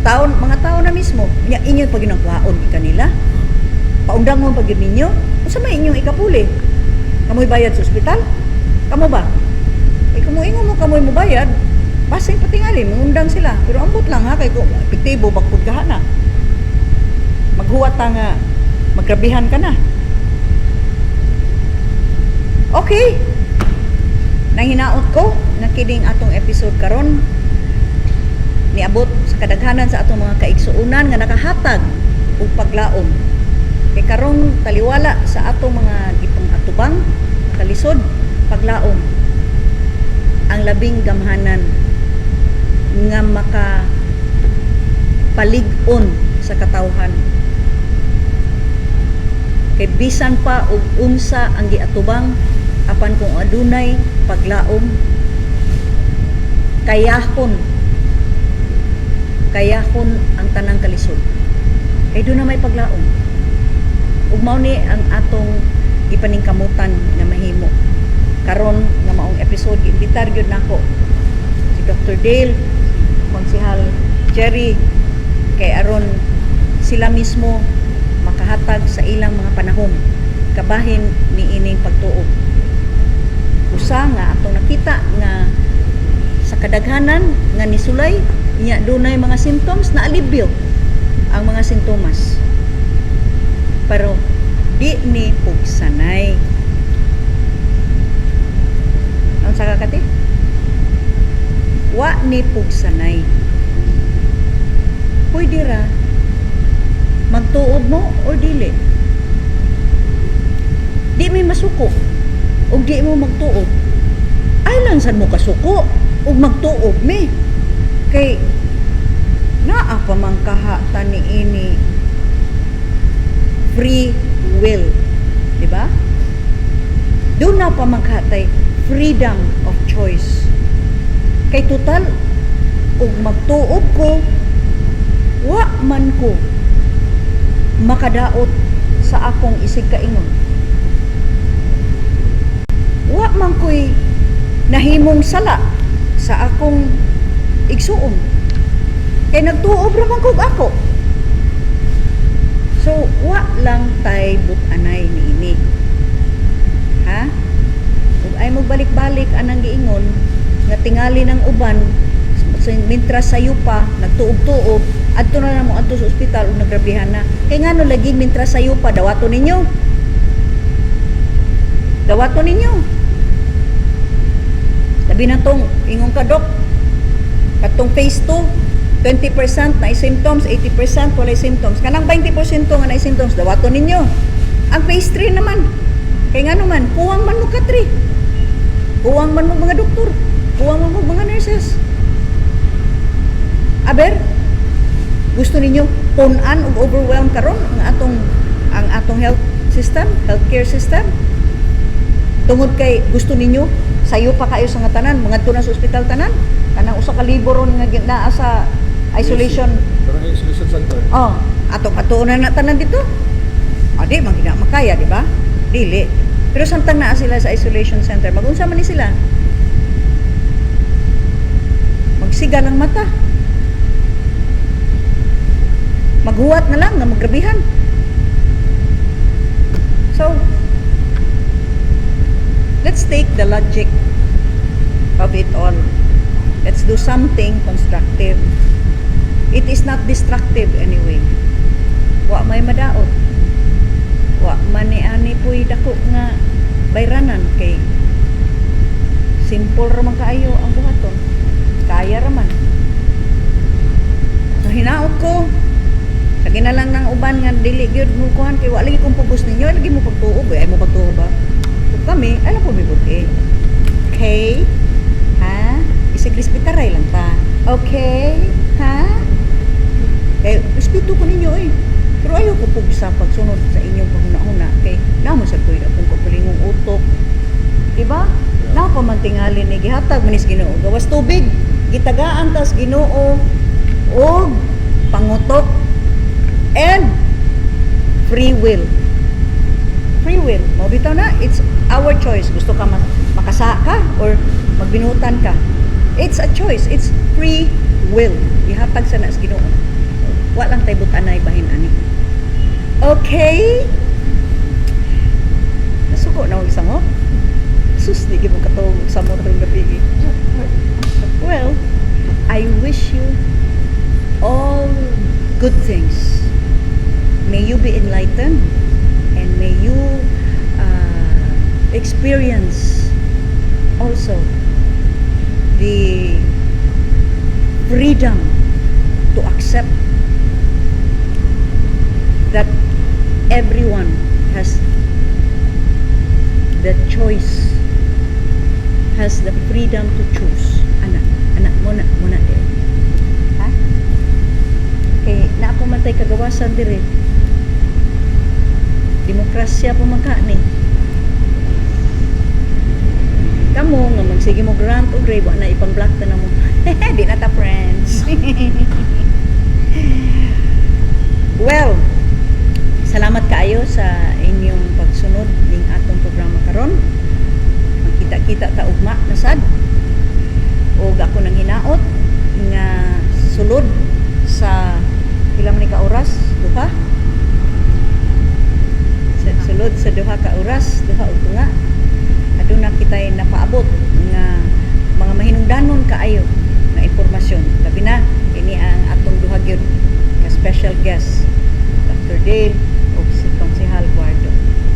taon, mga tao na mismo nya inyo pag ginangkuhaon kanila, paundang mo pag ninyo, unsa may inyong ikapuli? Kamoy bayad sa ospital? Kamo ba? Kay kung moingon mo kamoy mo bayad, basin patingali mangundang sila, pero ambot lang ha, kay kung epektibo bagpud ka na, maghuwat ta nga maggrabihan ka na. Okay, nang hinaot ko na kining atong episode karon niabot sa kadaghanan sa atong mga kaigsuonan nga nakahatag og paglaom kay karong taliwala sa atong mga gipang-atubang kalisod. Paglaom ang labing gamhanan nga maka palig-on sa katawhan. Kay bisan pa og unsa ang giatubang, apan kung adunay paglaom, kayahon kayahon ang tanang kalisod. Kay duna may paglaom. Ug mao ni ang atong gipaningkamutan nga mahimo karon nga maong episode. Giimbitar gyud nako si Dr. Dale, Konsehal Jerry, kay aron sila mismo makahatag sa ilang mga panahom kabahin niining pagtuob. Usa nga atong nakita nga sa kadaghanan nga nisulay nya dunay mga symptoms, na alibyo ang mga sintomas, pero di ni pugsanay. Unsa ka kati? Wa ni pugsanay. Pwede ra magtuob mo or dili. Di may masuko og di mo magtuob. Ay lang sad mo kasuko og magtuob mi, kay naa pa man kaha ta niini free will, di ba? Duna pa man kaha freedom of choice, kay total og magtuob ko, wa man ko makadaot sa akong isig kaingon, wa man ko'y nahimong sala sa akong igsuon, kay nagtuob ra man kog ako. So wa lang tay butanay niini, ha? Ug ay mo balik-balik anang giingon nga tingali ng uban mintras sayo pa nagtuob-tuob, adto na mo adto sa ospital ug nagrabihan na. Kay ngano lagi mintras sayo pa? Dawato ninyo, dawato ninyo. Labi na tong ingon ka, dok, katong phase 2, 20% na symptoms, 80% walay symptoms. Kanang 20% nga na symptoms, dawato ninyo. Ang phase 3 naman, kay ngano man kuwang man mo ka 3, kuwang man mo mga doktor, kuwang man mo mga nurses. Aber gusto ninyo pun-an og overwhelm karon ang atong health system, healthcare system, tungod kay gusto ninyo sayo pa kayo sa nga tanan mangadto na sa ospital tanan, kanang 1,000 ron nga naa sa isolation? Barangay isolation center. Oh, atong atuon na na tanan dito. Adi man gina makaya, di ba? Dili. Pero samtang naa sila sa isolation center, magunsa man ni sila? Magsiga lang mata. Maghuwat na lang nga magrabihan. So, let's take the logic of it all. Let's do something constructive. It is not destructive anyway. Wa may madaot. Wa man ni ani puy dako nga bayranan, kay simple ra man kaayo ang buhaton. Kaya ra man. So hinaot ko sa ginalang ng uban nga dili gyud mo kuhan, kay wa lagi kong pugos ninyo, lagi mo pagtuob, eh, ay mo pagtuob ba? Ug kami, ay lang po mi buti. Okay? Ha? Isig respetaray lang ta. Okay? Ha? Kay respeto ko ninyo eh. Pero ayaw ko pugsa pagsunod sa inyong panghuna-huna, kay namo sa koy akong kaugalingong utok. Diba? Naa pa man tingali ni gihatag manis Ginoo. Gawas tubig, gitagaan tas Ginoo og pangutok and free will. Free will. Mao bitaw na, it's our choice. Gusto ka makasa ka or magbinutan ka. It's a choice. It's free will. Gihatag sa na sa Ginoo. Wa lang tay butanay bahin ani. Okay? Nasuko na og isang. Sus, di gyud mo katong sa mo karong gabi eh. Well, I wish you all good things. May you be enlightened and may you experience also the freedom to accept that everyone has the choice, has the freedom to choose. Ana, ana, muna, muna eh. Ha? Kay naa pa man tay kagawasan dire. Demokrasya pa man ka ni. Kamo nga magsige mo rant og rave, wa na ipang block ta na mo. Di na ta friends. Well, salamat kaayo sa inyong pagsunod ning atong programa karon. Magkita-kita ta ugma na sad. Og ako nang hinaot nga sulod sa pila man ni ka oras? Duha? Sulod sa 2 ka oras, 2 ug tunga. Aduna kitay napaabot nga mga mahinungdanon kaayo nga impormasyon. Labi na ini ang atong duha gyud ka special guest, Dr. Dale ug si Konsehal Guardo.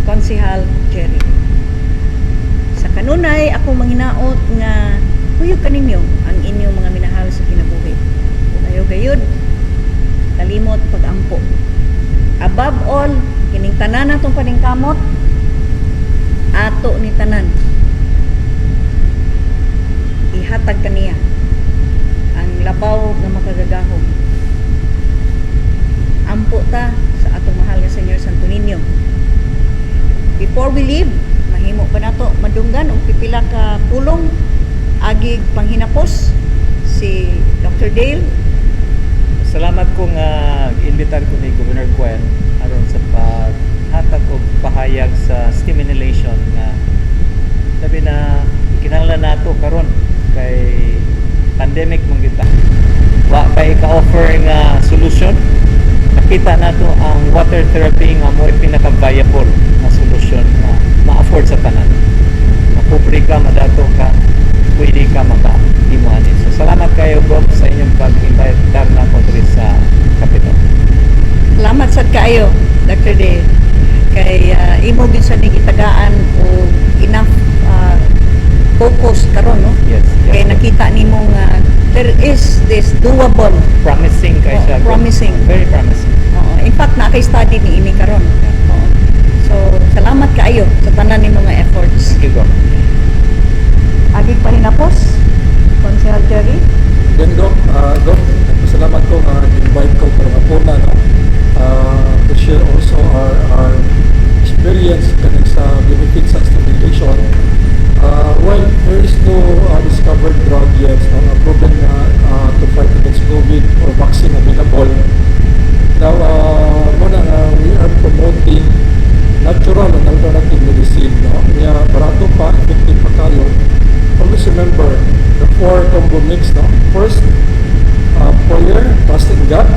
Konsehal Jerry. Sa kanunay ako manghinaot nga kuyog kaninyo ang inyong mga minahal sa kinabuhi. Ug ayaw gayud kalimot pagampo. Above all, kining tanan natong paningkamot ato ni tanan ihatag kaniya ang labaw nga makagagahom. Ampo ta sa atong mahal nga Señor Santo Niño. Before we leave, mahimo ba nato madunggan og pipila ka pulong agig panghinapos si Dr. Dale? Salamat ko nga imbitar ko ni Governor Gwen aron sa paghatag og pahayag sa steam inhalation nga labi na kinahanglan nato karon kay pandemic man kita. Wa kay ka-offer nga solution. Nakita nato ang water therapy nga mo pinaka-viable nga solusyon nga ma-afford sa tanan. Mapobre ka, madato ka, pwede ka maka ani. So salamat kayo, Bob, sa inyong pag-invite na ko diri sa Capitol. Salamat sad kaayo, Dr. Dale. Kay imo gyud sa ning gitagaan og enough focus karon, no? Yes. Kay nakita nimo nga there is this doable. Promising kay Oo, siya. Gob. Promising. Very promising. Oo. In fact, naa kay study ni ini karon. Oo. So, salamat kaayo sa tanan nimo nga efforts. Thank you, Gob. Agig pahinapos, Konsehal Jerry. Then Gob, salamat ko nga invite ko para mapuna, no? To share also our experience kaning sa benefits sa stimulation. Well, there is no discovered drug yet, no, na proven na to fight against COVID or vaccine available. Now, muna nga we are promoting natural and alternative medicine, no? Kaya barato pa, effective pa kayo. Always remember the four combo mix, no? First, prayer, trust in God.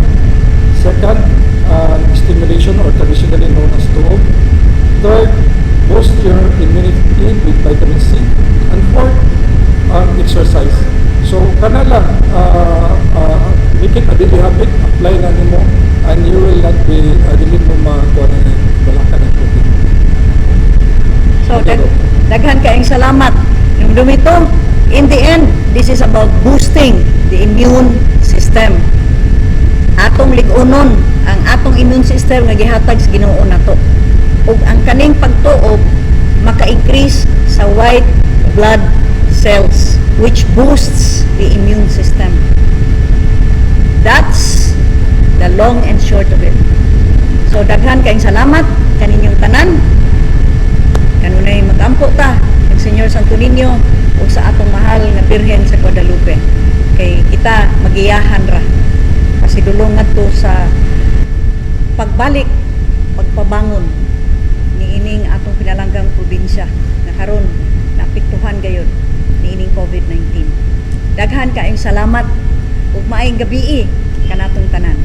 Second, stimulation or traditionally known as tuob. Third, boost your immunity with vitamin C. And fourth, exercise. So, kana lang, make it a daily habit, apply na nimo, and you will not be, dili mo makuha na balaka ng COVID. So, Okay, Gob. Daghan kaayong salamat. Yung dumito, in the end, this is about boosting the immune system. Atong lig-unon ang atong immune system nga gihatag sa Ginoo nato. Ug ang kaning pagtuob maka-increase sa white blood cells, which boosts the immune system. That's the long and short of it. So daghan kaayong salamat kaninyong tanan. Kanunay magampo ta kang Señor Santo Niño ug sa atong mahal nga Birhen sa Guadalupe. Kay kita magiyahan ra. Pasidulong ngadto sa pagbalik, pagpabangon niining atong pinalanggang probinsya na karon naapektuhan gayud niining COVID-19. Daghan kaayong salamat ug maayong gabii kanatong tanan.